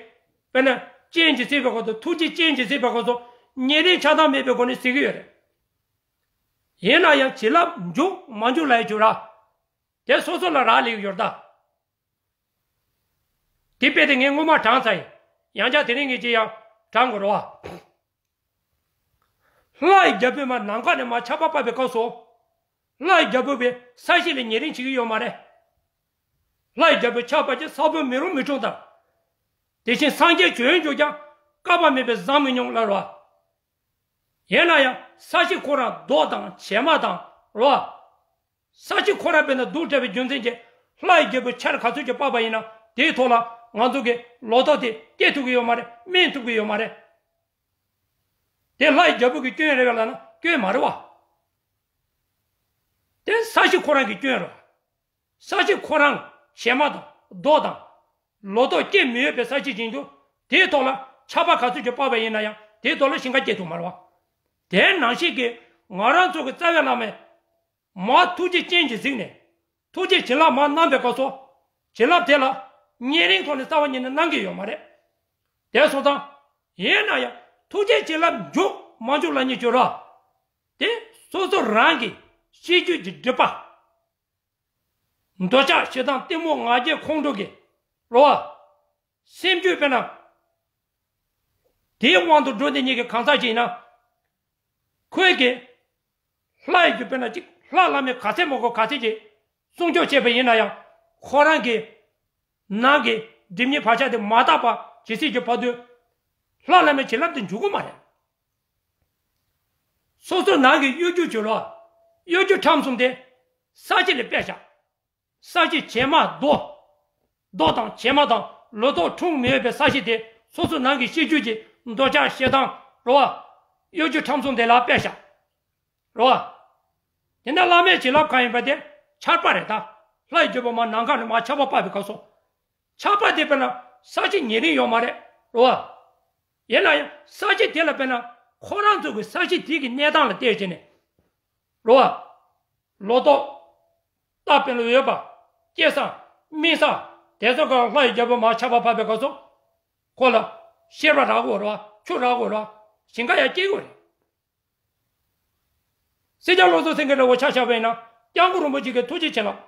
དཔེར་ན་སྤྱན་གྱིས་གཟིགས་པའི་སྐབས་སུ། ཐུགས་རྗེ་སྤྱན་གྱིས་གཟིགས་པའི་སྐབས་སུ་ཉེ་རིང་ཆགས་སྡང་མེད་པའི་སྒོ་ནས་གཟིགས་ཀྱི་ཡོད་རེད། ཡིན་ན་ཡང་བྱིན་རླབས་འཇུག་མ་འཇུག་ལབ་ཡ་ཅིག་ཡོད་ར། དེ་སོ་སོ་ལ་རག་ལས་ཀྱི་ཡོད་རེད་ད། དེ་དཔེ་དེ་ངས་སྔོན་མ་དྲངས་ཚར་ཡིན། ཡང་བསྐྱར་དེ་རིང་ངས་ཅིག་ཡང་དྲང་དགོས་རེད་བ། ལྷ་ཡི་རྒྱལ་པོས་མར་ནམ་མཁའ་ནས་མར་ཆར་པ་བབས་པའི་སྐབས་སུ། ལྷ་ཡི་རྒྱལ་པོ་བས་ས་གཞི་ལ་ཉེ་རིང་བྱེད་ཀྱི་ཡོད་མ་རེད། ལྷ་ཡི་རྒྱལ་པོས་ཆར་པ་གྱིས་ས་བོན་མེ་རུ་མི་འཁྲུགས་དང་། དེ་བཞིན་སངས་རྒྱས་བྱོན་འཇུག་ཀྱང་བསྐལ་པ་མེད་པས་བཟང་མི་མྱོང་ལབ་རེད་བ། ཡིན་ན་ཡང་ས་གཞི་ཁོ་རང་རྡོ་དང་བྱེ་མ་དང་རེད་བ། ས་གཞི་ཁོ་རང་དཔེར་ན་རྡོ་འདྲ་བའི་རྒྱུ་མཚན་གྱིས་ལྷ་ཡི་རྒྱལ་པོས་ཆར་ག་ཚོད་ཀྱིས་བབས་པ་ཡིན་ན་དེའི་ཐོག་ལ་ང་ཚོ་གི་ལོ་ཏོག་དེ་སྐྱེ་ཐུབ་ཀྱི་ཡོད་མ་རེད། སྨིན་ཐུབ་ཀྱི་ཡོད་མ་རེད། དེ་ལྷ་ཡི་རྒྱལ་པོ་གི་སྐྱོན་རེད་པས་ལབ་ན་སྐྱོན་མ་རེད་བ། དེ་ས་གཞི་ཁོ་རང་གི་སྐྱོན་རེད། ས་གཞི་ཁོ་རང་བྱེ་མ་དང་རྡོ་དང་། ལོ་ཏོག་སྐྱེ་མི་འོས་པའི་ས་གཞི་ཡིན་དུས། དེའི་ཐོག་ལ་ཆར་པ་ག་ཚོད་ཀྱིས་བབས་པ་ཡིན་ན་ཡང་དེའི་ཐོག་ལ་ཞིང་ཁ་སྐྱེ་ཐུབ་མ་རེད་བ། དེ་ནང་བཞིན་གྱི་ ང་རང་ཚོ་གི་རྩ་བའི་བླ་མས་མར་ཐུགས་རྗེ་ཅན་གྱིས་གཟིགས་ནས། ཐུགས་རྗེ་བྱིན་རླབས་མར་གནང་པའི་སྐབས་སུ། བྱིན་རླབས་དེ་ལ་ཉེ་རིང་ཐོག་ནས་རྩ་བ་ཉིད་ནས་གནང་གི་ཡོད་མ་རེད། དེ་སོང་ཙང་། ཡིན་ན་ཡང་ཐུགས་རྗེ་བྱིན་རླབས་འཇུག་མ་འཇུག་ལབ་མཁན་ཅིག་ཡོད་རེད། དེ་སོ་སོ་རང་གི་ཤེས་རྒྱུད་ཀྱི་སྒྲིབ་པ། འདོད་ཆགས་ཞེ་སྡང་གཏི་མུག་ང་རྒྱལ་ཁོང་ཁྲོ་གི། རེད་བ། སེམས་རྒྱུད་དཔེར་ན། དེའི་དབང་དུ་འགྲོ་བསྡད་མཁན་གྱི་གང་ཟག་ཅིག་ཡིན་ན། ཁོས་ཀྱི། ལྷ་ཡི་རྒྱུད་དཔེར་ན་གཅིག་ལྷ་བླ་མའི་ག་ཚད་མང་པོ་ག་ཚད་ཀྱིས་སྲུང་སྐྱོབ་བྱས་པ་ཡིན་ན་ཡང་། ཁོ་རང་གི་ནང་གི་སྒྲིབ་གཉིས་བག་ཆགས་དེ་མ་དག་པ་ཇི་སྲིད་ཀྱི་བར་དུ། ལྷ་བླ་མའི་བྱིན་རླབས་དེ་འཇུག་གི་མ་རེད། སོ་སོ་ནང་གི་གཡོ་སྒྱུ་བྱོས་ལོ། གཡོ་སྒྱུ་ཁྲམ་གསུམ་དེ། ས་གཞི་ལ་དཔེ་བཞག་ས་གཞི་བྱེ་མ་རྡོ། རྡོ་དང་བྱེ་མ་དང་ལོ་ཏོག་འཁྲུངས་མེད་པའི་ས་གཞི་དེ་སོ་སོ་ནང་གི་ཤེས་རྒྱུད་ཀྱི་འདོད་ཆགས་ཞེ་སྡང་། རེད་བ། གཡོ་སྒྱུ་ཁྲམ་གསུམ་དེ་ལ་དཔེ་བཞག་རེད་བ། དེ་ནས་བླ་མའི་བྱིན་རླབས་གང་ཡིན་པ་དེ་ཆར་པ་རེད་ད། ལྷ་ཡི་རྒྱུད་པ་མར་ནམ་མཁའ་ནས་མར་ཆར་པ་བབས་པའི་སྐབས་སུ། ཆར་པ་དེ་དཔེར་ན་ས་གཞི་ཉེ་རིང་ཡོད་མ་རེད། རེད་བ། ཡིན་ན་ཡང་ས་གཞི་དེ་ལ་དཔེར་ན་ཁོ་རང་ཚོ་གི་ས་གཞི་དེ་གི་གནས་སྟངས་ལ་བལྟས་བྱས་ནས། རེད་བ། ལོ་ཏོག་རྟ་དཔོན་ལ་འོས་པ། སྐྱེ་ས། སྨིན་ས། དེ་ཚོ་ག་ལྷ་ཡི་རྒྱལ་པོ་མར་ཆར་པ་བབས་པའི་སྐབས་སུ། ཁོ་ལ་གཤེར་བ་རག་དགོས་རེད་བ། ཆུ་རག་དགོས་རེད་བ། ཞིང་ཁ་ཡར་སྐྱེ་དགོས་རེད། སྲིད་སྐྱོང་བློ་བཟང་སེང་གེ་འདྲ་བོ་ཆ་བཞག་པ་ཡིན་ན་སྐྱབས་མགོན་རིན་པོ་ཆེ་གི་ཐུགས་རྗེ་བྱིན་རླབས།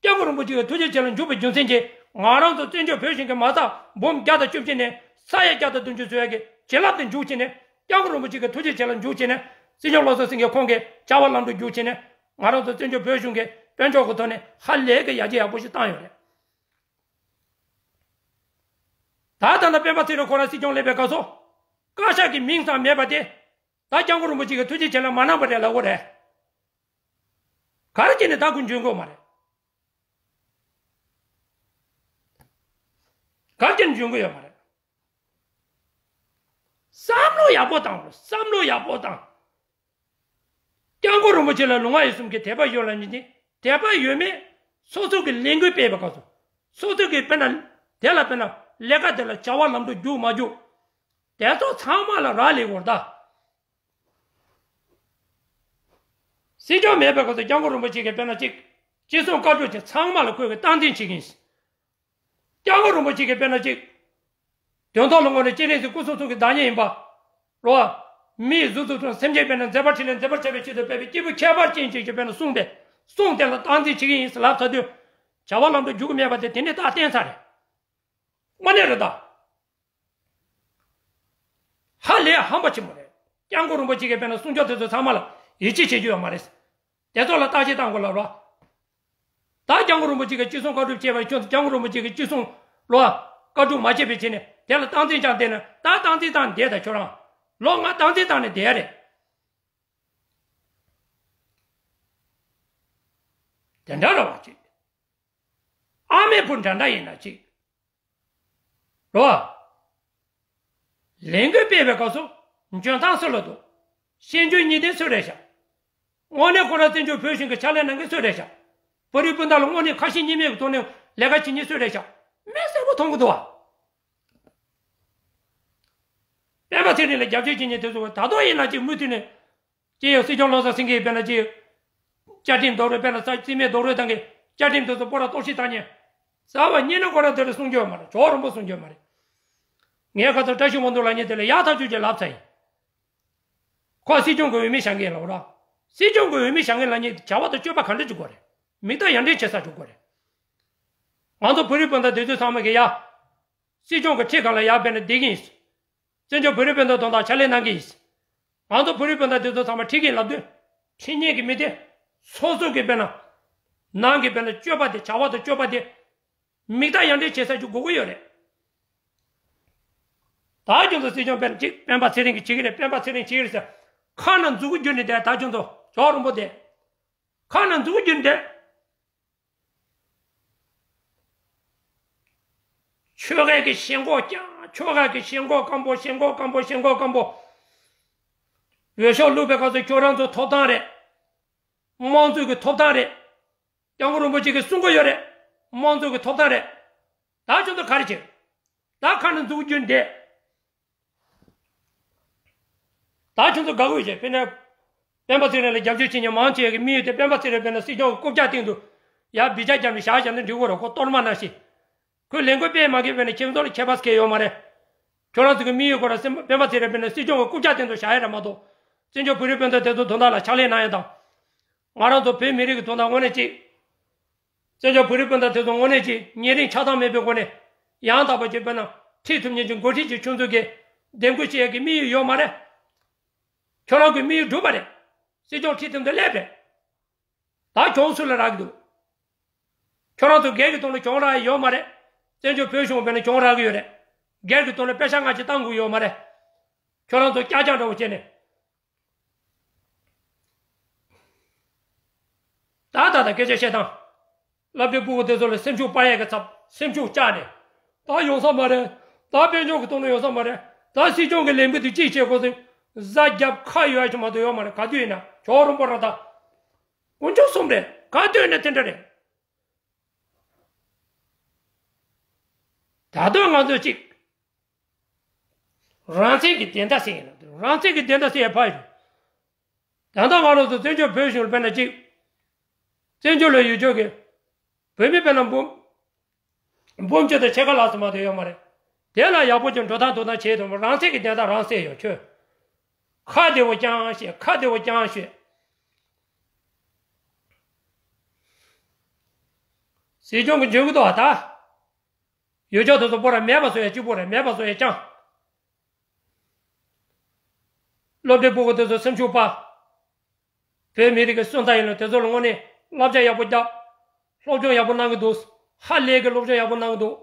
སྐྱབས་མགོན་རིན་པོ་ཆེ་གི་ཐུགས་རྗེ་བྱིན་རླབས་འཇུག་པའི་རྒྱུ་མཚན་གྱིས་ང་རང་ཚོ་བཙན་བྱོལ་བོད་གཞུང་གི་མ་རྩ་འབུམ་བརྒྱ་དང་བཅུ་བཞི་ནས་ས་ཡ་བརྒྱ་དང་བདུན་ཅུ་བཟོ་ཡ་གི་བྱིན་རླབས་དེ་འཇུག་བྱས་ནས། སྐྱབས་མགོན་རིན་པོ་ཆེ་གི་ཐུགས་རྗེ་བྱིན་རླབས་འཇུག་བྱས་ནས། སྲིད་སྐྱོང་བློ་བཟང་སེང་གེ་ཁོང་གིས་བྱ་བ་ལམ་འགྲོ་འཇུག་བྱས་ནས། ང་རང་ཚོ་བཙན་བྱོལ་བོད་གཞུང་གི་དཔལ་འབྱོར་གྱི་ཐོག་ནས་ཧ་ལས་ཀྱི་ཡར་རྒྱས་ཡག་པོ་ཞིག་བཏང་ཡོད་རེད། ད་ལྟ་ན་སྤེན་པ་ཚེ་རིང་ཁོ་རང་སྲིད་སྐྱོང་སླེབས་པའི་སྐབས་སུ། བཀའ་ཤག་གི་མིང་ཙམ་མེད་པ་དེ། ད་སྐྱབས་མགོན་རིན་པོ་ཆེ་གི་ཐུགས་རྗེ་བྱིན་རླབས་མ་གནང་པ་རེད་ལབ་དགོས་རེད། ག་རེ་བྱས་ནས་ད་ཁོ་འཇོན་གི་ཡོད་མ་རེད། ག་རེ་བྱས་ནས་འཇོན་གི་ཡོད་མ་རེད། བསམ་བློ་ཡག་པོ་བཏང་། བསམ་བློ་ཡག་པོ་བཏང་། སྐྱབས་མགོན་རིན་པོ་ཆེ་ལ་ལུས་ངག་ཡིད་གསུམ་གྱི་དད་པ་ཡོད་ལབ་མཁན་དེ། དད་པ་ཡོད་མེད་སོ་སོ་གི་ལས་འགུལ་སྤེལ་བའི་སྐབས་སུ། སོ་སོ་གི་དཔེར་ན། དེ་ལ་དཔེར་ན་ལས་ཀ་དེ་ལ་བྱ་བ་ལམ་འགྲོ་རྒྱུག་མ་རྒྱུག་དེ་ཚོ་ཚང་མ་ལ་རག་ལས་དགོས་རེད་ད། སྲིད་སྐྱོང་མེད་པའི་སྐབས་སུ་སྐྱབས་མགོན་རིན་པོ་ཆེ་གིས་དཔེར་ན་གཅིག་ཅི་གསུང་བཀའ་སྒྲུབ་ཀྱི་ཚང་མ་ལ་ཁོས་གི་སྟངས་འཛིན་བྱེད་ཀྱི་ཡིན། སྐྱབས་མགོན་རིན་པོ་ཆེ་གིས་དཔེར་ན་གཅིག་དོན་ཐོག་ལ་དངོས་གནས་སྤྱན་རས་གཟིགས་སྐུ་གསུང་ཐུགས་ཀྱི་བདག་ཉིད་ཡིན་པ། རོ། མིའི་གཟུགས་སུ་སྟོན་སེམས་ཅན་དཔེར་ན་མཛད་པ་འཕྲིན་ལས་མཛད་པར་བྱ་བའི་ཆེད་དུ་སྤེལ་བའི་སྐྱེས་བུ་ཁྱད་པར་ཅན་ཅིག་གིས་དཔེར་ན་གསུངས་པས། གསུངས་དེ་ལ་སྟངས་འཛིན་བྱེད་ཀྱི་ཡིན་ཟེར་ལབ་ཚར་དུས། བྱ་བ་ལམ་དུ་འཇུག་གི་མེད་པ་དེ་དེ་ནས་རྟགས་བསྟན་ཚར་རེད། དངོས་གནས་རེད་ད། ཧ་ལས་ཧམ་པ་ཆེན་པོ་རེད། སྐྱབས་མགོན་རིན་པོ་ཆེ་གིས་དཔེར་ན་གསུང་ཆོས་དེ་ཚོ་ཚང་མ་ལ་ཡིད་ཆེས་བྱེད་རྒྱུ་ཡོད་མ་རེད། དེ་ཚོ་ལ་བརྟག་དཔྱད་བཏང་དགོས་ལབ་རོགས། ད་སྐྱབས་མགོན་རིན་པོ་ཆེ་གིས་ཅི་གསུང་བཀའ་སྒྲུབ་བྱས་པ་ཁྱོད་ཚོ་སྐྱབས་མགོན་རིན་པོ་ཆེ་གིས་ཅི་གསུང་ལོ། བཀའ་སྒྲུབ་མ་བྱས་པའི་ཆེད་ནས་དེ་ལ་སྟངས་འཛིན་ཀྱང་བསྡད་ན་ད་སྟངས་འཛིན་བཏང་བསྡད་ད་ཁྱོད་རང་། ལོ་ང་སྟངས་འཛིན་བཏང་ནས་བསྡད་རེད། དེ་འདྲ་ར་བ་ཅིག་ཨ་མའི་བུ་འདྲ་འདྲ་ཡིན་ན་ཅིག་རོ། ལས་འགུལ་སྤེལ་བའི་སྐབས་སུ་འཇོན་ཐང་སུ་ལ་འདུག་ཤེས་འཇོན་གཉིས་ལྡན་སུ་རེད་ཤག་དངོས་གནས་ཁོ་རང་བཙན་བྱོལ་བོད་གཞུང་གི་ཕྱག་ལས་གནང་མཁན་སུ་རེད་ཤག་བོད་རིགས་སྤུན་ཟླ་ལ་དངོས་གནས་ཁ་ཞེ་གཉིས་མེད་ཀྱི་ཐོག་ནས་ལས་ཀ་བྱེད་མཁན་སུ་རེད་ཤག་མི་གསལ་པོ་མཐོང་གི་འདུག་བ། སྤེན་པ་ཚེ་རིང་ལ་རྒྱབ་སྐྱོར་བྱེད་མཁན་དེ་ཚོ་ད་དུང་ཡིན་ན་ཅིག་མུ་མཐུད་ནས། ཅིག་ཡང་སྲིད་སྐྱོང་བློ་བཟང་སེང་གེ་དཔེར་ན་ཅིག་བཅའ་ཁྲིམས་རྡོག་རོལ་དཔེར་ན་ས་རྩིས་མེད་རྡོག་རོལ་བཏང་གི་བཅའ་ཁྲིམས་དེ་ཚོ་སྤོ་ར་གཏོར་བཤིག་བཏང་ཉེ། རྩ་བ་ཉིད་ནས་ཁོ་རང་དེ་འདྲ་གསུང་རྒྱུ་ཡོད་མ་རེད། ཇོ་རིན་པོ་གསུང་རྒྱུ་ཡོད་མ་རེད། ངས་ཁ་སང་བཀྲ་ཤིས་དབང་འདུས་ལབ་མཁན་དེ་ལ་ཡག་ཐག་ཆོད་ཀྱི་ལབ་ཚར་ཡིན། ཁོ་སྲིད་སྐྱོང་གི་འོས་མི་བཞེངས་མཁན་ལབ་ར། སྲིད་སྐྱོང་གི་འོས་མི་བཞེངས་མཁན་ལབ་མཁན་བྱ་བ་དང་སྤྱོད་པ་ག་འདྲ་བྱེད་དགོས་རེད། མིག་ལྟ་ཡར་འདྲེན་བྱེད་ས་འཇུག་དགོས་རེད། ང་ཚོ་བོད་རིགས་སྤུན་ཟླ་དེ་ཚོ་ཚང་མ་གིས་ཡ། སྲིད་སྐྱོང་གི་ཁྲི་སྒང་ལ་ཡར་དཔེར་ན་བསྡད་ཀྱི་ཡིན། བཙན་བྱོལ་བོད་རིགས་སྤུན་ཟླ་དོན་དག་ཕྱག་ལས་གནང་གི་ཡིན། ང་ཚོ་བོད་རིགས་སྤུན་ཟླ་དེ་ཚོ་ཚང་མ་ཁྲིད་ཀྱི་ཡིན་ལབ་དུས། ཁྲིད་མཁན་གྱི་མི་དེ། སོ་སོ་གི་དཔེར་ན། ནང་གི་དཔེར་ན་སྤྱོད་པ་དེ་བྱ་བ་དང་སྤྱོད་པ་དེ། མིག་ལྟ་ཡར་འདྲེན་བྱེད་ས་ཅིག་དགོས་ཀྱི་ཡོད་རེད། ད་ཁྱོད་ཚོ་སྲིད་སྐྱོང་དཔེར་ན་ཅིག་སྤེན་པ་ཚེ་རིང་གིས་བྱེད་ཀྱི་རེད། སྤེན་པ་ཚེ་རིང་བྱེད་ཀྱི་རེད་ཟེར། ཁ་ནང་མཛུ་གུ་བརྒྱུད་ནས་བསྡད་ད་ཁྱོད་ཚོ་ཇོ་རིན་པོ་དེ། ཁ་ནང་མཛུ་གུ་བརྒྱུད་ནས་བསྡད། ཆོལ་ཁ་གི་ཞེན་ཁོག་རྐྱང་། ཆོལ་ཁ་གི་ཞེན་ཁོག་སྐམ་པོ། ཞེན་ཁོག་སྐམ་པོ། ཞེན་ཁོག་སྐམ་པོ། འོས་ཤོག་བླུགས་པའི་སྐབས་སུ་ཁྱོད་རང་ཚོ་ཐོབ་ཐང་རེད། དམངས་གཙོ་གི་ཐོབ་ཐང་རེད། སྐྱབས་མགོན་རིན་པོ་ཆེ་གིས་གསུང་གི་ཡོད་རེད། དམངས་གཙོ་གི་ཐོབ་ཐང་རེད། ད་ཁྱོད་ཚོ་ག་རེ་བྱེད། ད་ཁ་ནས་མཛུ་གུ་བརྒྱུད་བསྡད། ད་ཁྱོད་ཚོ་དགའ་དགོས་བྱས། དཔེར་ན། སྤེན་པ་ཚེ་རིང་ལ་རྒྱབ་སྐྱོར་བྱེད་མཁན་མང་ཆེ་བའི་དམིགས་ཡུལ་དེ་སྤེན་པ་ཚེ་རིང་དཔེར་ན་སྲིད་སྐྱོང་གི་རྐུབ་བཀྱག་སྟེང་དུ་ཡར་སྦི་ལྕག་བརྒྱབ་ནས་བཞག་བཞག་ན་འགྲིག་གི་རེད། ཁོ་གཏོར་མ་ནང་བཞིན། ཁོས་ལས་འགུལ་སྤེལ་མ་ཁེལ་བས་ན་ཁྱེད་ཚོ་ལ་ཁྱད་པར་གང་ཡང་ཡོད་མ་རེད། ཁྱོད་རང་ཚོ་གི་དམིགས་ཡུལ་ཁོ་རང་སེམས་སྤེན་པ་ཚེ་རིང་དཔེར་ན་སྲིད་སྐྱོང་གི་རྐུབ་བཀྱག་སྟེང་དུ་བཞག་ཡ་རེད་མ་གཏོགས། བཙན་བྱོལ་བོད་རིགས་སྤུན་ཟླ་དེ་ཚོ་དོན་དག་ལ་ཕྱག་ལས་གནང་ཡ་དང་། ང་རང་ཚོ་བོད་མི་རིགས་ཀྱི་དོན་དག་དངོས་གནས་ཅིག་བཙན་བྱོལ་བོད་རིགས་སྤུན་ཟླ་དེ་ཚོ་དངོས་གནས་ཅིག་ཉེ་རིང་ཆགས་སྡང་མེད་པའི་སྒོ་ནས་ཡང་དག་པ་ཅིག་དཔེར་ན་ཁྲིད་ཐུབ་མཁན་གྱི་འགོ་ཁྲིད་ཅིག་ཁྱོད་ཚོ་གིས་འདེམས་བསྐོ་བྱེད་ཡ་གི་དམིགས་ཡུལ་ཡོད་མ་རེད། ཁྱོད་རང་གི་དམིགས་ཡུལ་འགྲུབ་པ་རེད། སྲིད་སྐྱོང་ཁྲི་སྟེང་དུ་སླེབས་རེད། ད་གྱོང་སུ་ལ་རག་གི་འདུག་ཁྱོད་རང་ཚོ་སྒེར་གྱི་ཐོག་ནས་གྱོང་རག་ཡ་ཡོད་མ་རེད། བཙན་བྱོལ་བོད་གཞུང་དཔེར་ན་གྱོང་རག་གི་ཡོད་རེད། སྒེར་གྱི་ཐོག་ནས་པེ་ཤ་ལྔ་ཅིག་བཏང་དགོས་ཡོད་མ་རེད། ཁྱོད་རང་ཚོ་ཀྱག་ཀྱག་འདྲ་བོ་བྱས་ནས། ད་ད་ད་སྐད་ཆ་བཤད་སྟངས། སློབ་གྲྭའི་སྤུ་གུ་དེ་ཚོ་ལ་སེམས་ཤུགས་སྤར་ཡས་ཀྱི་ཚབ་སེམས་ཤུགས་བཅག་ནས། ད་ཡོང་ས་མ་རེད། ད་དཔལ་འབྱོར་གྱི་ཐོག་ནས་ཡོང་ས་མ་རེད། ད་སྲིད་སྐྱོང་གི་ལས་འགུལ་དེ་གཅིག་བྱེད་དགོས་ཟེར། གཟའ་རྒྱབ་ཁ་ཡོད་ཡ་ཆུ་མ་གཏོགས་ཡོད་མ་རེད། ག་དུས་ཡིན་ན་ཇོ་རོང་པོ་ར་ད། དཀོན་མཆོག་གསུམ་རེད། ག་དུས་ཡིན་ན་དེ་འདྲ་རེད། ད་དུང་ང་ཚོས་གཅིག་རང་བཙན་གྱི་བདེན་མཐའ་ཟེར་ཡིན་ན། རང་བཙན་གྱི་བདེན་མཐའ་ཟེར་ཡ་ཕ་ཡིན། ད་ལྟ་ང་རང་ཚོ་བཙན་བྱོལ་བོད་གཞུང་ལ་དཔེར་ན་གཅིག་བཙན་བྱོལ་ལ་ཡོད་ཆོག་གི་བོད་མི་དཔེར་ན་འབུམ་འབུམ་བཅུ་དང་ཕྱེད་ཀ་ལྷག་ཙམ་མ་གཏོགས་ཡོད་མ་རེད། དེ་ལ་ཡག་པོ་ཅིག་འགྲོ་སྟངས་འདུག་སྟངས་བྱེད་ཐུབ་མ། རང་བཙན་གྱི་བདེན་མཐའ་རང་གསལ་ཡོད་ཁྱོད། ཁ་བདེ་བོ་རྐྱང་བཤད། ཁ་བདེ་བོ་རྐྱང་བཤད། སྲིད་སྐྱོང་གི་འཇོན་གི་འདུག་ཨ་ད། ཡོད་ཆོག་དེ་ཚོ་པོ་ར་མེད་པ་བཟོ་ཡ་གཅིག་པོ་རེད། མེད་པ་བཟོ་ཡ་རྐྱང་། སློབ་གྲྭའི་སྤུ་གུ་དེ་ཚོ་སེམས་ཤུགས་སྤར། བོད་མི་རིགས་ཀྱི་སོན་རྩ་ཡིན་ལ་དེ་ཚོ་ལ་དངོས་གནས་བསླབ་བྱ་ཡག་པོ་རྒྱག་སློབ་སྦྱོང་ཡག་པོ་གནང་གི་འདུག་ཧ་ལས་ཀྱི་སློབ་སྦྱོང་ཡག་པོ་གནང་གི་འདུག་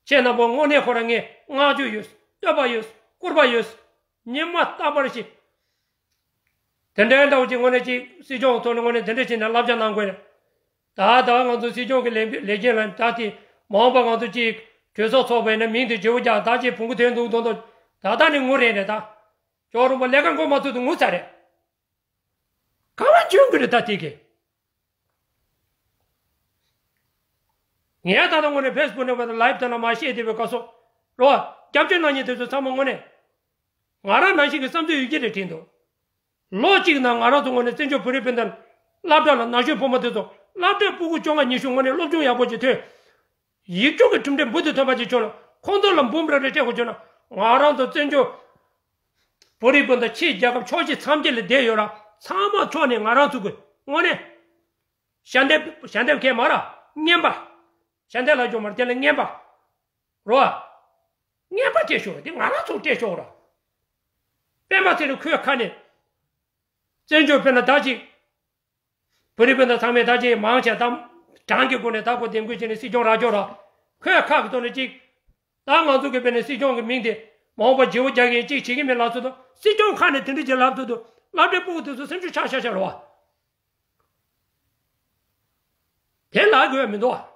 ཁྱེད་རྣམ་པ་དངོས་གནས་ཁོ་རང་ངས་བསྔགས་བརྗོད་ཡོད། བསྟོད་པ་ཡོད། སྐུར་པ་ཡོད། ཉི་མ་རྟག་པར་ཞིག་དེ་འདྲའི་འདྲ་བོ་ཅིག་དངོས་གནས་ཅིག་སྲིད་སྐྱོང་གི་ཐོག་ནས་དངོས་གནས་དེ་འདྲ་བྱས་ནས་བསླབ་བྱ་གནང་དགོས་རེད། ད་ད་ང་ཚོ་སྲིད་སྐྱོང་གི་ལས་ལས་བྱེད་ལ་ད་དེ་མ་འོངས་པ་ང་ཚོ་ཅིག་གྲོས་ཚོགས་ཚོགས་པ་ཡིན་ན་མིང་དེ་བརྗེ་པོ་རྒྱག་ད་ཅིག་བོང་གུ་ཐོན་འདུག་མདོག་འདུག་ད་ད་ནི་ངུ་རེད་རེད་ད། ཇོ་རོང་པོ་ལས་ཀ་འགོ་མ་ཚུགས་དུས་ངུ་ཚར་རེད། ག་བ་འཇོན་གི་རེད་ད་དེ་གི། ངས་ད་ལྟ་དངོས་གནས་ཕེ་སི་བུག་ནས་བ་ལའིབ་དེ་ལ་མ་བཤད་བསྡད་པའི་སྐབས་སུ། རོ། རྒྱབ་སྐྱོར་གནང་མཁན་དེ་ཚོ་ཚང་མ་དངོས་གནས། ང་རང་ནང་བཞིན་གྱི་བསམ་ཚུལ་ཡོད་ཀྱི་རེད་དྲན་འདུག་ལོ་གཅིག་ནང་ང་རང་ཚོ་དངོས་གནས་བཙན་བྱོལ་བོད་རིགས་སྤུན་ཟླ། སློབ་གྲྭ་ལ་ན་གཞོན་ཕོ་མོ་དེ་ཚོ་སློབ་གྲྭའི་སྤུ་གུ་བཅོ་ལྔ་ཉི་ཤུ་དངོས་གནས་སློབ་སྦྱོང་ཡག་པོ་ཅིག་ཐོན། ཡིག་རྒྱུགས་ཀྱི་གྲུབ་འབྲས་འབུར་དུ་ཐོན་པ་ཅིག་བྱུང་ན་ཁོང་ཚོ་ལ་འབུམ་རེ་རེ་སྤྲད་དགོས་བྱུང་ན། ང་རང་ཚོ་བཙན་བྱོལ་བོད་རིགས་སྤུན་ཟླ་ཕྱིའི་རྒྱལ་ཁབ་ཕྱོགས་བཞི་མཚམས་བརྒྱད་ལ་བསྡད་ཡོད་ར། ཚང་མ་ཕྱོགས་ནས་ང་རང་ཚོ་གི་དངོས་གནས། ཞལ་འདེབས་ཞལ་འདེབས་མཁན་མ་ར། རྔན་པ། ཞལ་འདེབས་ལ་འཇོག་མ་ར་དེ་ལ་རྔན་པ། རོ། རྔན་པ་སྤྲད་ཤོག་དེ་ང་རང་ཚོ་སྤྲད་ཤོག་ར། སྤེན་པ་ཚེ་རིང་ཁོའི་ཁ་ནས། བཙན་བྱོལ་དཔེར་ན་ད་ཅིག་བོད་རིགས་སྤུན་ཟླ་ཚང་མས་ད་ཅིག་མང་ཆེ་ད། གྲངས་ཀྱི་སྒོ་ནས་ད་ཁོ་འདེམས་བསྐོ་བྱས་ནས་སྲིད་སྐྱོང་རག་ཆོག་ར། ཁོས་ཁག་གི་ཐོག་ནས་ཅིག་ད་ང་ཚོ་གི་དཔེར་ན་སྲིད་སྐྱོང་གི་མིང་དེ་མ་འོངས་པ་བརྗེ་བོ་རྒྱག་གི་ཡིན་ཅིག་བྱེད་ཀྱི་མེད་ལབ་ཚོད་དུ། སྲིད་སྐྱོང་ཁ་ནས་དེ་འདྲ་ཅིག་ལབ་ཚོད་དུ་སློབ་གྲྭའི་སྤུ་གུ་དེ་ཚོ་སེམས་ཤུགས་ཆག་ཤག་ཤག་རེད་བ། དེ་ལབ་དགོས་མི་འདུག་བ།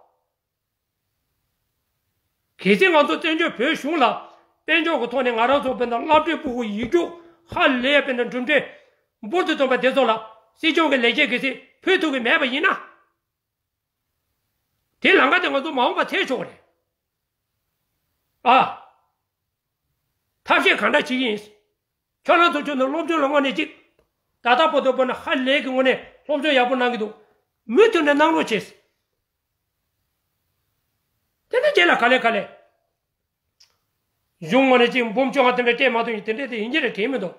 གལ་སྲིད་ང་ཚོ་བཙན་བྱོལ་བོད་གཞུང་ལ་དཔལ་འབྱོར་གྱི་ཐོག་ནས་ང་རང་ཚོ་དཔེར་ན་སློབ་གྲྭའི་སྤུ་གུ་ཡིག་རྒྱུགས་ཧ་ལས་དཔེར་ན་གྲུབ་འབྲས་འབུར་དུ་ཐོན་པ་དེ་ཚོ་ལ་སྲིད་སྐྱོང་གི་ལས་བྱེད་གལ་སྲིད་ཕུལ་ཐུབ་ཀྱི་མེད་པ་ཡིན་ན། དེ་ལམ་ཁ་དེ་ང་ཚོ་མ་འོངས་པ་འཚོལ་ཆོག་རེད། ཨ། ཐབས་ཤེས་གང་འདྲ་བྱེད་ཀྱི་ཡིན། ཁྱོད་རང་ཚོ་ཁྱོད་ནི་སློབ་སྦྱོང་ལ་དངོས་གནས་ཅིག་ད་ལྟ་བར་དུ་བར་ན་ཧ་ལས་ཀྱི་ངོས་ནས་སློབ་སྦྱོང་ཡག་པོ་གནང་གི་འདུག་མུ་མཐུད་ནས་གནང་རོགས་བྱེད། དེ་ནས་རྗེས་ལ་ག་ལེ་ག་ལེ། གཞུང་ངོས་ནས་ཅིག་འབུམ་བཅོ་ལྔ་དེ་འདྲ་སྤྲད་མ་ཐུབ་ཡིན་དེ་འདྲ་དེ་ཡིན་གྱི་རེད་དྲན་མི་འདུག་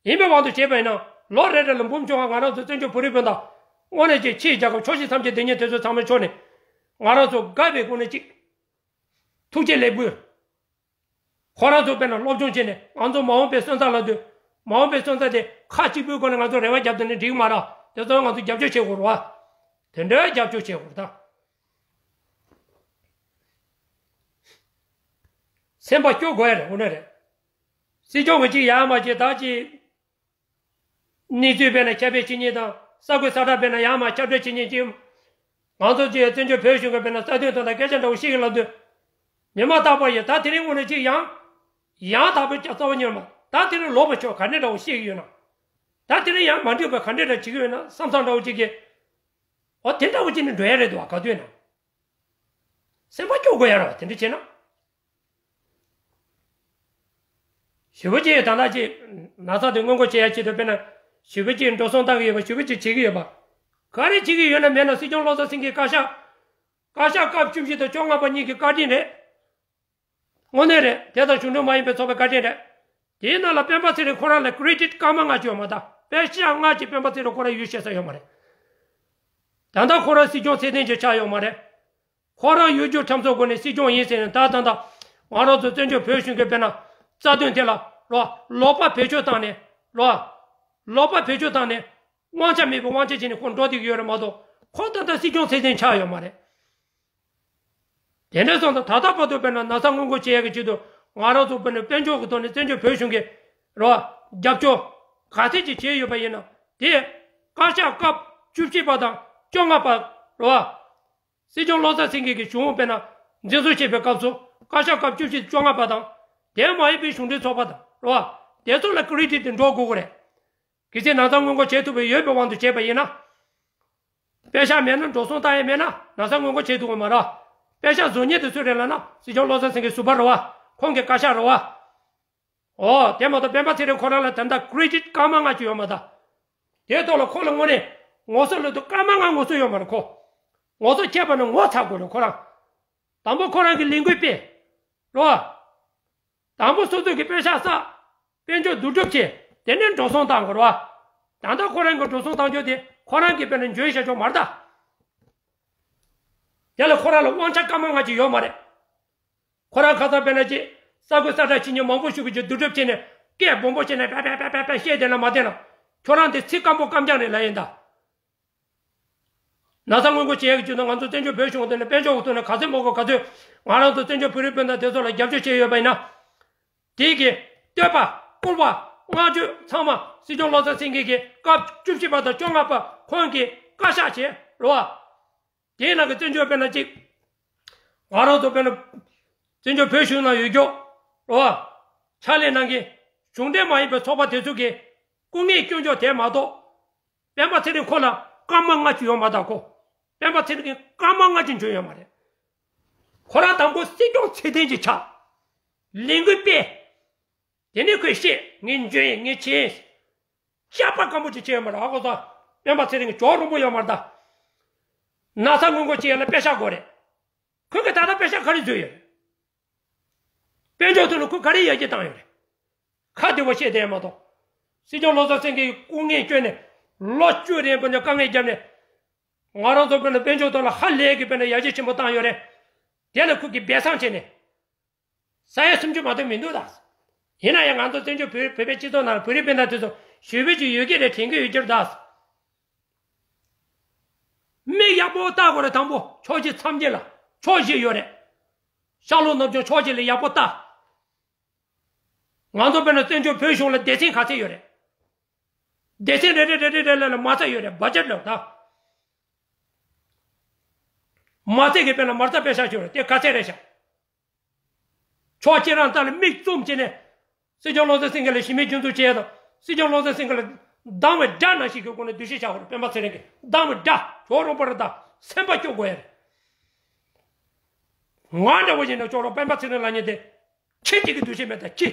ཡིན་པའི་དབང་དུ་བྱས་པ་ཡིན་ན་ལོ་རེ་རེ་ལ་འབུམ་བཅོ་ལྔ་ང་རང་ཚོ་བཙན་བྱོལ་བོད་རིགས་སྤུན་ཟླ་དངོས་གནས་ཅིག་ཕྱིའི་རྒྱལ་ཁབ་ཕྱོགས་བཞི་མཚམས་བརྒྱད་བསྡད་མཁན་དེ་ཚོ་ཚང་མའི་ཕྱོགས་ནས་ང་རང་ཚོ་དགའ་བའི་སྒོ་ནས་ཅིག་ཐུགས་རྗེ་ལེགས་འབུལ། ཁོ་རང་ཚོ་དཔེར་ན་སློབ་སྦྱོང་བྱས་ནས་ང་ཚོ་མ་འོངས་པའི་སོན་རྩ་ལ་ལྟོས། མ་འོངས་པའི་སོན་རྩ་དེ་ཁག་གཅིག་པུའི་སྒོ་ནས་ང་ཚོ་རེ་བ་བརྒྱབ་བསྡད་ན་འགྲིག་གི་མ་རེད། དེ་ཚོ་ང་ཚོ་རྒྱབ་སྐྱོར་བྱེད་དགོས་རེད་བ། དེ་འདྲའི་རྒྱབ་སྐྱོར་བྱེད་དགོས་རེད་ད། སེམས་པ་སྐྱོ་དགོས་ཡ་རེད། དངོས་གནས་རེད། སྲིད་སྐྱོང་གིས་ཅིག་ཡར་མར་བྱས་ད་ཅིག་གནས་ཚུལ་དཔེར་ན་ཁྱབ་སྤེལ་བྱེད་མཁན་དང་ས་ཁུལ་ས་ཁྲ་དཔེར་ན་ཡར་མར་ཁྱབ་སྤེལ་བྱེད་མཁན་གྱི། ང་ཚོ་ཚོས་བཙན་བྱོལ་བོད་གཞུང་གི་དཔེར་ན་རྩ་དོན་ཐོག་ལ་སྐད་ཆ་འདྲ་བོ་བཤད་ཀྱི་ལབ་དུས། ཉི་མ་རྟག་པར་ཡིན་ད་དེ་རིང་དངོས་གནས་ཅིག་ཡང་། ཡང་དག་པའི་རྩ་བ་ཉིད་མ་ད་དེ་རིང་ལོག་པ་ཆོག་ག་འདྲ་འདྲ་བོ་བཤད་ཀྱི་ཡོད་ན། ད་དེ་རིང་ཡང་མ་འགྲིག་པ་ག་འདྲ་འདྲ་བྱེད་ཀྱི་ཡོད་ན་བསམ་བསམ་འདྲ་བོ་ཅིག་གིས། འོ་དེ་འདྲ་བོ་ཅིག་ནི་འགྲོ་ཡ་རེད་འདུག་བ་ག་དུས་ན། སེམས་པ་སྐྱོ་དགོས་ཡ་རེད་བ་དེ་འདྲ་བྱས་ན། ཞེ་པོ་ཅིག་ད་ལྟ་ཅིག་ན་ཚ་དེ་སྔོན་འགོག་བྱེད་ཡ་ཆེད་དུ་དཔེར་ན། ཞེ་པོ་ཅིག་འགྲོ་སོང་བཏང་གི་ཡོད་པ། ཞེ་པོ་ཅིག་བྱེད་ཀྱི་ཡོད་པ། ག་རེ་བྱེད་ཀྱི་ཡོད་ན་མེད་ན་སྲིད་སྐྱོང་བློ་བཟང་སེང་གེའི་བཀའ་ཤག་བཀའ་ཤག་སྐབས་བཅུ་བཞི་དང་བཅོ་ལྔ་པ་གཉིས་ཀྱི་བཀའ་དྲིན་རེད། དངོས་གནས་རེད། དེ་དང་གཞུང་འབྲེལ་མ་ཡིན་པའི་ཚོགས་པའི་བཀའ་དྲིན་རེད། དེའི་ནང་ལ་སྤེན་པ་ཚེ་རིང་ཁོ་རང་ལ་ཀི་རེ་ཌིཊ་སྐར་མ་ལྔ་ཅིག་ཡོད་མ་གཏོགས། པེ་ཤག་ལྔ་ཅིག་སྤེན་པ་ཚེ་རིང་ཁོ་རང་ཡོད་བཤད་ས་ཡོད་མ་རེད། ད་ལྟ་ཁོ་རང་སྲིད་སྐྱོང་ཚད་ལྡན་ཅིག་ཆགས་ཡོད་མ་རེད། ཁོ་རང་ཡུལ་སྐྱོར་ཁྲིམས་སྲོལ་སྒོ་ནས་སྲིད་སྐྱོང་ཡིན་ཟེར་ནས། ད་ད་ད་ང་རང་ཚོ་བཙན་བྱོལ་བོད་གཞུང་གི་དཔེར་ན་རྩ་དོན་དེ་ལ་རོ། ལོག་པ་བེད་སྤྱོད་བཏང་ནས་རོ། ལོག་པ་བེད་སྤྱོད་བཏང་ནས་དབང་ཆ་མེད་པའི་དབང་ཆ་བྱས་ནས་ཁོ་འགྲོ་བསྡད་ཀྱི་ཡོད་རེད་མ་གཏོགས། ཁོ་ད་ལྟ་སྲིད་སྐྱོང་ཚད་ལྡན་ཆགས་ཡོད་མ་རེད། དེ་འདྲ་སོང་ཙང་ད་ལྟ་བར་དུ་དཔེར་ན་ན་ཚ་སྔོན་འགོག་བྱེད་ཡག་གི་ཆེད་དུ་ང་རང་ཚོ་དཔེར་ན་དཔལ་འབྱོར་གྱི་ཐོག་ནས་བཙན་བྱོལ་བོད་གཞུང་གིས་རོ། རྒྱབ་སྐྱོར་ག་ཚད་ཅིག་བྱས་ཡོད་པ་ཡིན་ན། དེ་བཀའ་ཤག་སྐབས་བཅུ་བཞི་པ་དང་བཅོ་ལྔ་པ་རོ། སྲིད་སྐྱོང་བློ་བཟང་སེང་གེ་གིས་གཞུང་དཔེར་ན་འཛིན་བཟུང་བྱེད་པའི་སྐབས་སུ། བཀའ་ཤག་སྐབས་བཅུ་བཞི་བཅོ་ལྔ་པ་དང་། དེ་མ་ཡིན་པའི་གཞུང་འབྲེལ་ཚོགས་པ་དང་རོ། དེ་ཚོ་ལ་ཀི་རེ་ཌིཊ་དེ་འགྲོ་དགོས་ཀྱི་རེད། གལ་སྲིད་ན་ཚ་སྔོན་འགོག་བྱེད་ཐུབ་པའི་ཡོད་པའི་དབང་དུ་བྱས་པ་ཡིན་ན། པེ་ཤག་མེད་ན་འགྲོ་སོང་བཏང་ཡས་མེད་ན་ན་ཚ་སྔོན་འགོག་བྱེད་ཐུབ་ཀྱི་མ་རེད། པེ་ཤག་བཟོ་མཁན་དེ་སུ་རེད་ལབ་ན། སྲིད་སྐྱོང་བློ་བཟང་སེང་གེ་ཟུར་པ་རེད་བ། ཁོང་གི་བཀའ་ཤག་རེད་བ། ཨོ། དེ་མ་གཏོགས་སྤེན་པ་ཚེ་རིང་ཁོ་རང་ལ་ད་ལྟ་ཀི་རེ་ཌིཊ་སྐར་མ་ལྔ་ཅིག་ཡོད་མ་གཏོགས། དེའི་ཐོག་ལ་ཁོ་ལ་དངོས་གནས་ངོ་སོ་ལོས་དུ་སྐར་མ་ལྔ་ངོ་སོ་ཡོད་མ་རེད་ཁོ། ངོ་སོ་ཁྱད་པར་ནི་ངོ་ཚ་དགོས་རེད་ཁོ་རང་། དང་པོ་ཁོ་རང་གི་ལས་འགུལ་སྤེལ། རོ། དང་པོ་སོ་སོ་གི་པེ་ཤག་བསགས། དཔལ་འབྱོར་བསྡུ་སྒྲུབ་བྱས། དེ་ནས་འགྲོ་སོང་བཏང་དགོས་རེད་བ། ད་ལྟ་ཁོ་རང་གི་འགྲོ་སོང་བཏང་རྒྱུ་དེ་ཁོ་རང་གི་དཔེར་ན་འཇོན་བྱ་ཆོག་མ་རེད་ད། དེ་ལ་ཁོ་རང་ལ་དབང་ཆ་སྐར་མ་ལྔ་ཅིག་ཡོད་མ་རེད། ཁོ་རང་ཁ་སང་དཔེར་ན་ཅིག་ས་ཁུལ་ས་ཁྲ་ཕྱི་ཉིན་མང་པོ་ཞིག་གི་ཅིག་བསྡུ་སྒྲུབ་བྱས་ནས་སྐད་སྦོམ་པོ་བྱས་ནས་པེ་པེ་པེ་པེ་པེ་བཤད་བསྡད་ན་མ་བསྡད་ན། ཁྱོད་རང་དེ་ཚིག་སྐམ་པོ་སྐམ་རྐྱང་རེད་ལབ་ཡིན་ད། ན་ཚ་སྔོན་འགོག་བྱེད་ཡག་གི་ཆེད་དུ་ང་ཚོ་བཙན་བྱོལ་བོད་གཞུང་དེ་ནས་དཔལ་འབྱོར་གྱི་ཐོག་ནས་ག་ཚོད་མང་པོ་ག་ཚོད་ང་རང་ཚོ་བཙན་བྱོལ་བོད་རིགས་སྤུན་ཟླ་དེ་ཚོ་ལ་རྒྱབ་སྐྱོར་བྱས་ཡོད་པ་ཡིན་ན། དེ་གི་བསྟོད་པ་སྐུར་པ་བསྔགས་བརྗོད་ཚང་མ་སྲིད་སྐྱོང་བློ་བཟང་སེང་གེ་གི་སྐབས་བཅུ་བཞི་པ་དང་བཅོ་ལྔ་པ་ཁོང་གི་བཀའ་ཤག་བྱས་རེད་བ། དེའི་ནང་གི་བཙན་བྱོལ་དཔེར་ན་གཅིག་ང་རང་ཚོ་དཔེར་ན་བཙན་བྱོལ་བོད་གཞུང་ནང་ཡོད་རྒྱུ་རེད་བ། ཕྱག་ལས་གནང་མཁན་གཞུང་འབྲེལ་མ་ཡིན་པའི་ཚོགས་པ་དེ་ཚོ་གི་སྐུ་ངལ་སྐྱོན་ཕྱོགས་དེ་མ་གཏོགས། སྤེན་པ་ཚེ་རིང་ཁོ་ལ་སྐར་མ་ལྔ་བཅུ་ཡོད་མ་གཏོགས་ཁོ། སྤེན་པ་ཚེ་རིང་གི་སྐར་མ་ལྔ་བཅུ་འཇོན་ཡོད་མ་རེད། ཁོ་རང་དང་པོ་སྲིད་སྐྱོང་ཚད་ལྡན་ཅིག་ཆགས། ལས་འགུལ་སྤེལ། དེ་ནས་ཁོས་བཤད། ངས་འཇོན་ཡིན། ངས་བྱས་ཡིན། བཤད་པ་སྐམ་པོ་ཅིག་བྱས་ཡོད་མ་རེད། ཧ་གོ་སོང་། སྤེན་པ་ཚེ་རིང་གི་ཅོག་རོང་པོ་ཡོད་མ་རེད་ད། ན་ཚ་སྔོན་འགོག་བྱེད་ཡ་ལ་པེ་ཤག་དགོས་རེད། ཁོས་གི་ད་ལྟ་པེ་ཤག་ག་རེ་བཟོས་ཡོད་རེད། དཔལ་འབྱོར་ཐོག་ལ་ཁོས་ག་རེ་ཡར་རྒྱས་བཏང་ཡོད་རེད། ཁ་བདེ་བོ་བཤད་བསྡད་མ་གཏོགས། སྲིད་སྐྱོང་བློ་བཟང་སེང་གེ་ཡི་སྐུ་ངལ་བསྐྱོན་ནས་ལོ་བཅུ་རིང་པོ་ནས་དཀའ་ངལ་བརྒྱབ་ནས། ང་རང་ཚོ་དཔེར་ན་དཔལ་འབྱོར་ཐོག་ལ་ཧ་ལས་ཀྱི་དཔེར་ན་ཡར་རྒྱས་ཆེན་པོ་བཏང་ཡོད་རེད། དེ་ལ་ཁོས་གི་སྦས་གསང་བྱས་ནས། ས་ཡ་སུམ་ཅུ་མ་གཏོགས་མི་འདུག་ད། ཡིན་ན་ཡང་ང་ཚོ་བཙན་བྱོལ་བོད་བོད་པའི་སྤྱི་ཚོགས་ནང་ལ་བོད་རིགས་སྤུན་ཟླ་དེ་ཚོ་ཞེ་པོ་ཅིག་ཡོད་ཀྱི་རེད། དྲན་གྱི་ཡོད་ཀྱི་རེད་ད། མིག་ཡག་པོ་བལྟ་དགོས་རེད། དང་པོ་ཕྱོགས་བཞི་མཚམས་བཞི་ལ། ཕྱོགས་བཞི་ཡོད་རེད། ཤར་ལྷོ་ནུབ་བྱང་ཕྱོགས་བཞི་ལ་ཡག་པོ་བལྟ། ང་ཚོ་དཔེར་ན་བཙན་བྱོལ་བོད་གཞུང་ལ་སྡེ་ཚན་ག་ཚད་ཡོད་རེད། སྡེ་ཚན་རེ་རེ་རེ་རེ་རེ་ལ་མ་རྩ་ཡོད་རེད། བ་ཇེཊ་ལབ་ད། མ་རྩ་གི་དཔེར་ན་མ་རྩ་པེ་ཤག་ཡོད་རེད། དེ་ག་ཚད་རེད་ཤག་ཕྱོགས་གཅིག་རང་ལྟ་ལ་མིག་བཙུམ་བྱས་ནས། སྲིད་སྐྱོང་བློ་བཟང་སེང་གེ་ལ་ཞི་མོལ་སྐྱོན་འཛུགས་བྱས་དང་། སྲིད་སྐྱོང་བློ་བཟང་སེང་གེ་ལ་སྡང་བའི་དགྲ་ནང་བཞིན་གྱི་སྒོ་ནས་འདུ་ཤེས་བཞག་དགོས་རེད། སྤེན་པ་ཚེ་རིང་གི་སྡང་བའི་དགྲ་ཅོག་རོང་པོ་རེད་ད། སེམས་པ་སྐྱོ་དགོས་ཡ་རེད། ང་འདྲ་བོ་ཡིན་ན་ཅོག་རོང་སྤེན་པ་ཚེ་རིང་ལབ་མཁན་དེ་ཁྱི་གཅིག་གི་འདུ་ཤེས་མེད་ད། ཁྱི་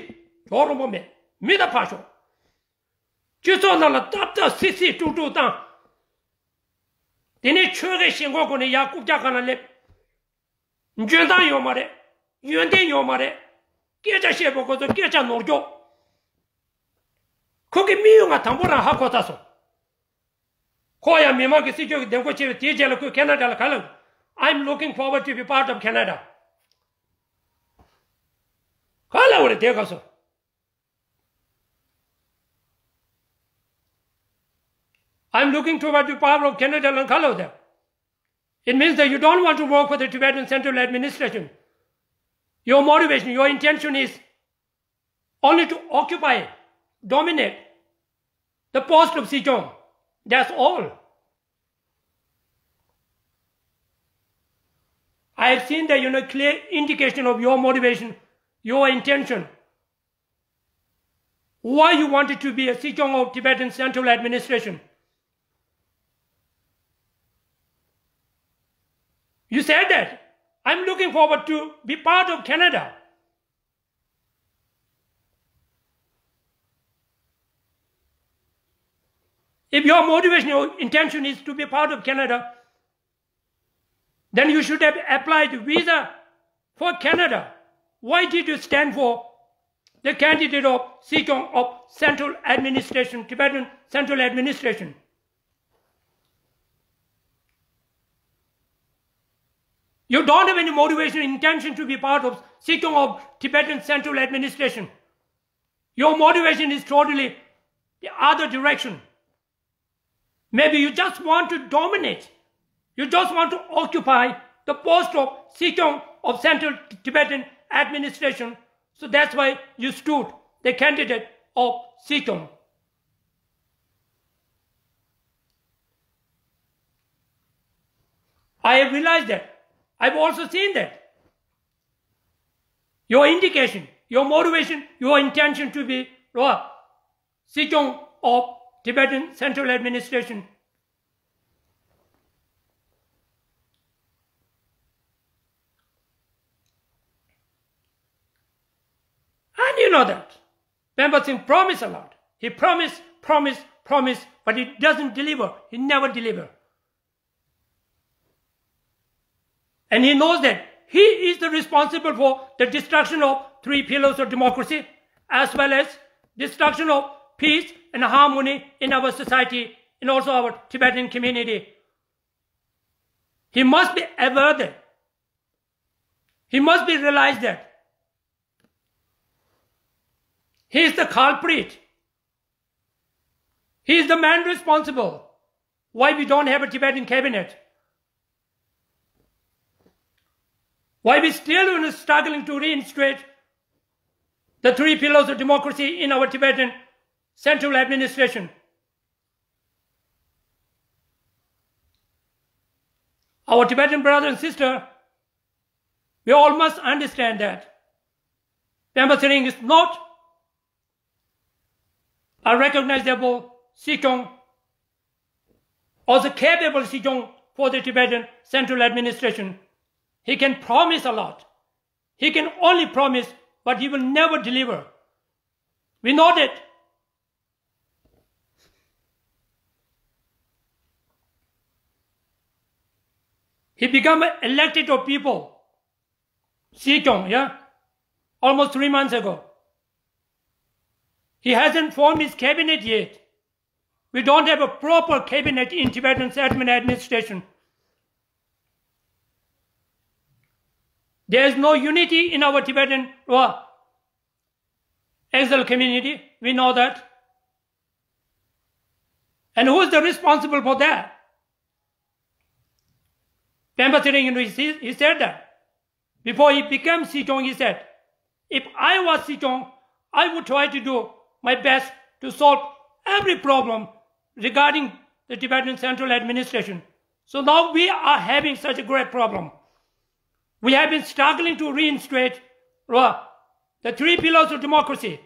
ཅོག་རོང་པོ་མེད། མི་དང་ཕར་ཞོག་སྤྱི་ཚོགས་ནང་ལ་སྟབས་སྟབས་སིག་སིག་དཀྲུག་དཀྲུག་བཏང་། དེ་ནས་ཆོལ་ཁའི་ཞེན་ཁོག་སྒོ་ནས་ཡར་རྐུབ་བཀྱག་སྒང་ལ་སླེབས། འཇོན་ཐང་ཡོད་མ་རེད། ཡོན་ཏན་ཡོད་མ་རེད། སྐད་ཆ་བཤད་པ་ཁོ་ཚོ་སྐད་ཆ་ནོར་སྐྱོག་ཁོ་གི་དམིགས་ཡུལ་ང་དང་པོ་རང་ཧ་གོ་ཚར་སོང་། ཁོ་ཡང་མི་མང་གི་སྲིད་སྐྱོང་གི་འདེམས་བསྐོ་བྱས་པའི་དེའི་རྗེས་ལ་ཁོས་ཁེ་ན་ཌ་ལ་ག་ལབ། I'm looking forward to be part of Canada. ག་ལབ་པ་རེད་དེ་སྐབས་སུ། I'm looking toward the power of Canada ལ་ག་ལབ་དེ། It means that you don't want to work for the Tibetan Central Administration. Your motivation, your intention is only to occupy, dominate the post of Sejong. That's all. I have seen the, you know, clear indication of your motivation, your intention. Why you wanted to be a Sejong of Tibetan Central Administration? You said that. I'm looking forward to be part of Canada. If your motivation, your intention is to be part of Canada, then you should have applied visa for Canada. Why did you stand for the candidate of Sikyong of Central Administration, Tibetan Central Administration? You don't have any motivation, intention to be part of Sikyong of Tibetan Central Administration. Your motivation is totally the other direction. Maybe you just want to dominate. You just want to occupy the post of Sikyong of Central Tibetan Administration. So that's why you stood the candidate of Sikyong. I have realized that. I've also seen that. Your indication, your motivation, your intention to be, uh, Sikyong of Tibetan Central Administration. And you know that Pema Tsing promised a lot. He promised, promised, promised, but he doesn't deliver. He never deliver. And he knows that he is the responsible for the destruction of three pillars of democracy, as well as destruction of peace and harmony in our society and also our Tibetan community. He must be aware that, he must be realized that he is the culprit. He is the man responsible why we don't have a Tibetan cabinet. Why we still are struggling to reinstate the three pillars of democracy in our Tibetan central administration. Our Tibetan brother and sister, we all must understand that Pema Tsering is not a recognizable Sikyong, also capable Sikyong for the Tibetan central administration. He can promise a lot. He can only promise, but he will never deliver. We know that. He become an elected of people. Sikyong, yeah? Almost three months ago. He hasn't formed his cabinet yet. We don't have a proper cabinet in Tibetan settlement administration. There is no unity in our Tibetan, uh, exile community. We know that. And who is the responsible for that? Pema Tsering, you know, he, he said that. Before he became Sikyong, he said, "If I was Sikyong, I would try to do my best to solve every problem regarding the Tibetan central administration." So now we are having such a great problem. We have been struggling to reinstate, uh, the three pillars of democracy.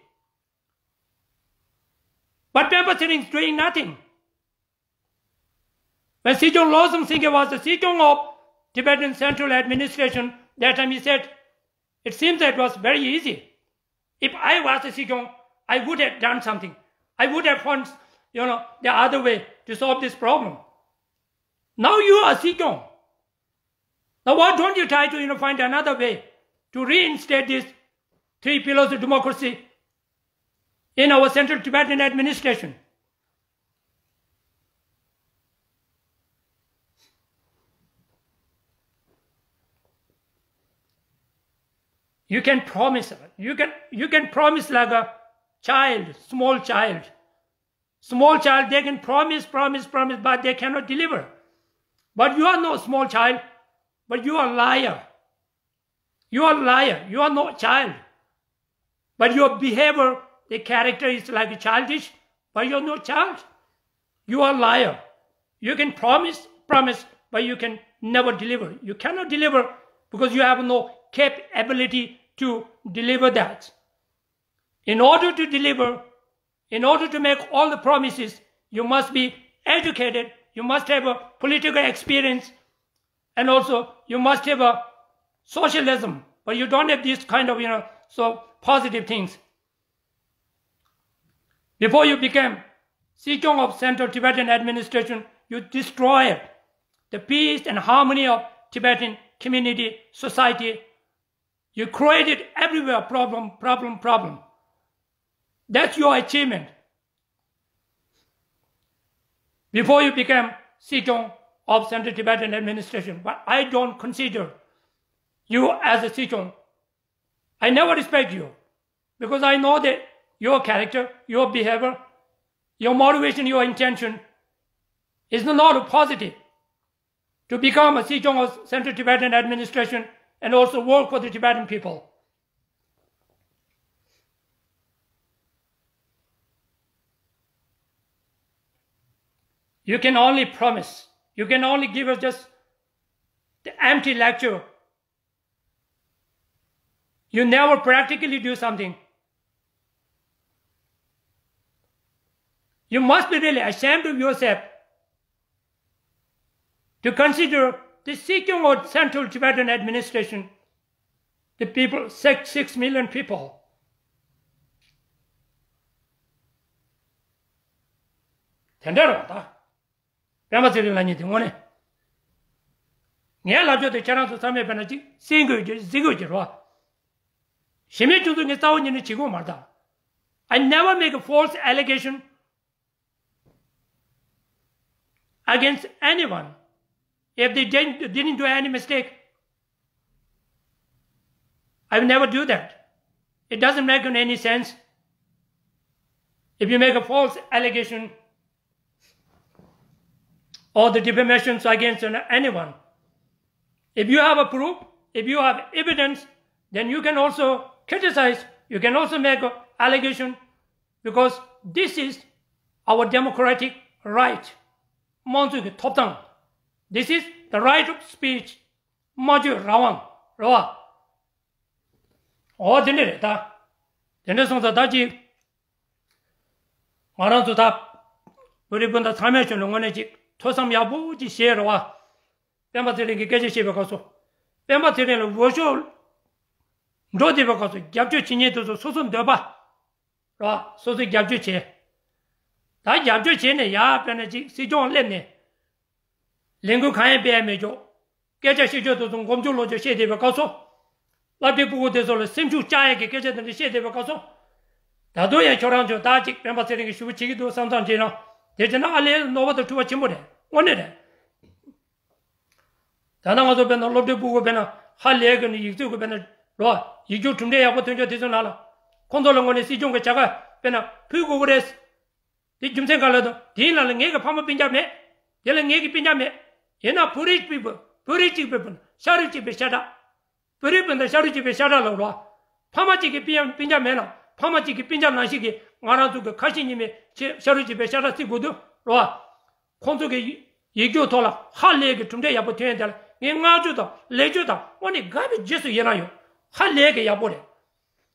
But Pema Tsering is doing nothing. When Sikyong Losum Singye was the Sikyong of Tibetan Central Administration, that time he said, "It seems that it was very easy. If I was a Sikyong, I would have done something. I would have found, you know, the other way to solve this problem." Now you are Sikyong. Now, why don't you try to, you know, find another way to reinstate these three pillars of democracy in our Central Tibetan administration? You can promise, you can, you can promise like a child, small child. Small child, they can promise, promise, promise, but they cannot deliver. But you are not small child, but you are liar. You are liar. You are not child. But your behavior, the character is like a childish, but you're not child. You are liar. You can promise, promise, but you can never deliver. You cannot deliver because you have no capability to deliver that. In order to deliver, in order to make all the promises, you must be educated, you must have a political experience, and also you must have a socialism. But you don't have these kind of, you know, so positive things. Before you became Sejong of Central Tibetan Administration, you destroyed the peace and harmony of Tibetan community, society. You created everywhere problem, problem, problem. That's your achievement. Before you became Sejong of Central Tibetan Administration, but I don't consider you as a Sejong. I never respect you because I know that your character, your behavior, your motivation, your intention is not positive to become a Sejong of Central Tibetan Administration and also work for the Tibetan people. You can only promise. You can only give us just the empty lecture. You never practically do something. You must be really ashamed of yourself to consider the Sejong or Central Tibetan Administration, the people, six, six million people. དེ་འདྲ་རེད་ད། སྤེན་པ་ཚེ་རིང་ལབ་མཁན་དེ་དངོས་གནས། ངའི་ལབ་ཕྱོགས་དེ་ཁྱེད་རང་ཚོ་ཚང་མས་དཔེར་ན་ཅིག་གསན་དགོས་ཀྱི་གཟིགས་དགོས་ཀྱི་རེད་བ། གཞི་མེད་སྐྱོན་འཛུགས་ངས་རྩ་བ་ཉིད་ནས་བྱེད་ཀྱི་ཡོད་མ་རེད་ད། I never make a false allegation against anyone if they didn't, didn't do any mistake. I will never do that. It doesn't make any sense. If you make a false allegation or the defamations against anyone, if you have a proof, if you have evidence, then you can also criticize, you can also make an allegation, because this is our democratic right. དམངས་གཙོའི་ཐོབ་ཐང་། This is the right of speech. སྨྲ་བརྗོད་རང་དབང་རེད་བ། འོ་དེ་འདྲ་རེད་ད། དེ་འདྲ་སོང་ཙང་ད་ཅིག་ང་རང་ཚོ་ད་བོད་རིགས་སྤུན་ཟླ་ཚང་མས་ཞུ་ལ་དངོས་གནས་ཅིག་ཐོས་བསམ་ཡག་པོ་ཅིག་བྱས་རེད་བ། སྤེན་པ་ཚེ་རིང་གི་སྐད་ཆ་བཤད་པའི་སྐབས་སུ། སྤེན་པ་ཚེ་རིང་ལ་འོས་ཤོག་འགྲོ་བསྡད་པའི་སྐབས་སུ་རྒྱབ་སྐྱོར་བྱེད་མཁན་དེ་ཚོ་སོ་སོ་འདོད་པ། རེད་བ། སོ་སོས་རྒྱབ་སྐྱོར་བྱས། ད་རྒྱབ་སྐྱོར་བྱས་ནས་ཡར་དཔེར་ན་ཅིག་སྲིད་སྐྱོང་སླེབས་ནས། ལས་འགུལ་གང་ཡང་སྤེལ་ཡ་མེད་ཀྱོག་སྐད་ཆ་བཤད་ཕྱོགས་དེ་ཚོ་མགོ་མཇུག་ལོག་ཅོག་བཤད་བསྡད་པའི་སྐབས་སུ། སློབ་གྲྭའི་སྤུ་གུ་དེ་ཚོ་ལ་སེམས་ཤུགས་བཅག་ཡ་གི་སྐད་ཆ་དེ་འདྲ་བཤད་བསྡད་པའི་སྐབས་སུ། ད་དུང་ཡང་ཁྱོད་རང་ཚོས་ད་ཅིག་སྤེན་པ་ཚེ་རིང་གིས་ཞུ་བ་བྱེད་ཀྱི་འདུག་བསམ་བསམ་བྱས་ན། དེ་བྱས་ན་ཨ་ལས་གནོད་པ་དང་འཁྲུལ་བ་ཆེན་པོ་རེད། དངོས་གནས་རེད། ད་ནང་ང་ཚོ་དཔེར་ན་སློབ་གྲྭའི་སྤུ་གུ་དཔེར་ན་ཧ་ལས་གི་ནི་ཡིག་ཚད་གི་དཔེར་ན་རོ། ཡིག་སྒྱུར་གྲུབ་འབྲས་ཡག་པོ་ཐོན་ཆོག་དེ་ཚོའི་ནང་ལ། ཁོང་ཚོ་ལ་དངོས་གནས་སྲིད་སྐྱོང་གི་བྱ་དགའ་དཔེར་ན་ཕུལ་དགོས་ཀྱི་རེད། དེ་རྒྱུ་མཚན་ག་ལ་དང་དེའི་ནང་ལ་ངེད་ཀྱི་ཕ་མ་སྤུན་ཀྱག་མེད། དེ་ལ་ངེད་ཀྱི་སྤུན་ཀྱག་མེད། ཡིན་ན་བོད་རིགས་སྤུན་བོད་རིགས་གཅིག་པའི་སྤུན་ཤ་རུས་གཅིག་པའི་ཤ་ཁྲག་བོད་རིགས་སྤུན་ཟླ་ཤ་རུས་གཅིག་པའི་ཤ་ཁྲག་ལ་རོ། ཕ་མ་གཅིག་གི་སྤུན་སྤུན་ཀྱག་མེད་ན་ཕ་མ་གཅིག་གི་སྤུན་ཀྱག་ནང་བཞིན་གྱི་ང་རང་ཚོ་གི་ཁ་ཞེ་གཉིས་མེད་ཆེ་ཤ་རུས་གཅིག་པའི་ཤ་ཁྲག་བརྩི་དགོས་དུས་རོ། ཁོང་ཚོ་གི་ཡིག་རྒྱུགས་ཐོག་ལ་ཧ་ལས་ཀྱི་གྲུབ་འབྲས་ཡག་པོ་ཐོན་ཡོད་དེ་ལ་ངས་བསྔགས་བརྗོད་དང་ལེགས་བརྗོད་དང་དངོས་གནས་དགའ་བའི་རྗེས་སུ་ཡི་རང་ཡོད། ཧ་ལས་ཀྱི་ཡག་པོ་རེད།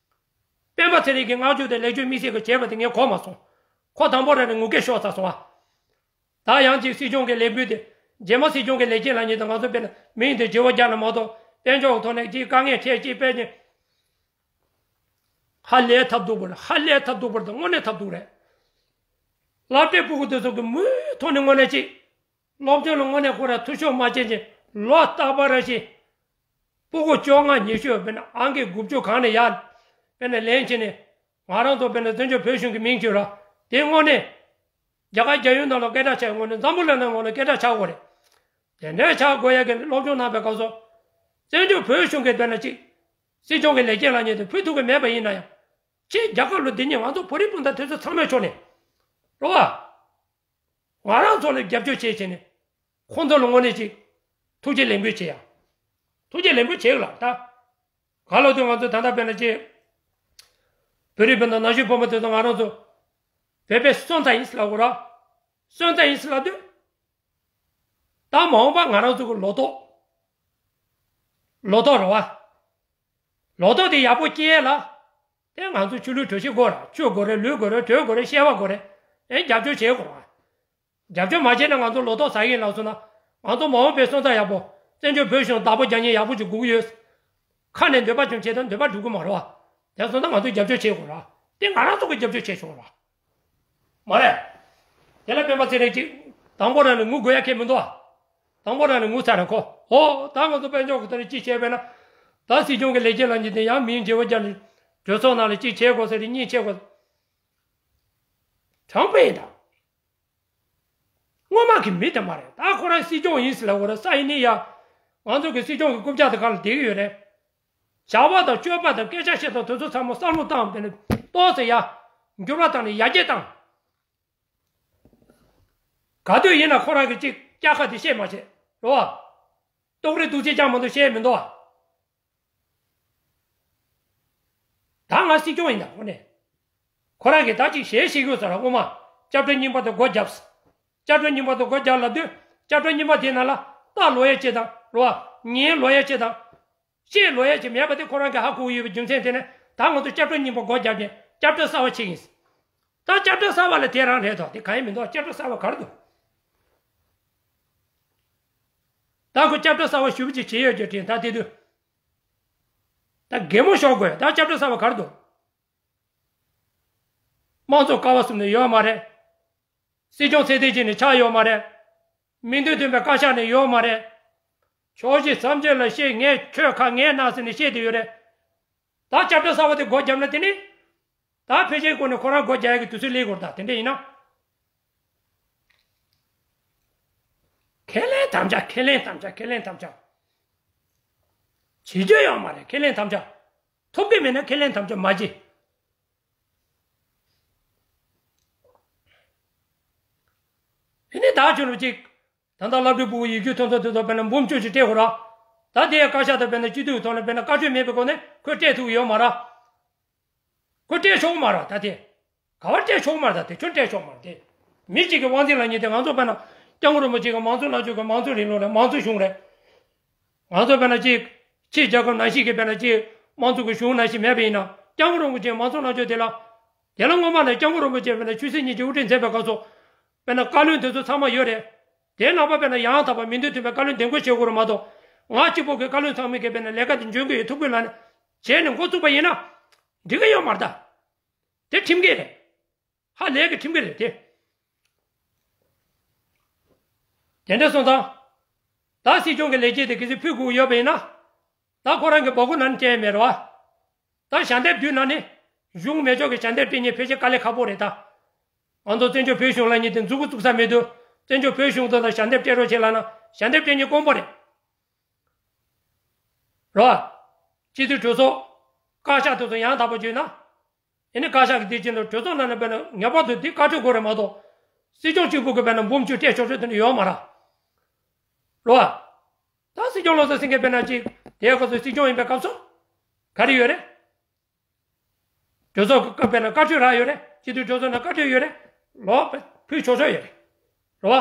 སྤེན་པ་ཚེ་རིང་གི་བསྔགས་བརྗོད་དེ་ལེགས་བརྗོད་དམིགས་བསལ་གྱི་བྱས་པ་དེ་ངས་གོ་མ་སོང་། ཁོ་དང་པོ་ར་ནས་ངུ་སྐད་ཤོར་ཚར་སོང་ཨ། ད་ཡང་ཅིག་སྲིད་སྐྱོང་གི་ལས་འགུལ་དེ། རྗེས་མ་སྲིད་སྐྱོང་གི་ལས་བྱེད་ལ་ཉིད་དུ་ང་ཚོ་དཔེར་ན་མིང་དེ་བརྗེ་བོ་རྒྱག་ན་མ་གཏོགས་དཔལ་འབྱོར་ཐོག་ནས་ཅིག་དཀའ་ངལ་འཕྲད་ཅིག་དཔེ་ནི། ཧ་ལས་ཐབས་སྡུག་པོ་རེད། ཧ་ལས་ཐབས་སྡུག་པོ་རེད། དངོས་གནས་ཐབས་སྡུག་རེད། སློབ་གྲྭའི་སྤུ་གུ་དེ་ཚོ་གི་མུའི་ཐོག་ནས་དངོས་གནས་ཅིག་སློབ་སྦྱོང་ལ་དངོས་གནས་ཁོ་ར་ཐུ་ཤོག་མ་བྱས་ཅིང་ལོ་རྟག་པར་ར་ཞིག་སྤུ་གུ་བཅོ་ལྔ་ཉི་ཤུ་དཔེར་ན་ཨང་ཀི་དགུ་བཅུ་གང་ནས་ཡར་དཔེར་ན་ལེན་བྱས་ནས་ང་རང་ཚོ་དཔེར་ན་བཙན་བྱོལ་བོད་གཞུང་གི་མིང་བརྗོད་ར་དེ་དངོས་གནས། རྒྱ་གར་རྒྱལ་ཡོངས་ནང་ལ་སྐད་གྲགས་ཆགས་ཡོང་དགོས་ནས་འཛམ་བུ་གླིང་ནང་ངོ་ལ་སྐད་གྲགས་ཆགས་དགོས་རེད། དེ་འདྲའི་ཆགས་དགོས་ཡ་གི་སློབ་སྦྱོང་གནང་པའི་སྐབས་སུ། བཙན་བྱོལ་བོད་གཞུང་གི་དཔེར་ན་ཅིག་སྲིད་སྐྱོང་གི་ལས་བྱེད་ལ་ཉེ་དུ་ཕུལ་ཐུབ་ཀྱི་མེད་པ་ཡིན་ན་ཡང་། ཅིག་རྒྱ་གར་ལ་འདི་ཉིད་ང་ཚོ་བོད་རིགས་སྤུན་ཟླ་དེ་ཚོ་ཚང་མའི་ཕྱོགས་ནས། རོ་བ། ང་རང་ཚོ་ལ་རྒྱབ་སྐྱོར་བྱེད་བྱས་ནས། ཁོང་ཚོ་ལ་དངོས་གནས་ཅིག་ཐུགས་རྗེ་ལེགས་འབུལ་བྱེད་ཡ། ཐུགས་རྗེ་ལེགས་འབུལ་བྱེད་ལ་ད། ག་ལ་དུས་ང་ཚོ་ད་ལྟ་དཔེར་ན་ཅིག་བོད་རིགས་སྤུན་ཟླ་ན་གཞོན་ཕོ་མོ་དེ་ཚོ་ང་རང་ཚོ་བོད་པའི་སོན་རྩ་ཡིན་ཟེར་ལབ་དགོས་ར། སོན་རྩ་ཡིན་ཟེར་ལབ་དུས། ད་མ་འོངས་པ་ང་རང་ཚོ་གི་ལོ་ཏོག་ལོ་ཏོག་རེད་བ། ལོ་ཏོག་དེ་ཡག་པོ་སྐྱེས་ལ། དེ་ང་ཚོ་ཆུ་ལུད་གྲོ་ཞིབ་དགོས་ར། ཆུ་དགོས་རེད། ལུད་དགོས་རེད། དྲོད་དགོས་རེད། བཤལ་བ་དགོས་རེད། ཨེ་རྒྱབ་སྐྱོར་བྱེད་དགོས་ར། རྒྱབ་སྐྱོར་མ་བྱས་ན་ང་ཚོ་ལོ་ཏོག་ཟ་གི་ཡིན་ལབ་སོང་ན། ང་ཚོ་མ་འོངས་པའི་སོན་རྩ་ཡག་པོ། བཙན་བྱོལ་བོད་གཞུང་བདག་པོ་རྒྱག་མཁན་ཡག་པོ་ཅིག་དགོས་ཀྱི་ཡོད། ཁ་ནས་འདོད་པ་ཅུང་བྱེད་དང་འདོད་པ་འགྲུབ་ཀྱི་མ་རེད་བ། དེ་སོང་ན་ང་ཚོས་རྒྱབ་སྐྱོར་བྱེད་དགོས་ར། དེ་ང་རང་ཚོ་གིས་རྒྱབ་སྐྱོར་བྱེད་ཆོག་ར། མ་རེད། དེ་ལ་སྤེན་པ་ཚེ་རིང་གཅིག་དང་པོ་རང་ལ་ངུ་དགོས་ཡ་ཁྱད་མི་འདུག་ཨ། དང་པོ་རང་ལ་ངུ་ཚར་ར་ཁོ། ཨོ་ད་ང་ཚོ་དཔལ་འབྱོར་གྱི་ཐོག་ནས་ཅི་བྱས་པས་ན། ད་སྲིད་སྐྱོང་གི་ལས་བྱེད་ལ་ཉིན་དེ་ཡང་མིང་བརྗེ་བོ་རྒྱབ་ནས་གྲོས་ཚོགས་ནང་ལ་ཅི་བྱེད་དགོས་ཟེར་ཏེ་གཉིས་བྱེད་དགོས། དྲང་པོ་ཡིན་ད། སྔོན་མ་གི་མི་དེ་མ་རེད། ད་ཁོ་རང་སྲིད་སྐྱོང་ཡིན་ཟེར་ལབ་དགོས་ར་ས་ཡིན་ནི་ཡ། ང་ཚོ་གི་སྲིད་སྐྱོང་གི་རྐུབ་བཀྱག་དེ་ག་ལ་བསྡད་ཀྱི་ཡོད་རེད། བྱ་བ་དང་སྤྱོད་པ་དང་སྐད་ཆ་བཤད་སྟངས་དེ་ཚོ་ཚང་མ་བསམ་བློ་བཏང་དེ་ནས་ཏོག་ཙེ་ཡ། འགྱུར་བ་བཏང་ནས་ཡར་རྒྱས་བཏང་། ག་དུས་ཡིན་ན་ཁོ་རང་གི་ཅིག་སྐྱག་ཁ་དེ་བཤད་མ་བྱེད་རོ། ལྟོགས་རི་སྡུག་ཅིག་ཀྱང་མ་གཏོགས་བཤད་མི་འདུག་ཨ། ད་ང་སྲིད་སྐྱོང་ཡིན་ད་ཁོ་ནས། ཁོ་རང་གིས་ད་ཅིག་ཞལ་བཞེས་ཡོད་ས་ར་སྔོན་མ། སྐྱབས་བཅོལ་རྙིང་པ་དེ་སྒོ་བརྒྱབ། སྐྱབས་བཅོལ་རྙིང་པ་དེ་སྒོ་བརྒྱབ་ལབ་དུས་སྐྱབས་བཅོལ་རྙིང་པ་དེ་ནང་ལ་རྟ་ལོག་ཡས་ཅིག་དང་རོ། ཉེན་ལོག་ཡས་ཅིག་དང་། ཤེས་ལོ་ཡ་ཅིག་མེད་པ་དེ་ཁོ་རང་གིས་ཧ་གོ་ཡོད་པའི་རྒྱུ་མཚན་དེ་ནས་ད་ང་ཚོ་སྐྱབས་བཅོལ་རྙིང་པ་སྒོ་བརྒྱབ་ནས་སྐྱབས་བཅོལ་གསར་པ་ཕྱེ་ཡིན། ད་སྐྱབས་བཅོལ་གསར་པ་ལ་དེ་རང་རེད་དོ། དེ་གང་ཡིན་མི་འདུག་སྐྱབས་བཅོལ་གསར་པ་ག་རེ་འདུག་ད་ཁོ་སྐྱབས་བཅོལ་གསར་པ་ཞུ་བ་ཅིག་བྱེད་ཡོད་རྒྱུ་དྲན་ད་དེ་དུས། ད་གད་མོ་ཤོར་དགོས་ད་སྐྱབས་བཅོལ་གསར་པ་ག་རེ་འདུག་དམངས་གཙོ་ཀ་བ་གསུམ་ནས་ཡོད་མ་རེད། སྲིད་སྐྱོང་ཚད་ལྡན་ཅིག་ནས་ཆགས་ཡོད་མ་རེད། མིང་དོན་མཐུན་པའི་བཀའ་ཤག་ནས་ཡོད་མ་རེད། ཕྱོགས་བཞི་མཚམས་བརྒྱད་ལ་བཤད་ངས་ཆོས་ཁ་ངས་གནང་ཟེར་ནས་བཤད་དེ་ཡོད་རེད། ད་སྐྱབས་བཅོལ་གསར་པ་དེ་སྒོ་བརྒྱབ་ན་དེ་ནི། ད་ཕལ་ཆེར་སྒོ་ནས་ཁོ་རང་སྒོ་རྒྱག་ཡག་གི་དུས་ཚོད་སླེབས་དགོས་རེད་ད་དེ་འདྲ་ཡིན་ན། ཁས་ལེན་དམ་བཅའ་ཁས་ལེན་དམ་བཅའ་ཁས་ལེན་དམ་བཅའ། བྱེད་རྒྱུ་ཡོད་མ་རེད་ཁས་ལེན་དམ་བཅའ། ཐུབ་ཀྱི་མེད་ན་ཁས་ལེན་དམ་བཅའ་མ་བྱེད། དེ་ནས་ད་ཁྱོད་རང་གཅིག་ད་ལྟ་སློབ་གྲྭའི་ཕྲུ་གུ་ཡིག་རྒྱུགས་ཐོན་ཚོ་དེ་ཚོ་དཔེར་ན་འབུམ་བཅུ་ཞིག་སྤྲད་དགོས་ར། ད་དེའི་བཀའ་ཤག་དང་དཔེར་ན་སྤྱི་འཐུས་ཐོག་ནས་དཔེར་ན་བཀའ་ཆོས་མེད་པའི་སྒོ་ནས་ཁོས་སྤྲད་ཐུབ་ཀྱི་ཡོད་མ་ར། ཁོས་སྤྲད་ཆོག་གི་མ་ར་ད་དེ། ག་བར་སྤྲད་ཆོག་གི་མ་ར་ད་དེ་ཁྱོད་སྤྲད་ཆོག་གི་མ་ར་དེ། མི་གཅིག་གི་དབང་འཛིན་ལ་ཉེ་དེ་ང་ཚོ་དཔེར་ན་སྐྱབས་མགོན་རིན་པོ་ཆེ་གི་དམངས་གཙོ་ལངས་ཕྱོགས་ཀྱི་དམངས་གཙོ་རིང་ལུགས་ལ་དམངས་གཙོ་གཞུང་རེད། ང་ཚོ་དཔེར་ན་གཅིག་ཕྱི་རྒྱལ་ཁབ་ནང་བཞིན་གྱི་དཔེར་ན་གཅིག་དམངས་གཙོ་གི་གཞུང་ནང་བཞིན་མེད་པ་ཡིན་ན་སྐྱབས་མགོན་རིན་པོ་ཆེ་དམངས་གཙོ་ལངས་ཕྱོགས་དེ་ལ། དེ་ལ་སྔོན་མ་ནས་སྐྱབས་མགོན་རིན་པོ་ཆེ་དཔེར་ན་ཆོས་སྲིད་གཉིས་ཀྱི་དབུ་ཁྲིད་མཛད་པའི་སྐབས་སུ། དཔེར་ན་བཀའ་བློན་དེ་ཚོ་ཚང་མ་ཡོད་རེད། དེའི་ནང་པ་དཔེར་ན་ཡང་དག་པ་མིང་དོན་མཐུན་པའི་བཀའ་བློན་འདེམས་བསྐོ་བྱེད་དགོས་རེད་མ་གཏོགས། ང་གཅིག་པོ་གི་བཀའ་བློན་ཚང་མས་གི་དཔེར་ན་ལས་ཀ་དེ་འཇོན་གི་ཡོད་ཐུབ་གི་ལ་ནས་བྱས་ནས་འགོ་བཙུགས་པ་ཡིན་ན། འགྲིག་གི་ཡོད་མ་རེད་ད། དེ་ཁྲིམས་འགལ་རེད། ཧ་ལས་ཀྱི་ཁྲིམས་འགལ་རེད་དེ། དེ་འདྲ་སོང་ཙང་། ད་སྲིད་སྐྱོང་གི་ལས་བྱེད་དེ་གལ་སྲིད་ཕུད་དགོས་ཡོད་པ་ཡིན་ན། ད་ཁོ་རང་གི་འབོད་སྐུལ་ནང་ནས་སྤྲད་མེད་རེད་བ། ད་ཞལ་འདེབས་བསྡུས་ན་ནི། གཞུང་མེད་ཕྱོགས་ཀྱི་ཞལ་འདེབས་སྤྲད་མཁན་ཕལ་ཆེར་དཀའ་ལས་ཁག་པོ་རེད་ད། ང་ཚོ་བཙན་བྱོལ་བོད་གཞུང་ལ་ཉིན་དེ་མཛུབ་གུ་བཙུགས་ས་མེད་དུས་བཙན་བྱོལ་བོད་གཞུང་ཚོ་ལ་ཞལ་འདེབས་སྤྲད་རོགས་བྱེད་ལབ་ན་ཞལ་འདེབས་སྤྲད་མཁན་དཀོན་པོ་རེད། རོ། སྤྱི་འཐུས་གྲོས་ཚོགས། བཀའ་ཤག་དེ་ཚོ་ཡང་དག་པ་བརྗོད་ན། ཨེ་ནི་བཀའ་ཤག་གི་དེ་བྱས་ན་གྲོས་ཚོགས་ནང་ནས་དཔེར་ན་ངེས་པར་དུ་དེ་བཀའ་འཁྲོལ་དགོས་རེད་མ་གཏོགས། སྲིད་སྐྱོང་གཅིག་པུ་གི་དཔེར་ན་འབུམ་བཅུ་སྤྲད་ཆོག་ཆོག་དེ་འདྲ་ཡོད་མ་རེད། རོ། ད་སྲིད་སྐྱོང་བློ་བཟང་སེང་གེ་དཔེར་ན་ཅིག་དེའི་སྐབས་སུ་སྲིད་སྐྱོང་ཡིན་པའི་སྐབས་སུ། ག་རེ་ཡོད་རེད། གྲོས་ཚོགས་ཀྱི་སྐབས་དཔེར་ན་བཀའ་འཁྲོལ་རག་ཡོད་རེད། སྤྱི་འཐུས་གྲོས་ཚོགས་ནང་བཀའ་འཁྲོལ་ཡོད་རེད། ལོག་ཕུལ་ཆོག་ཆོག་ཡོད་རེད། རེད་བ།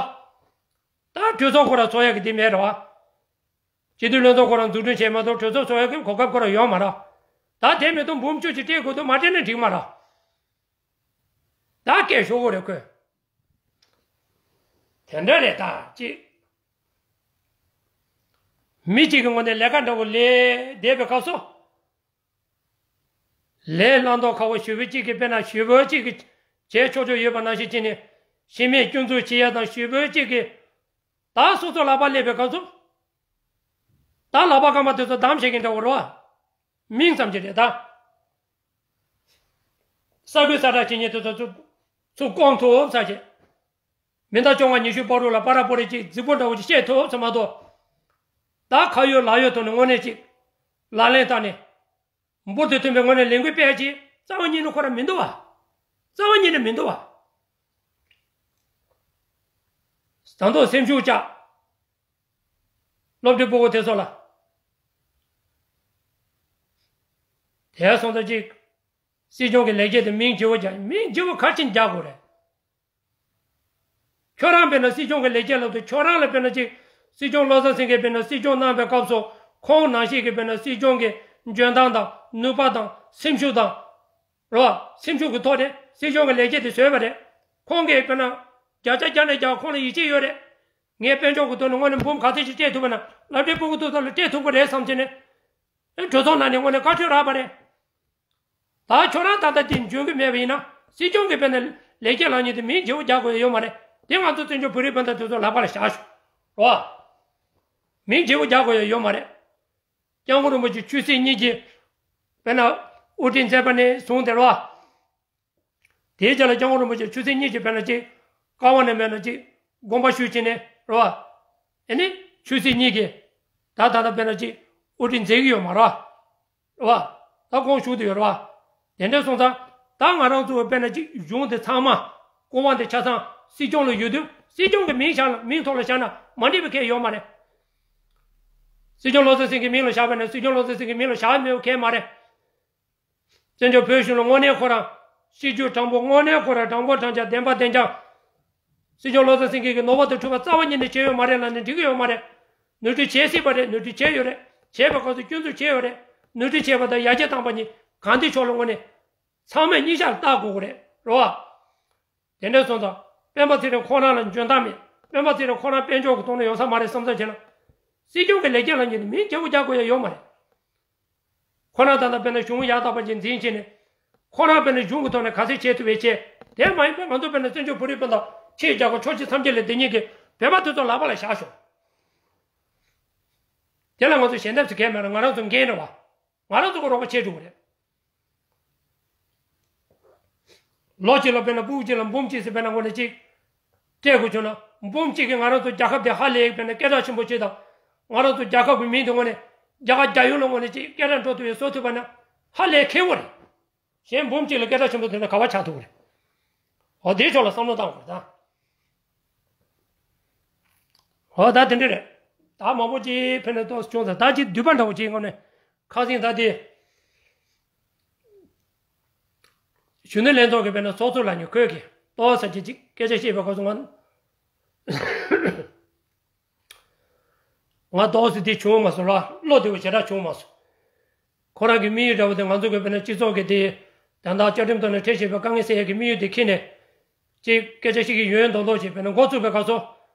ད་གྲོས་ཚོགས་ཁོ་རང་ཚོགས་ཡག་གི་དེ་མེད་རེད་བ། སྤྱི་འཐུས་ལྷན་ཚོགས་ཁོ་རང་འཛུགས་སྐྲུན་བྱས་མ་གཏོགས་གྲོས་ཚོགས་ཚོགས་ཡག་གི་གོ་སྐབས་ཁོ་རང་ཡོད་མ་རེད། ད་དེ་མི་ཐུབ་འབུམ་བཅུ་ཅིག་སྤྲད་དགོས་འདུག་མ་སྤྲད་ན་འགྲིག་མ་རེད། ད་སྐད་ཤོར་གི་རེད་ཁོས། དེ་འདྲ་རེད་ད་ཅི། མི་གཅིག་གི་ངོས་ནས་ལས་ཀ་འདྲ་བོ་ལས་བསྡད་པའི་སྐབས་སུ། ལས་སླ་མདོག་ཁ་པོ་ཞེ་པོ་གཅིག་གིས་དཔེར་ན་ཞེ་པོ་གཅིག་གིས་བྱས་ཆོག་ཆོག་ཡོད་པ་ནང་བཞིན་བྱས་ནས་ཤི་རྨས་སྐྱོན་འཛུགས་བྱེད་ཡ་དང་ཞེ་པོ་གཅིག་གིས་ད་སོ་སོ་ལག་པ་སླེབས་པའི་སྐབས་སུ་ད་ལག་པ་སྐམ་པ་དེ་ཚོ་བསྡམས་བྱེད་མཁན་འདྲ་བོ་རེད་བ། མིང་ཙམ་གྱི་རེད་ད། ས་ཁུལ་ས་ཁྲ་བྱེད་མཁན་དེ་ཚོ་ཚུར་ཚུར་བསྐོང་ཐུབ་ས་བྱེད། མི་ཟླ་བཅོ་ལྔ་ཉི་ཤུ་བར་དུ་ལ་པ་ར་པོ་རི་གཅིག་རྫིག་པོ་འདྲ་བོ་ཅིག་བཤད་ཐུབ་ས་མ་གཏོགས། ད་ཁ་ཡོད་ལག་ཡོད་ཐོག་ནས་དངོས་གནས་ཅིག་ལག་ལེན་བསྟར་ནས། འབུར་དུ་ཐོན་པའི་ངོས་ནས་ལས་འགུལ་སྤེལ་གྱི་རྩ་བ་ཉིད་ནས་ཁོ་རང་མི་འདུག་བ། རྩ་བ་ཉིད་ནས་མི་འདུག་བ། ཟ་འདོད་སེམས་ཤུགས་བཅག་སློབ་གྲྭའི་ཕྲུ་གུ་དེ་ཚོ་ལ། དེ་སོང་ཙང་ཅིག་སྲིད་སྐྱོང་གི་ལས་བྱེད་དེ་མིང་བརྗེ་བོ་རྒྱག་མིང་བརྗེ་བོ་ག་ཅིན་རྒྱག་དགོས་རེད། ཁྱོད་རང་དཔེར་ན་སྲིད་སྐྱོང་གི་ལས་བྱེད་ལབ་དུས་ཁྱོད་རང་ལ་དཔེར་ན་ཅིག་སྲིད་སྐྱོང་བློ་བཟང་སེང་གེས་དཔེར་ན་སྲིད་སྐྱོང་གནང་བའི་སྐབས་སུ་ཁོང་ནང་བཞིན་གྱི་དཔེར་ན་སྲིད་སྐྱོང་གི་འཇོན་ཐང་དང་ནུས་པ་དང་སེམས་ཤུགས་དང་། རོ། སེམས་ཤུགས་ཀྱི་ཐོག་ནས་སྲིད་སྐྱོང་གི་ལས་བྱེད་དེ་བཟོས་པ་རེད། ཁོང་གིས་དཔེར་ན། བརྒྱ་ཆ་བརྒྱ་ནས་བརྒྱ་ཁོང་ལ་ཡིད་ཆེས་ཡོད་རེད། ངས་དཔལ་འབྱོར་གྱི་ཐོག་ནས་དངོས་གནས་འབུམ་ག་ཚོད་ཅིག་སྤྲད་ཐུབ་པ་ན་སློབ་གྲྭའི་ཕྲུ་གུ་ཚོ་ལ་སྤྲད་ཐུབ་ཀྱི་རེད་བསམ་བྱས་ནས། ཨེ་གྲོས་ཚོགས་ནང་ནས་དངོས་གནས་བཀའ་ཆོས་རག་པ་རེད། ད་ཁྱོད་རང་ད་ལྟ་དེ་འཇོན་གྱི་མེད་པ་ཡིན་ན་སྲིད་སྐྱོང་གིས་དཔེར་ན་ལས་བྱེད་ལངས་མཁན་དེ་མིང་བརྗེ་བོ་རྒྱག་དགོས་ཡོད་མ་རེད། དེ་ང་ཚོ་བཙན་བྱོལ་བོད་རིགས་སྤུན་ཟླ་དེ་ཚོ་ལག་པ་ལ་བཞག་ཤོག་རོ། མིང་བརྗེ་པོ་རྒྱག་དགོས་ཡ་ཡོད་མ་རེད། སྐྱབས་མགོན་རིན་པོ་ཆེ་ཆོས་སྲིད་གཉིས་ཀྱི་དཔེར་ན་དབུ་ཁྲིད་མཛད་པ་ནས་བཟུང་སྟེ་རོ། དེའི་རྗེས་ལ་སྐྱབས་མགོན་རིན་པོ་ཆེ་ཆོས་སྲིད་གཉིས་ཀྱི་དཔེར་ན་ཅིག་ཀ་བ་ནས་དཔེར་ན་ཅིག་དགོངས་པ་ཞུས་བྱས་ནས་རོ། ཨེ་ནི་ཆོས་སྲིད་གཉིས་ཀྱི་ད་ད་ལྟ་དཔེར་ན་ཅིག་དབུ་ཁྲིད་མཛད་ཀྱི་ཡོད་མ་རེད་བ། རེད་བ། ད་དགོངས་ཞུ་དུ་ཡོད་རེད་བ། དེ་འདྲ་སོང་ཙང་ད་ང་རང་ཚོ་དཔེར་ན་ཅིག་གཞུང་དེ་ཚང་མ་སྐུ་དབང་དེ་ཆ་ཚང་སྲིད་སྐྱོང་ལ་ཡོད་དུས་སྲིད་སྐྱོང་གི་མིང་བཞག་ན་མིང་ཐོག་ལ་བཞག་ན་མ་འགྲིག་པའི་གལ་ཡོད་མ་རེད། སྲིད་སྐྱོང་བློ་བཟང་སེང་གེའི་མིང་ལ་བཞག་པ་ན་སྲིད་སྐྱོང་བློ་བཟང་སེང་གེའི་མིང་ལ་བཞག་མེད་པའི་གལ་མ་རེད། བཙན་བྱོལ་བོད་གཞུང་ལ་དངོས་གནས་ཁོ་རང་གཤིས་རྒྱུད་དྲང་པོ་དངོས་གནས་ཁོ་རང་དྲང་པོ་དྲང་བཞག་བདེན་པ་བདེན་རྐྱང་། སྲིད་སྐྱོང་བློ་བཟང་སེང་གེ་གིས་ནོར་བ་དང་འཁྲུལ་པ་རྩ་བ་ཉིད་ནས་བྱས་ཡོད་མ་རེད་ལབ་ནས་འགྲིག་གི་ཡོད་མ་རེད། ནོར་འཁྲུལ་བྱས་སྲིད་པ་རེད། ནོར་འཁྲུལ་བྱས་ཡོད་རེད། བྱས་པའི་སྐབས་སུ་སྐྱོན་འཛུགས་བྱས་ཡོད་རེད། ནོར་འཁྲུལ་བྱས་པ་དང་ཡར་རྒྱས་བཏང་པ་གཉིས་གང་དེ་ཕྱོགས་ལ་དངོས་གནས་ཚང་མས་གཉིས་ཆར་བལྟ་དགོས་ཀྱི་རེད་རོ། དེ་འདྲ་སོང་ཙང་སྤེན་པ་ཚེ་རིང་ཁོ་རང་ལ་འཇོན་ཐང་མེད། སྤེན་པ་ཚེ་རིང་ཁོ་རང་དཔལ་འབྱོར་གྱི་ཐོག་ནས་ཡོང་ས་མ་རེད་བསམ་བསམ་བྱས་ན། སྲིད་སྐྱོང་གི་ལས་འཁྱུར་ལ་ཉེ་ནས་མིང་རྒྱག་པོ་རྒྱག་དགོས་ཡ་ཡོད་མ་རེད། ཁོ་རང་ད་ལྟ་དཔེར་ན་གཞུང་ཡག་ཐག་པ་ཅིག་འཛིན་བྱས་ནས། ཁོ་རང་དཔེར་ན་གཞུང་གི་ཐོག་ནས་ག་ཚད་བྱེད་ཐུབ་པའི་བྱས། དེ་མ་ཡིན་པར་ང་ཚོ་དཔེར་ན་བཙན་བྱོལ་བོད་རིགས་སྤུན་ཟླ་ཆེད་རྒྱག་པ་ཕྱོགས་བཞི་མཚམས་བརྒྱད་ལ་དེ་ཉིད་ཀྱི་བོད་པ་དེ་ཚོ་ལག་པ་ལ་བཞག་ཤོག་དེ་ལ་ང་ཚོ་ཞལ་འདེབས་སུ་གས་མེད་ལ་ང་རང་ཚོ་འགན་རེད་བ། ང་རང་ཚོ་གི་རོགས་པ་བྱེད་འགྲོ་གི་རེད། ལོ་གཅིག་ལ་དཔེར་ན་སྤུ་གུ་གཅིག་ལ་འབུམ་གཅིག་ཟེར་དཔེར་ན་ངོ་ནས་གཅིག་སྤྲད་དགོས་བྱུང་ན། འབུམ་གཅིག་གིས་ང་རང་ཚོ་རྒྱལ་ཁབ་དེ་ཧ་ལས་དཔེར་ན་སྐད་གྲགས་ཆེན་པོ་ཅིག་དང་། ང་རང་ཚོ་རྒྱལ་ཁབ་ཀྱི་མིང་དེ་ངོ་ནས་རྒྱ་གར་རྒྱལ་ཡོངས་ལ་ངོ་ནས་གཅིག་སྐད་གྲགས་འགྲོ་ཐུབ་པའི་བཟོ་ཐུབ་པ་ན་ཧ་ལས་ཁེ་བོ་རེད། གཞན་འབུམ་གཅིག་ལ་སྐད་གྲགས་ཆེན་པོ་ཐོན་ན་ག་པར་ཆགས་ཐུབ་ཀྱི་རེད། འོ་དེའི་ཕྱོགས་ལ་བསམ་བློ་བཏང་དགོས་ད། འོ་ད་དེ་འདྲ་རེད། ད་མང་པོ་ཅིག་ཕེབས་ནས་ཏོག་ཙམ་བྱུང་ཙང་ད་ཅིག་བསྡུས་པ་འདྲ་བོ་ཅིག་ངོ་ནས་ཁ་སང་ད་དེ། གཞོན་ནུ་ལྷན་ཚོགས་ཀྱི་དཔེར་ན་ཚོགས་གཙོ་ལགས་ནས་ཁོས་ཀྱི་ཏོག་ཙམ་ཅིག་ཅིག་སྐད་ཆ་བཤད་པའི་སྐབས་སུ་ང་། ང་ཏོག་ཙམ་དེ་བྱུང་མ་སོང་ར། བློ་བདེ་བོ་ཞེ་དྲག་བྱུང་མ་སོང་། ཁོ་རང་གི་དམིགས་ཡུལ་འདྲ་བོ་དེ་ང་ཚོ་གི་དཔེར་ན་སྤྱི་ཚོགས་ཀྱི་དེ་ད་ལྟ་བཅའ་ཁྲིམས་ཐོག་ནས་འཕྲད་བཞིན་པའི་དཀའ་ངལ་སེལ་ཡག་གི་དམིགས་ཡུལ་དེ་འཁྱེར་ནས་ཅིག་སྐད་ཆ་བཤད་ཀྱི་ཡོད་མདོག་མདོག་ཅིག་དཔེར་ན་འགོ་བཙུགས་པའི་སྐབས་སུ།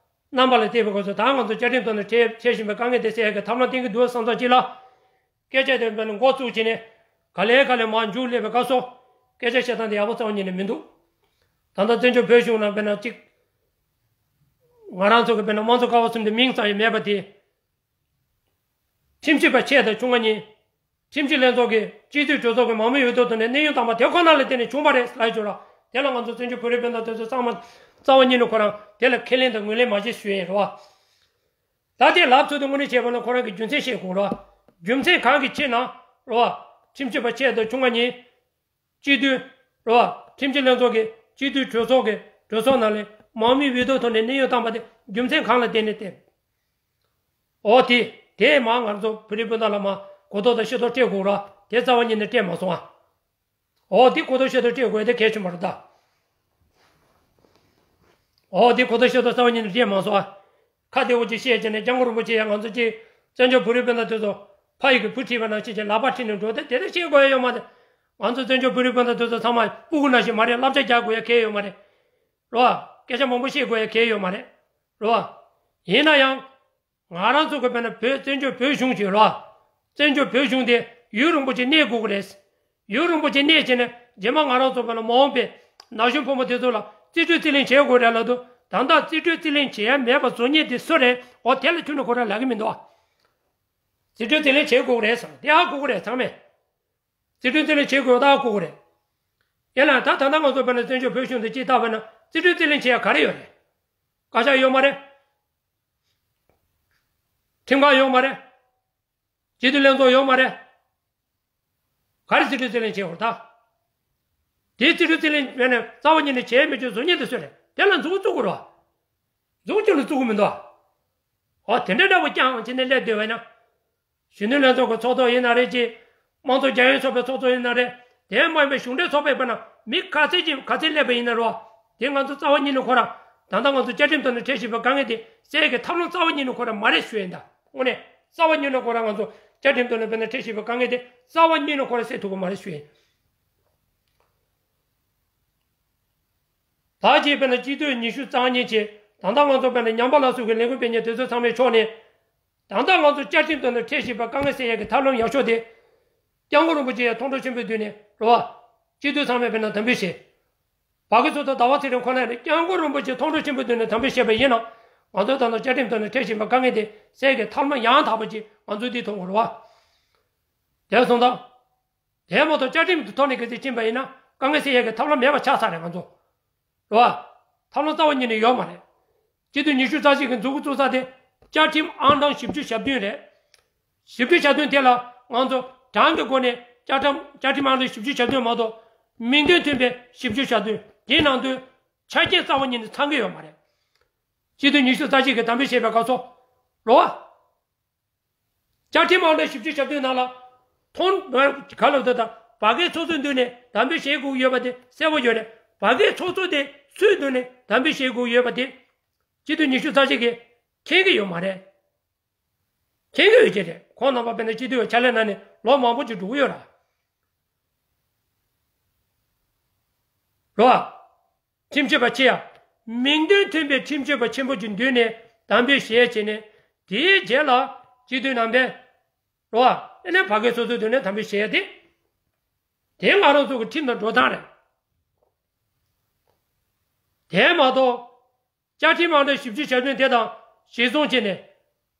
རྣམ་པ་ལ་བལྟས་པའི་སྐབས་སུ་ད་ང་ཚོ་བཅའ་ཁྲིམས་ཐོག་ནས་འཕྲད་འཕྲད་བཞིན་པའི་དཀའ་ངལ་དེ་སེལ་ཡག་གི་ཐབས་ལམ་བསྟན་གྱི་འདུག་བསམ་ཙམ་ཅིག་ལ། སྐད་ཆ་དེ་དཔེར་ན་འགོ་བཙུགས་བྱས་ནས་ག་ལེ་ག་ལེ་མར་མཇུག་སླེབས་པའི་སྐབས་སུ། སྐད་ཆ་བཤད་སྟངས་དེ་ཡག་པོ་རྩ་བ་ཉིད་ནས་མི་འདུག་ད་ལྟ་བཙན་བྱོལ་བོད་གཞུང་ནང་དཔེར་ན་གཅིག་ང་རང་ཚོ་གི་དཔེར་ན་དམངས་གཙོ་ཀ་བ་གསུམ་དེ་མིང་ཙམ་ཡང་མེད་པ་དེ། ཁྲིམས་ཞིབ་པ་ཆེ་དང་ཆུང་བ་གཉིས། ཁྲིམས་ཞིབ་ལྷན་ཚོགས་ཀྱི་སྤྱི་འཐུས་གྲོས་ཚོགས་ཀྱི་མང་མོས་འོས་ཐོབ་ཐོག་ནས་གནས་དབྱུང་བཏང་པ་དེ་ཁོ་ན་ལ་བརྟེན་ནས་བྱུང་བ་རེད་ལབ་ཡོད་ར། དེ་ལ་ང་ཚོ་བཙན་བྱོལ་བོད་རིགས་སྤུན་ཟླ་དེ་ཚོ་ཚང་མ་རྩ་བ་ཉིད་ནས་ཁོ་རང་དེ་ལ་ཁས་ལེན་དང་ངོས་ལེན་མ་བྱེད་ཞུ་ཡས་རེད་བ། ད་དེ་ལབ་ཚུལ་དེ་དངོས་གནས་བྱས་པ་ན་ཁོ་རང་གི་རྒྱུ་མཚན་བཤད་དགོས་རེད་བ། རྒྱུ་མཚན་གང་གི་ཕྱིར་ན་རེད་བ། ཁྲིམས་ཞིབ་པ་ཆེ་དང་ཆུང་བ་གཉིས། སྤྱི་འཐུས། རེད་བ། ཁྲིམས་ཞིབ་ལྷན་ཚོགས་ཀྱི་སྤྱི་འཐུས་གྲོས་ཚོགས་ཀྱི་གྲོས་ཚོགས་ནང་ལས་མང་མོས་འོས་ཐོབ་ཐོག་ནས་གནས་དབྱུང་བཏང་པ་དེ་རྒྱུ་མཚན་གང་ལ་བརྟེན་ནས་བསྟན། འོ་དེ། དེས་མ་ང་ཚོ་བོད་རིགས་སྤུན་ཟླ་ལ་མ་གོ་རྟོགས་དང་ཤེས་རྟོགས་སྤྲད་དགོས་ར། དེ་རྩ་བ་ཉིད་ནས་སྤྲད་མ་སོང་ཨ། འོ་དེ་གོ་རྟོགས་ཤེས་རྟོགས་སྤྲད་དགོས་དེ་གལ་ཆེན་པོ་རེད་ད། འོ་དེ་གོ་རྟོགས་ཤེས་རྟོགས་རྩ་བ་ཉིད་ནས་སྤྲད་མ་སོང་ཨ། ཁ་བདེ་བོ་ཅིག་བཤད་བྱས་ནས་སྐྱབས་མགོན་རིན་པོ་ཆེ་ཡང་ང་ཚོ་ཅིག་བཙན་བྱོལ་བོད་རིགས་སྤུན་ཟླ་དེ་ཚོ་ཕ་ཡི་གི་བུ་ཁྲིད་པ་ནང་བཞིན་གྱི་ལག་པ་ཁྲིད་ནས་འགྲོ་དེ་དེ་འདྲ་བཤད་དགོས་ཡ་ཡོད་མ་རེད། ང་ཚོ་བཙན་བྱོལ་བོད་རིགས་སྤུན་ཟླ་དེ་ཚོ་ཚང་མ་སྤུ་གུ་ནང་བཞིན་མ་རེད། བསླབ་བྱ་རྒྱག་དགོས་ཡ་གལ་ཡོད་མ་རེད། རོ། སྐད་ཆ་མང་པོ་བཤད་དགོས་ཡ་གལ་ཡོད་མ་རེད། རོ། ཡིན་ན་ཡང་། ང་རང་ཚོ་གི་དཔེར་ན་བོད་བཙན་བྱོལ་བོད་གཞུང་ཅིག་ཡོད་རོ། བཙན་བྱོལ་བོད་གཞུང་དེ་ཡུན་རིང་པོ་ཅིག་གནས་དགོས་ཀྱི་རེད། ཡུན་རིང་པོ་ཅིག་གནས་བྱས་ནས་རྗེས་མ་ང་རང་ཚོ་དཔེར་ན་མ་འོངས་པའི་ན་གཞོན་ཕོ་མོ་དེ་ཚོ་ལ་རྩིས་སྤྲོད་རྩིས་ལེན་བྱེད་དགོས་རེད་ལབ་དུས། ད་ལྟ་རྩིས་སྤྲོད་རྩིས་ལེན་བྱེད་ཡ་མེད་པ་བཟོ་མཁན་དེ་སུ་རེད། འོ་དེ་ལ་ཁྱོན་ནས་ཁོ་རང་ལབ་ཀྱི་མི་འདུག་ཨ། རྩིས་སྤྲོད་རྩིས་ལེན་བྱེད་དགོས་ཀྱི་རེད་བསམ་དེ་ཧ་གོ་གི་རེད་ཚང་མས། རྩིས་སྤྲོད་རྩིས་ལེན་བྱེད་དགོས་ད་ཧ་གོ་གི་རེད། ཡིན་ལ་ད་ད་ལྟ་ང་ཚོ་དཔེར་ན་བཙན་བྱོལ་བོད་གཞུང་དུ་སྤྱི་བཏང་བས་ན་རྩིས་སྤྲོད་རྩིས་ལེན་བྱེད་ཡ་ག་རེ་ཡོད་རེད། བཀའ་ཤག་ཡོད་མ་རེད། ཁྲིམས་ཁང་ཡོད་མ་རེད། སྤྱི་འཐུས་ལྷན་ཚོགས་ཡོད་མ་རེད། ག་རེ་རྩིས་སྤྲོད་རྩིས་ལེན་བྱེད་དགོས་ད། དེའི་རྩིས་སྤྲོད་རྩིས་ལེན་བྱས་ནས་རྩ་བ་ཉིད་ནས་བྱས་མི་ཆོག་བཟོ་མཁན་དེ་སུ་རེད། དེ་ལ་མཛུབ་གུ་བཙུགས་དགོས་རེད་བ། མཛུབ་གུ་ཁྱོན་ནས་བཙུགས་ཀྱི་མི་འདུག་ཨ། འོ་དེ་འདྲ་འདྲ་བོ་རྐྱང་བྱས་ནས་སླེབས་བསྡད་པས་ན། གཞོན་ནུ་ལྷན་ཚོགས་ཀྱི་ཚོགས་གཙོ་ཡིན་ན་རེད་ཅེས། དམངས་གཙོ་རྒྱལ་ཡོངས་ཚོགས་པའི་ཚོགས་གཙོ་ཡིན་ན་རེད། དེ་མ་ཡིན་པའི་གཞུང་འབྲེལ་ཚོགས་པའི་དཔེར་ན་མི་ག་ཚད་ཅིག་ག་ཚད་སླེབས་པ་ཡིན་ན་རོ། དེ་ང་ཚོ་རྩ་བ་ཉིད་ནས་ཁོ་རང་ད་ལྟ་ང་ཚོ་བཅའ་ཁྲིམས་ཐོག་ནས་འཕྲད་བཞིན་པའི་དཀའ་ངལ་དེ་སེལ་གྱི་ཐབས་ལམ་རྩ་བ་ཉིད་ནས་ཁོ་རང་མ་རེད་ཞུ་ཡིན་ད། དངོས་གནས་རྩ་བ་ཉིད་ནས་ཁོ་རང་ང་ཚོ་བཅའ་ཁྲིམས་ཐོག་ནས་དཔེར་ན་འཕྲད་བཞིན་པའི་དཀའ་ངལ་དེ་རྩ་བ་ཉིད་ནས་ཁོ་རང་སེལ་ཐུབ་ཀྱི་མ་རེད་ཞུ་ཡིན། ད་ཅིག་དཔེར་ན་སྤྱི་འཐུས་ཉི་ཤུ་རྩ་གཉིས་ཀྱིས་ད་ལྟ་ང་ཚོ་དཔེར་ན་ཉམས་པ་སླར་གསོ་གི་ལས་འགུལ་སྤེལ་མཁན་དེ་ཚོ་ཚང་མའི་ཕྱོགས་ནས། ད་ལྟ་ང་ཚོ་བཅའ་ཁྲིམས་ཐོག་ནས་འཕྲད་བཞིན་པའི་དཀའ་ངལ་སེལ་ཡག་གི་ཐབས་ལམ་ཡག་ཤོས་དེ། སྐྱབས་མགོན་རིན་པོ་ཆེ་ཡང་མཐོང་གྲོལ་ཆེན་པོའི་མདུན་ནས་རེད་བ། སྤྱི་འཐུས་ཚང་མས་དཔེར་ན་དམ་འབུལ་བྱས། བར་གྱི་ཚོགས་གཙོ་ཟླ་བ་ཚེ་རིང་ཁོ་ན་ནི་སྐྱབས་མགོན་རིན་པོ་ཆེ་མཐོང་གྲོལ་ཆེན་པོའི་མདུན་ནས་དམ་འབུལ་བཞེས་པ་ཡིན་ན། ང་ཚོ་ད་ལྟ་བཅའ་ཁྲིམས་ཐོག་ནས་འཕྲད་བཞིན་པའི་དཀའ་ངལ་དེ་སེལ་གྱི་ཐབས་ལམ་ཡང་དག་པ་ཅིག་ང་ཚོས་འདི་མཐོང་དགོས་རེད་བ། དེ་སོང་ཙང་། དེ་མ་གཏོགས་བཅའ་ཁྲིམས་ཀྱི་ཐོག་ནས་གལ་སྲིད་ཕྱིན་པ་ཡིན་ན་དཀའ་ངལ་སེལ་ཡས་ཀྱི་ཐབས་ལམ་མེད་པ་ཆགས་ཚར་རེད་ང་ཚོ། རེད་བ། ཐབས་ལམ་རྩ་བ་ཉིད་ནས་ཡོད་མ་རེད། སྤྱི་འཐུས་ཉི་ཤུ་རྩ་གཅིག་གི་མཛུབ་གུ་བཙུགས་ས་དེ་བཅའ་ཁྲིམས་ཨང་གྲངས་བཞི་བཅུ་ཞེ་བདུན་རེད། བཞི་བཅུ་ཞེ་བདུན་དེ་ལ་ང་ཚོ་གྲངས་ཀྱི་སྒོ་ནས་བཅའ་ཁྲིམས་བཅའ་ཁྲིམས་ཨང་གྲངས་བཞི་བཅུ་ཞེ་བདུན་མ་གཏོགས་མིང་དོན་མཐུན་པའི་བཞི་བཅུ་ཞེ་བདུན་དེའི་ནང་དུ་ཆ་རྐྱེན་རྩ་བ་ཉིད་ནས་ཚང་གི་ཡོད་མ་རེད། སྤྱི་འཐུས་ཉི་ཤུ་རྩ་གཅིག་གིས་དམ་འབུལ་བྱས་པའི་སྐབས་སུ། རེད་བ། བཅའ་ཁྲིམས་ཨང་གྲངས་བཞི་བཅུ་ཞེ་བདུན་ནང་ལ། མཐོང་ག་ལ་ད་ལྟ་བར་བརྒལ་ཚོགས་གཙོའི་མདུན་ནས་དམ་འབུལ་བྱེད་དགོས་ཀྱི་ཡོད་པ་དེ་གསལ་པོ་ཡོད་རེད། བར་བརྒལ་ཚོགས་གཙོ་དེ་སུའི་མདུན་ནས་དམ་འབུལ་བྱེད་དགོས་ཀྱི་ཡོད་པ་དེ། སྤྱི་འཐུས་ཉི་ཤུ་རྩ་གཅིག་གིས་མཁྱེན་གྱི་ཡོད་མ་རེད། མཁྱེན་གྱི་ཡོད་ཀྱི་རེད། ཁོང་རྣམ་པ་དཔེར་ན་སྤྱི་འཐུས་ཀྱི་ཕྱག་ལས་གནང་ནས་ལོ་མང་པོ་ཅིག་འགྲོ་གི་ཡོད་ར། རེད་བ། ཁྲིམས་ཞིབ་པ་ཆེ་ཡ། མིང་དོན་མཐུན་པའི་ཁྲིམས་ཞིབ་པ་ཆེན་པོ་ཅིག་མདུན་ནས་དམ་འབུལ་བྱས་བྱས་ནས། དེའི་རྗེས་ལ་སྤྱི་འཐུས་རྣམ་པས། རེད་བ། ཨེ་ནས་བར་བརྒལ་ཚོགས་གཙོའི་མདུན་ནས་དམ་འབུལ་བྱས་ཏེ། དེ་ང་རང་ཚོ་གི་ཁྲིམས་དང་འགྲོ་སྟངས་རེད། དེ་མ་གཏོགས། བཅའ་ཁྲིམས་ཨང་གྲངས་བཞི་བཅུ་ཞེ་བདུན་དེ་དང་གཞིར་བཟུང་བྱས་ནས།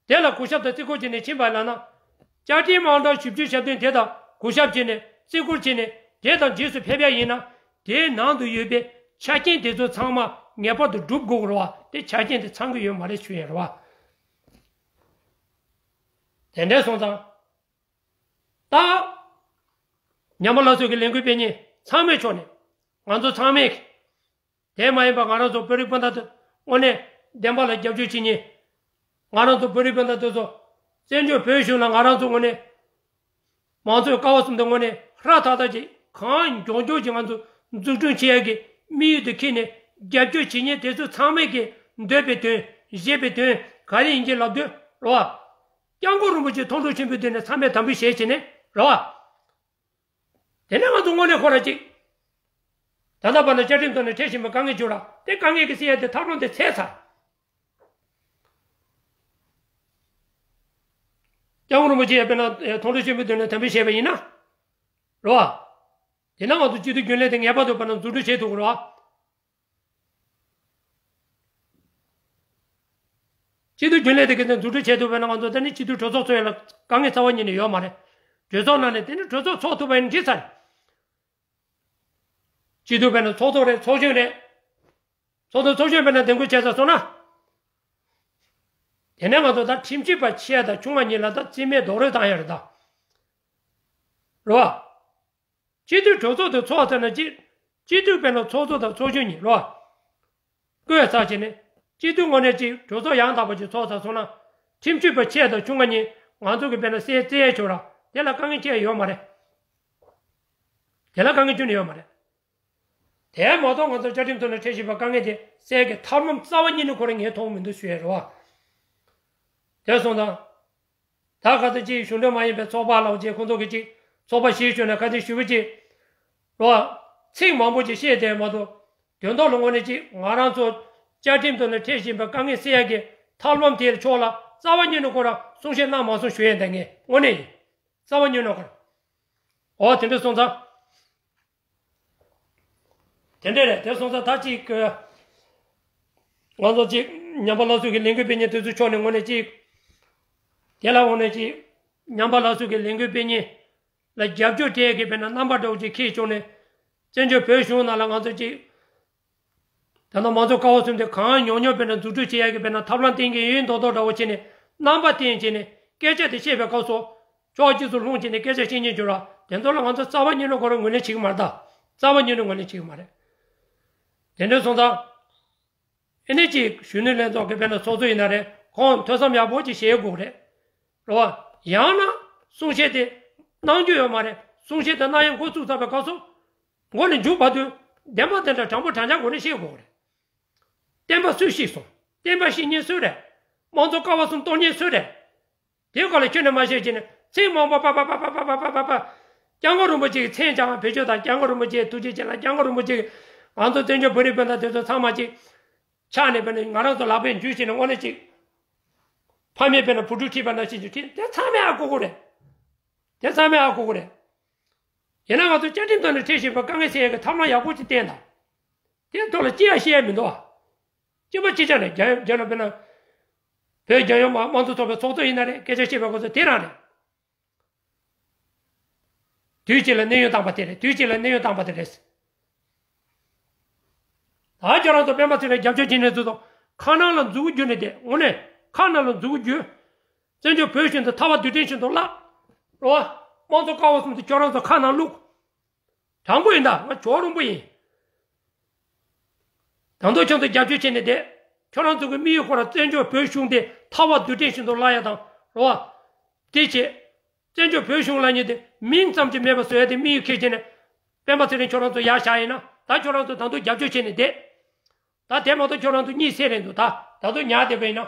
དེ་ལ་གུས་ཞབས་དང་བརྩི་བཀུར་བྱས་ནས་ཕྱིན་པ་ལབ་ན། བཅའ་ཁྲིམས་ཨང་གྲངས་བཞི་བཅུ་ཞེ་བདུན་དེ་དང་གུས་ཞབས་བྱས་ནས་བརྩི་བཀུར་བྱས་ནས་དེ་དང་རྗེས་སུ་ཕེབས་ཡ་ཡིན་ན། དེའི་ནང་དུ་ཡོད་པའི་ཆ་རྐྱེན་དེ་ཚོ་ཚང་མ་ངེས་པར་དུ་སྒྲུབ་དགོས་རེད་བ། དེ་ཆ་རྐྱེན་དེ་ཚང་གི་ཡོད་མ་རེད་ཞུ་ཡ་རེད་བ། དེ་འདྲ་སོང་ཙང་། ད། ཉམས་པ་སླར་གསོ་གི་ལས་འགུལ་སྤེལ་མཁན་ཚང་མའི་ཕྱོགས་ནས། ང་ཚོ་ཚང་མས། དེ་མ་ཡིན་པ་ང་རང་ཚོ་བོད་རིགས་སྤུན་ཟླ་ཚོ་དངོས་གནས་བདེན་པ་ལ་རྒྱབ་སྐྱོར་བྱེད་མཁན། ང་རང་ཚོ་བོད་རིགས་སྤུན་ཟླ་དེ་ཚོ། བཙན་བྱོལ་བོད་གཞུང་ལ་ང་རང་ཚོ་དངོས་གནས། མང་གཙོའི་ཀ་བ་གསུམ་དེ་དངོས་གནས་ཧྲ་ཐག་ཐག་ཅིག་གང་མགྱོགས་མགྱོགས་ཀྱིས་ང་ཚོ་འཛུགས་སྐྲུན་བྱེད་ཡག་གི་དམིགས་ཡུལ་དུ་འཁྱེར་ནས་རྒྱབ་སྐྱོར་བྱེད་མཁན་དེ་ཚོ་ཚང་མས་ཀྱི་འདོད་པའི་དོན། བཞེད་པའི་དོན་ག་རེ་ཡིན་གྱི་ལབ་དུས་རེད་བ། སྐྱབས་མགོན་རིན་པོ་ཆེ་མཐོང་གྲོལ་ཆེན་པོའི་མདུན་ནས་ཚང་མས་དམ་འབུལ་བྱས་བྱས་ནས་རེད་བ། དེ་ནས་ང་ཚོ་དངོས་གནས་ཁོ་ར་ཅིག་ད་ལྟ་བར་ན་བཅའ་ཁྲིམས་ཐོག་ནས་འཕྲད་བཞིན་པའི་དཀའ་ངལ་བྱུང་ར། དེ་དཀའ་ངལ་གྱི་སེལ་ཡ་དེ་ཐབས་ལམ་དེ་འཚོལ་ཚར། སྐྱབས་མགོན་རིན་པོ་ཆེ་ཡང་དཔེར་ན་མཐོང་གྲོལ་ཆེན་པོའི་མདུན་ནས་དམ་འབུལ་བྱས་པ་ཡིན་ན། རེད་བ། དེ་ན་ང་ཚོ་སྤྱི་འཐུས་རྒྱུན་ལས་དེ་ངེས་པར་དུ་བར་ན་འཛུགས་སྐྲུན་བྱེད་ཐུབ་ཀྱི་རེད་བ། སྤྱི་འཐུས་རྒྱུན་ལས་དེ་ག་ཚོད་འཛུགས་སྐྲུན་བྱས་ཐུབ་པས་ན་ང་ཚོ་ད་ནི་སྤྱི་འཐུས་གྲོས་ཚོགས་ཚོགས་ཡ་ལ་དཀའ་ངལ་རྩ་བ་ཉིད་ནས་ཡོད་མ་རེད། གྲོས་ཚོགས་ནང་ནས་དེ་ནི་གྲོས་ཚོགས་ཚོགས་ཐུབ་པ་ཡིན་འགྲིག་ཚར། སྤྱི་འཐུས་དཔེར་ན་ཚོགས་གཙོ་རེད། ཚོགས་གཞོན་རེད། ཚོགས་གཙོ་ཚོགས་གཞོན་དཔེར་ན་འདེམས་བསྐོ་བྱས་ཚར་སོང་ན། དེ་ནས་ང་ཚོ་ད་ཁྲིམས་ཞིབ་པ་ཆེ་དང་ཆུང་བ་གཉིས་ལ་ད་རྩིས་མེད་རྡོག་རོལ་བཏང་ཡ་རེད་ད། རེད་བ། སྤྱི་འཐུས་གྲོས་ཚོགས་དེ་ཚོགས་ཚར་ན་སྤྱི། སྤྱི་འཐུས་དཔེར་ན་ཚོགས་གཙོ་དང་ཚོགས་གཞོན་གཉིས་རེད་བ། བསྐོས་ཚར་བྱས་ནས་སྤྱི་འཐུས་དངོས་གནས་ཅིག་གྲོས་ཚོགས་ཡང་དག་པ་ཅིག་ཚོགས་ཚར་སོང་ན། ཁྲིམས་ཞིབ་པ་ཆེ་དང་ཆུང་བ་གཉིས་ང་ཚོ་གི་དཔེར་ན་སེལ་རྩིས་ཡ་ཆོག་ར། དེ་ལ་དཀའ་ངལ་ཅི་ཡང་ཡོད་མ་རེད། དེ་ལ་དཀའ་ངལ་ཁྱོན་ནས་ཡོད་མ་རེད། དེ་མ་གཏོགས་ང་ཚོ་བཅའ་ཁྲིམས་ཐོག་ནས་འཕྲད་བཞིན་པ་དཀའ་ངལ་དེ་སེལ་གྱི་ཐབས་ལམ་རྩ་བ་ཉིད་ནས་ཁོ་རང་ངས་མཐོང་མི་འདུག་ཞུ་ཡ་རེད་བ། དེ་སོང་ཙང་། ད་ག་ཚོད་ཅིག་གཞུང་འབྲེལ་མ་ཡིན་པའི་ཚོགས་པ་ལ་བ་ཅིག་ཁོང་ཚོ་གི་ཅིག་ཚོགས་པ་ཞིག་ཞུས་ནས་ཁ་སྟོན་ཞུ་བ་ཅིག་རེད་བ། ཚིག་མང་པོ་ཅིག་བཤད་དེ་མ་གཏོགས། དོན་དག་ལ་དངོས་གནས་ཅིག་ང་རང་ཚོ་བཅའ་ཁྲིམས་ཐོག་ནས་འཕྲད་བཞིན་པའི་དཀའ་ངལ་སེལ་ཡ་གི་ཐབས་ལམ་དེའི་ཕྱོགས་ལ་རྩ་བ་ཉིད་ནས་ཁོ་རང་གསུང་བཤད་གནང་མ་སོང་ཞུ་ཡ་འདི་ངས་དངོས་གནས་ཡིན། རྩ་བ་ཉིད་ནས་ཁོ་རང་། འོ་དེ་འདྲ་སོང་ཙང་། དེ་འདྲ་རེད། དེ་སོང་ཙང་ད་ཅིག་ང་ཚོ་ཅིག་ཉམས་པ་སླར་གསོ་གི་ལས་འགུལ་སྤེལ་མཁན་དེ་ཚོའི་ཕྱོགས་ནས་དངོས་གནས་ཅིག་དེ་ལ་དངོས་གནས་ཅིག་ཉམས་པ་སླར་གསོ་གི་ལས་འགུལ་སྤེལ་མཁན་ལ་རྒྱབ་སྐྱོར་སྤྲད་མཁན་དཔེར་ན་རྣམ་པ་འདྲ་བོ་ཅིག་ཁྱེད་ཕྱོགས་ནས་བཙན་བྱོལ་བོད་གཞུང་ནང་ལ་ང་ཚོ་ཅིག་ད་ལྟ་མང་གཙོ་ཀ་བ་གསུམ་དེ་གང་མགྱོགས་མགྱོགས་དཔེར་ན་འཛུགས་སྐྲུན་བྱེད་ཡག་གི་དཔེར་ན་ཐབས་ལམ་བསྟན་གྱི་ཡོད་མདོག་མདོག་འདྲ་བོ་བྱས་ནས་རྣམ་པ་བསྟན་བྱས་ནས་སྐད་ཆ་དེ་བཤད་པའི་སྐབས་སུ། ཕྱོགས་གཅིག་ཏུ་ལྷུང་བྱས་ནས་སྐད་ཆ་བཤད་མཁན་བྱུང་ར། དེ་ཚོ་ལ་ང་ཚོ་རྩ་བ་ཉིད་ནས་ཁོ་རང་ངོས་ལེན་བྱེད་ཀྱི་མ་རེད་ད། རྩ་བ་ཉིད་ནས་ངོས་ལེན་བྱེད་ཀྱི་མ་རེད། དེ་འདྲ་སོང་ཙང་། ཨེ་ནས་ཅིག་གཞོན་ནུ་ལྷན་ཚོགས་ཀྱི་དཔེར་ན་ཚོགས་གཙོ་ཡིན་ན་རེད། ཁོང་ཐོས་བསམ་ཡག་པོ་ཅིག་བྱེད་དགོས་རེད། རེད་བ། ཡང་ན་གསུང་བཤད་དེ་གནང་རྒྱུ་ཡོད་མ་རེད། གསུང་བཤད་དེ་གནང་ཡག་འགོ་བཙུགས་ཚར་བའི་སྐབས་སུ། མགོ་ནས་མཇུག་བར་དུ་བདེན་པ་དེ་འདྲ་དྲང་པོ་དྲང་རྐྱང་སྒོ་ནས་བཤད་དགོས་རེད། བསྟན་པ་སུས་བཤིག་སོང་། བསྟན་པ་བཤིག་མཁན་སུ་རེད། དམངས་གཙོ་ཀ་བ་གསུམ་གཏོར་མཁན་སུ་རེད། དེའི་སྐོར་ལ་ཁྱོན་ནས་མ་བཤད་ཀྱི་ནས་ཚིག་མང་པོ་པ་པ་པ། སྐྱབས་མགོན་རིན་པོ་ཆེ་གི་མཚན་བྱང་བེད་སྤྱོད་དང་། སྐྱབས་མགོན་རིན་པོ་ཆེ་ཐུགས་རྗེ་ཆེ་ལ། སྐྱབས་མགོན་རིན་པོ་ཆེ་གི་ང་ཚོ་བཙན་བྱོལ་བོད་རིགས་སྤུན་ཟླ་དེ་ཚོ་ཚང་མ་ཅིག་ཕྱག་ནས་བེད་ནས་ང་རང་ཚོ་ལག་པས་འཇུས་བྱས་ནས་དངོས་གནས་ཅིག་ཕ་མས་བེད་ན་བུ་ཕྲུག་ཁྲིད་པ་ནང་བཞིན་ཅིག་ཁྲིད། དེ་ཚང་མས་ཧ་གོ་གི་རེད། དེ་ཚང་མས་ཧ་གོ་གི་རེད། ཡིན་ན་ང་ཚོ་བཅའ་ཁྲིམས་ཐོག་ནས་འཕྲད་བཞིན་པའི་དཀའ་ངལ་སེལ་ཡག་གི་ཐབས་ལམ་ཡག་པོ་ཅིག་བསྟན་དང་། དེ་ཐོག་ལ་ཅི་ཡང་བཤད་ཡ་མི་འདུག་བ། གཅིག་པ་གཅིག་རྐྱང་རེད། རྒྱ་རྒྱ་ནག་དཔེར་ན། བོད་རྒྱལ་ཡོངས་མ་དམངས་གཙོ་ཚོགས་པའི་ཚོགས་གཙོ་ཡིན་ན་རེད། སྐད་ཆ་བཤད་པའི་སྐབས་སུ་དེ་རང་རེད། དུས་གཅིག་ལ་གནས་དབྱུང་བཏང་པ་དེ་རེད། དུས་གཅིག་ལ་གནས་དབྱུང་བཏང་པ་དེ་རེད། ད་ཁྱོད་རང་ཚོ་སྤེན་པ་ཚེ་རིང་རྒྱབ་སྐྱོར་བྱེད་མཁན་ཚོ་དང་ཁ་ནང་ལ་མཛུབ་གུ་བརྒྱུད་ནས་བསྡད། དངོས་གནས་ཁ་ནང་ལ་མཛུབ་གུ་བརྒྱུད། བཙན་བྱོལ་བོད་གཞུང་དུ་ཐར་པ་རྡུལ་ཕྲན་བཞིན་དུ་བརླག་རོ། དམངས་གཙོ་ཀ་བ་གསུམ་དུ་ཁྱོད་རང་ཚོ་ཁ་ནང་བླུགས། དྲང་པོ་ཡིན་ད། ང་ཇོ་རོང་པོ་ཡིན། ད་དུང་ཁྱོད་ཚོ་རྒྱབ་སྐྱོར་བྱས་ནས་བསྡད། ཁྱོད་རང་ཚོ་གི་དམིགས་ཡུལ་ཁོ་ར་བཙན་བྱོལ་བོད་གཞུང་དེ་ཐར་པ་རྡུལ་ཕྲན་བཞིན་དུ་བརླག་ཡ་དང་རོ། དེ་བྱས། བཙན་བྱོལ་བོད་གཞུང་ལབ་མཁན་དེ་མིང་ཙམ་གྱིས་མེད་པ་བཟོ་ཡ་དེ་དམིགས་ཡུལ་འཁྱེར་བྱས་ནས། སྤེན་པ་ཚེ་རིང་ཁྱོད་རང་ཚོ་ཡར་བཞག་ཡིན་ན། ད་ཁྱོད་རང་ཚོ་ད་དུང་རྒྱབ་སྐྱོར་བྱས་ནས་བསྡད། ད་དེ་མ་གཏོགས་ཁྱོད་རང་ཚོ་གཉིད་སད་རན་འདུག་ད་ད་དུང་ཉལ་བསྡད་པ་ཡིན་ན།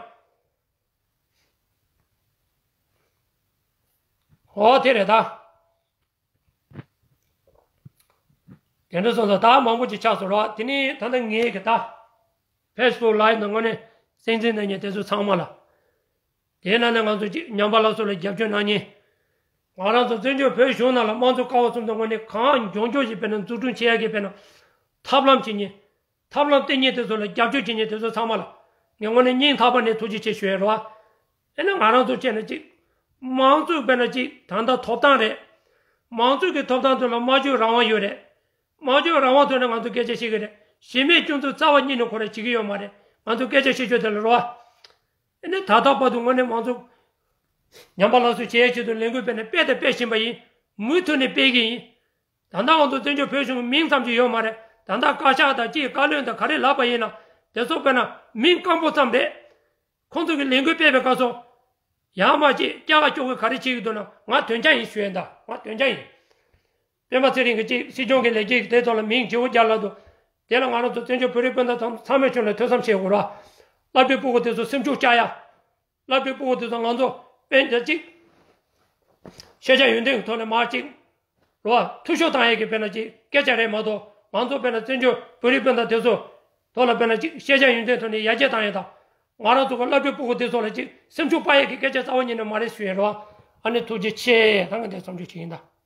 ཨོ་དེ་རེད་ད། དེ་འདྲ་སོང་ཙང་ད་མང་པོ་ཅིག་ཆགས་སོང་རོགས། དེ་ནས་ད་ལྟ་ངའི་གི་ད་ཕེ་སི་བུག་ལའིབ་ནང་དངོས་གནས་གསན་གཟིགས་གནང་མཁན་དེ་ཚོ་ཚང་མ་ལ། དེའི་ནང་ནས་ང་ཚོ་ཅིག་ཉམས་པ་སླར་གསོ་ལ་རྒྱབ་སྐྱོར་གནང་མཁན། ང་རང་ཚོ་བཙན་བྱོལ་བོད་གཞུང་ནང་ལ་དམངས་གཙོ་ཀ་བ་གསུམ་དུ་དངོས་གནས་གང་མགྱོགས་མགྱོགས་ཤིག་དཔེར་ན་འཛུགས་སྐྲུན་བྱེད་ཡ་གི་དཔེར་ན་ཐབས་ལམ་བྱེད་མཁན། ཐབས་ལམ་སྟེར་མཁན་དེ་ཚོ་ལ་རྒྱབ་སྐྱོར་བྱེད་མཁན་དེ་ཚོ་ཚང་མ་ལ་ངས་དངོས་གནས་སྙིང་ཐག་པ་ནས་ཐུགས་རྗེ་ཆེ་ཞུ་ཡ་རོགས། ཨེ་ན་ང་རང་ཚོ་བྱས་ན་ཅིག་དམངས་གཙོ་དཔེར་ན་ཅིག་ད་ལྟ་ཐོབ་ཐང་རེད། དམངས་གཙོ་གི་ཐོབ་ཐང་དེ་ལ་སྨྲ་བརྗོད་རང་དབང་ཡོད་རེད། སྨྲ་བརྗོད་རང་དབང་ཐོག་ནས་ང་ཚོ་སྐད་ཆ་བཤད་ཀྱི་རེད། གཞི་མེད་སྐྱོན་འཛུགས་རྩ་བ་ཉིད་ནས་ཁོ་རང་བྱེད་ཀྱི་ཡོད་མ་རེད། ང་ཚོ་སྐད་ཆ་བཤད་རྒྱུ་དེ་ལ་རོ། ཨེ་ནས་ད་ལྟ་བར་དུ་དངོས་གནས་མང་ཚོགས་ཉམས་པ་སླར་གསོ་བྱེད་ཡའི་ཆེད་དུ་ལས་འགུལ་སྤེལ་ནས་སྤེལ་དང་སྤེལ་བཞིན་པ་ཡིན། མུ་མཐུད་ནས་སྤེལ་གྱི་ཡིན། ད་ལྟ་ང་ཚོ་བཙན་བྱོལ་བོད་གཞུང་གི་མིང་ཙམ་ཞིག་ཡོད་མ་རེད། ད་ལྟ་བཀའ་ཤག་དང་ཅིག་བཀའ་བློན་དང་ག་རེ་ལབ་པ་ཡིན་ན་དེ་ཚོ་དཔེར་ན་མིང་སྐམ་པོ་ཙམ་རེད། ཁོང་ཚོ་གི་ལས་འགུལ་སྤེལ་བའི་སྐབས་སུ། ཡར་མར་ཅིག་སྐྱ་ཀ་ཅོག་གི་ག་རེ་བྱེད་ཀྱི་འདུག་ན་ང་དོན་རྐྱང་ཡིན་ཞུ་ཡིན་ད། ང་དོན་རྐྱང་ཡིན། སྤེན་པ་ཚེ་རིང་གིས་ཅིག་སྲིད་སྐྱོང་གི་ལས་བྱེད་ཀྱི་དེ་ཚོ་ལ་མིང་བརྗེ་པོ་རྒྱག་ལབ་འདུག་དེ་ལ་ང་རང་ཚོ་བཙན་བྱོལ་བོད་རིགས་སྤུན་ཟླ་ཚང་ཚང་མས་ཁྱོད་ལ་ཐུགས་བསམ་བཞེས་དགོས་ར། སློབ་ཕྲུག་སྤུ་གུ་དེ་ཚོ་སེམས་ཤུགས་བཅག་ཡ། སློབ་ཕྲུག་སྤུ་གུ་དེ་ཚོ་ང་ཚོ་དཔེ་འདྲ་ཅིག་ཤེས་བྱ་ཡོན་ཏན་གྱི་ཐོག་ནས་མར་ཅིག་རོ། འཐུས་ཤོར་བཏང་ཡས་ཀྱི་དཔེར་ན་ཅིག་སྐད་ཆ་རེད་མ་གཏོགས། ང་ཚོ་དཔེར་ན་བཙན་བྱོལ་བོད་རིགས་སྤུན་ཟླ་དེ་ཚོ་ཐོག་ལ་དཔེར་ན་ཅིག་ཤེས་བྱ་ཡོན་ཏན་ཐོག་ནས་ཡར་རྒྱས་བཏང་ཡས་དང་། ང་རང་ཚོ་གི་སློབ་ཕྲུག་སྤུ་གུ་དེ་ཚོ་ལ་ཅིག་སེམས་ཤུགས་སྤར་ཡས་ཀྱི་སྐད་ཆ་རྩ་བ་ཉིད་ནས་མ་རེད་ཞུ་ཡས་རོ། ཨ་ནི་ཐུགས་རྗེ་ཆེ། ད་ང་འདིར་མཚམས་འཇོག་བྱེད་ཡིན་ད།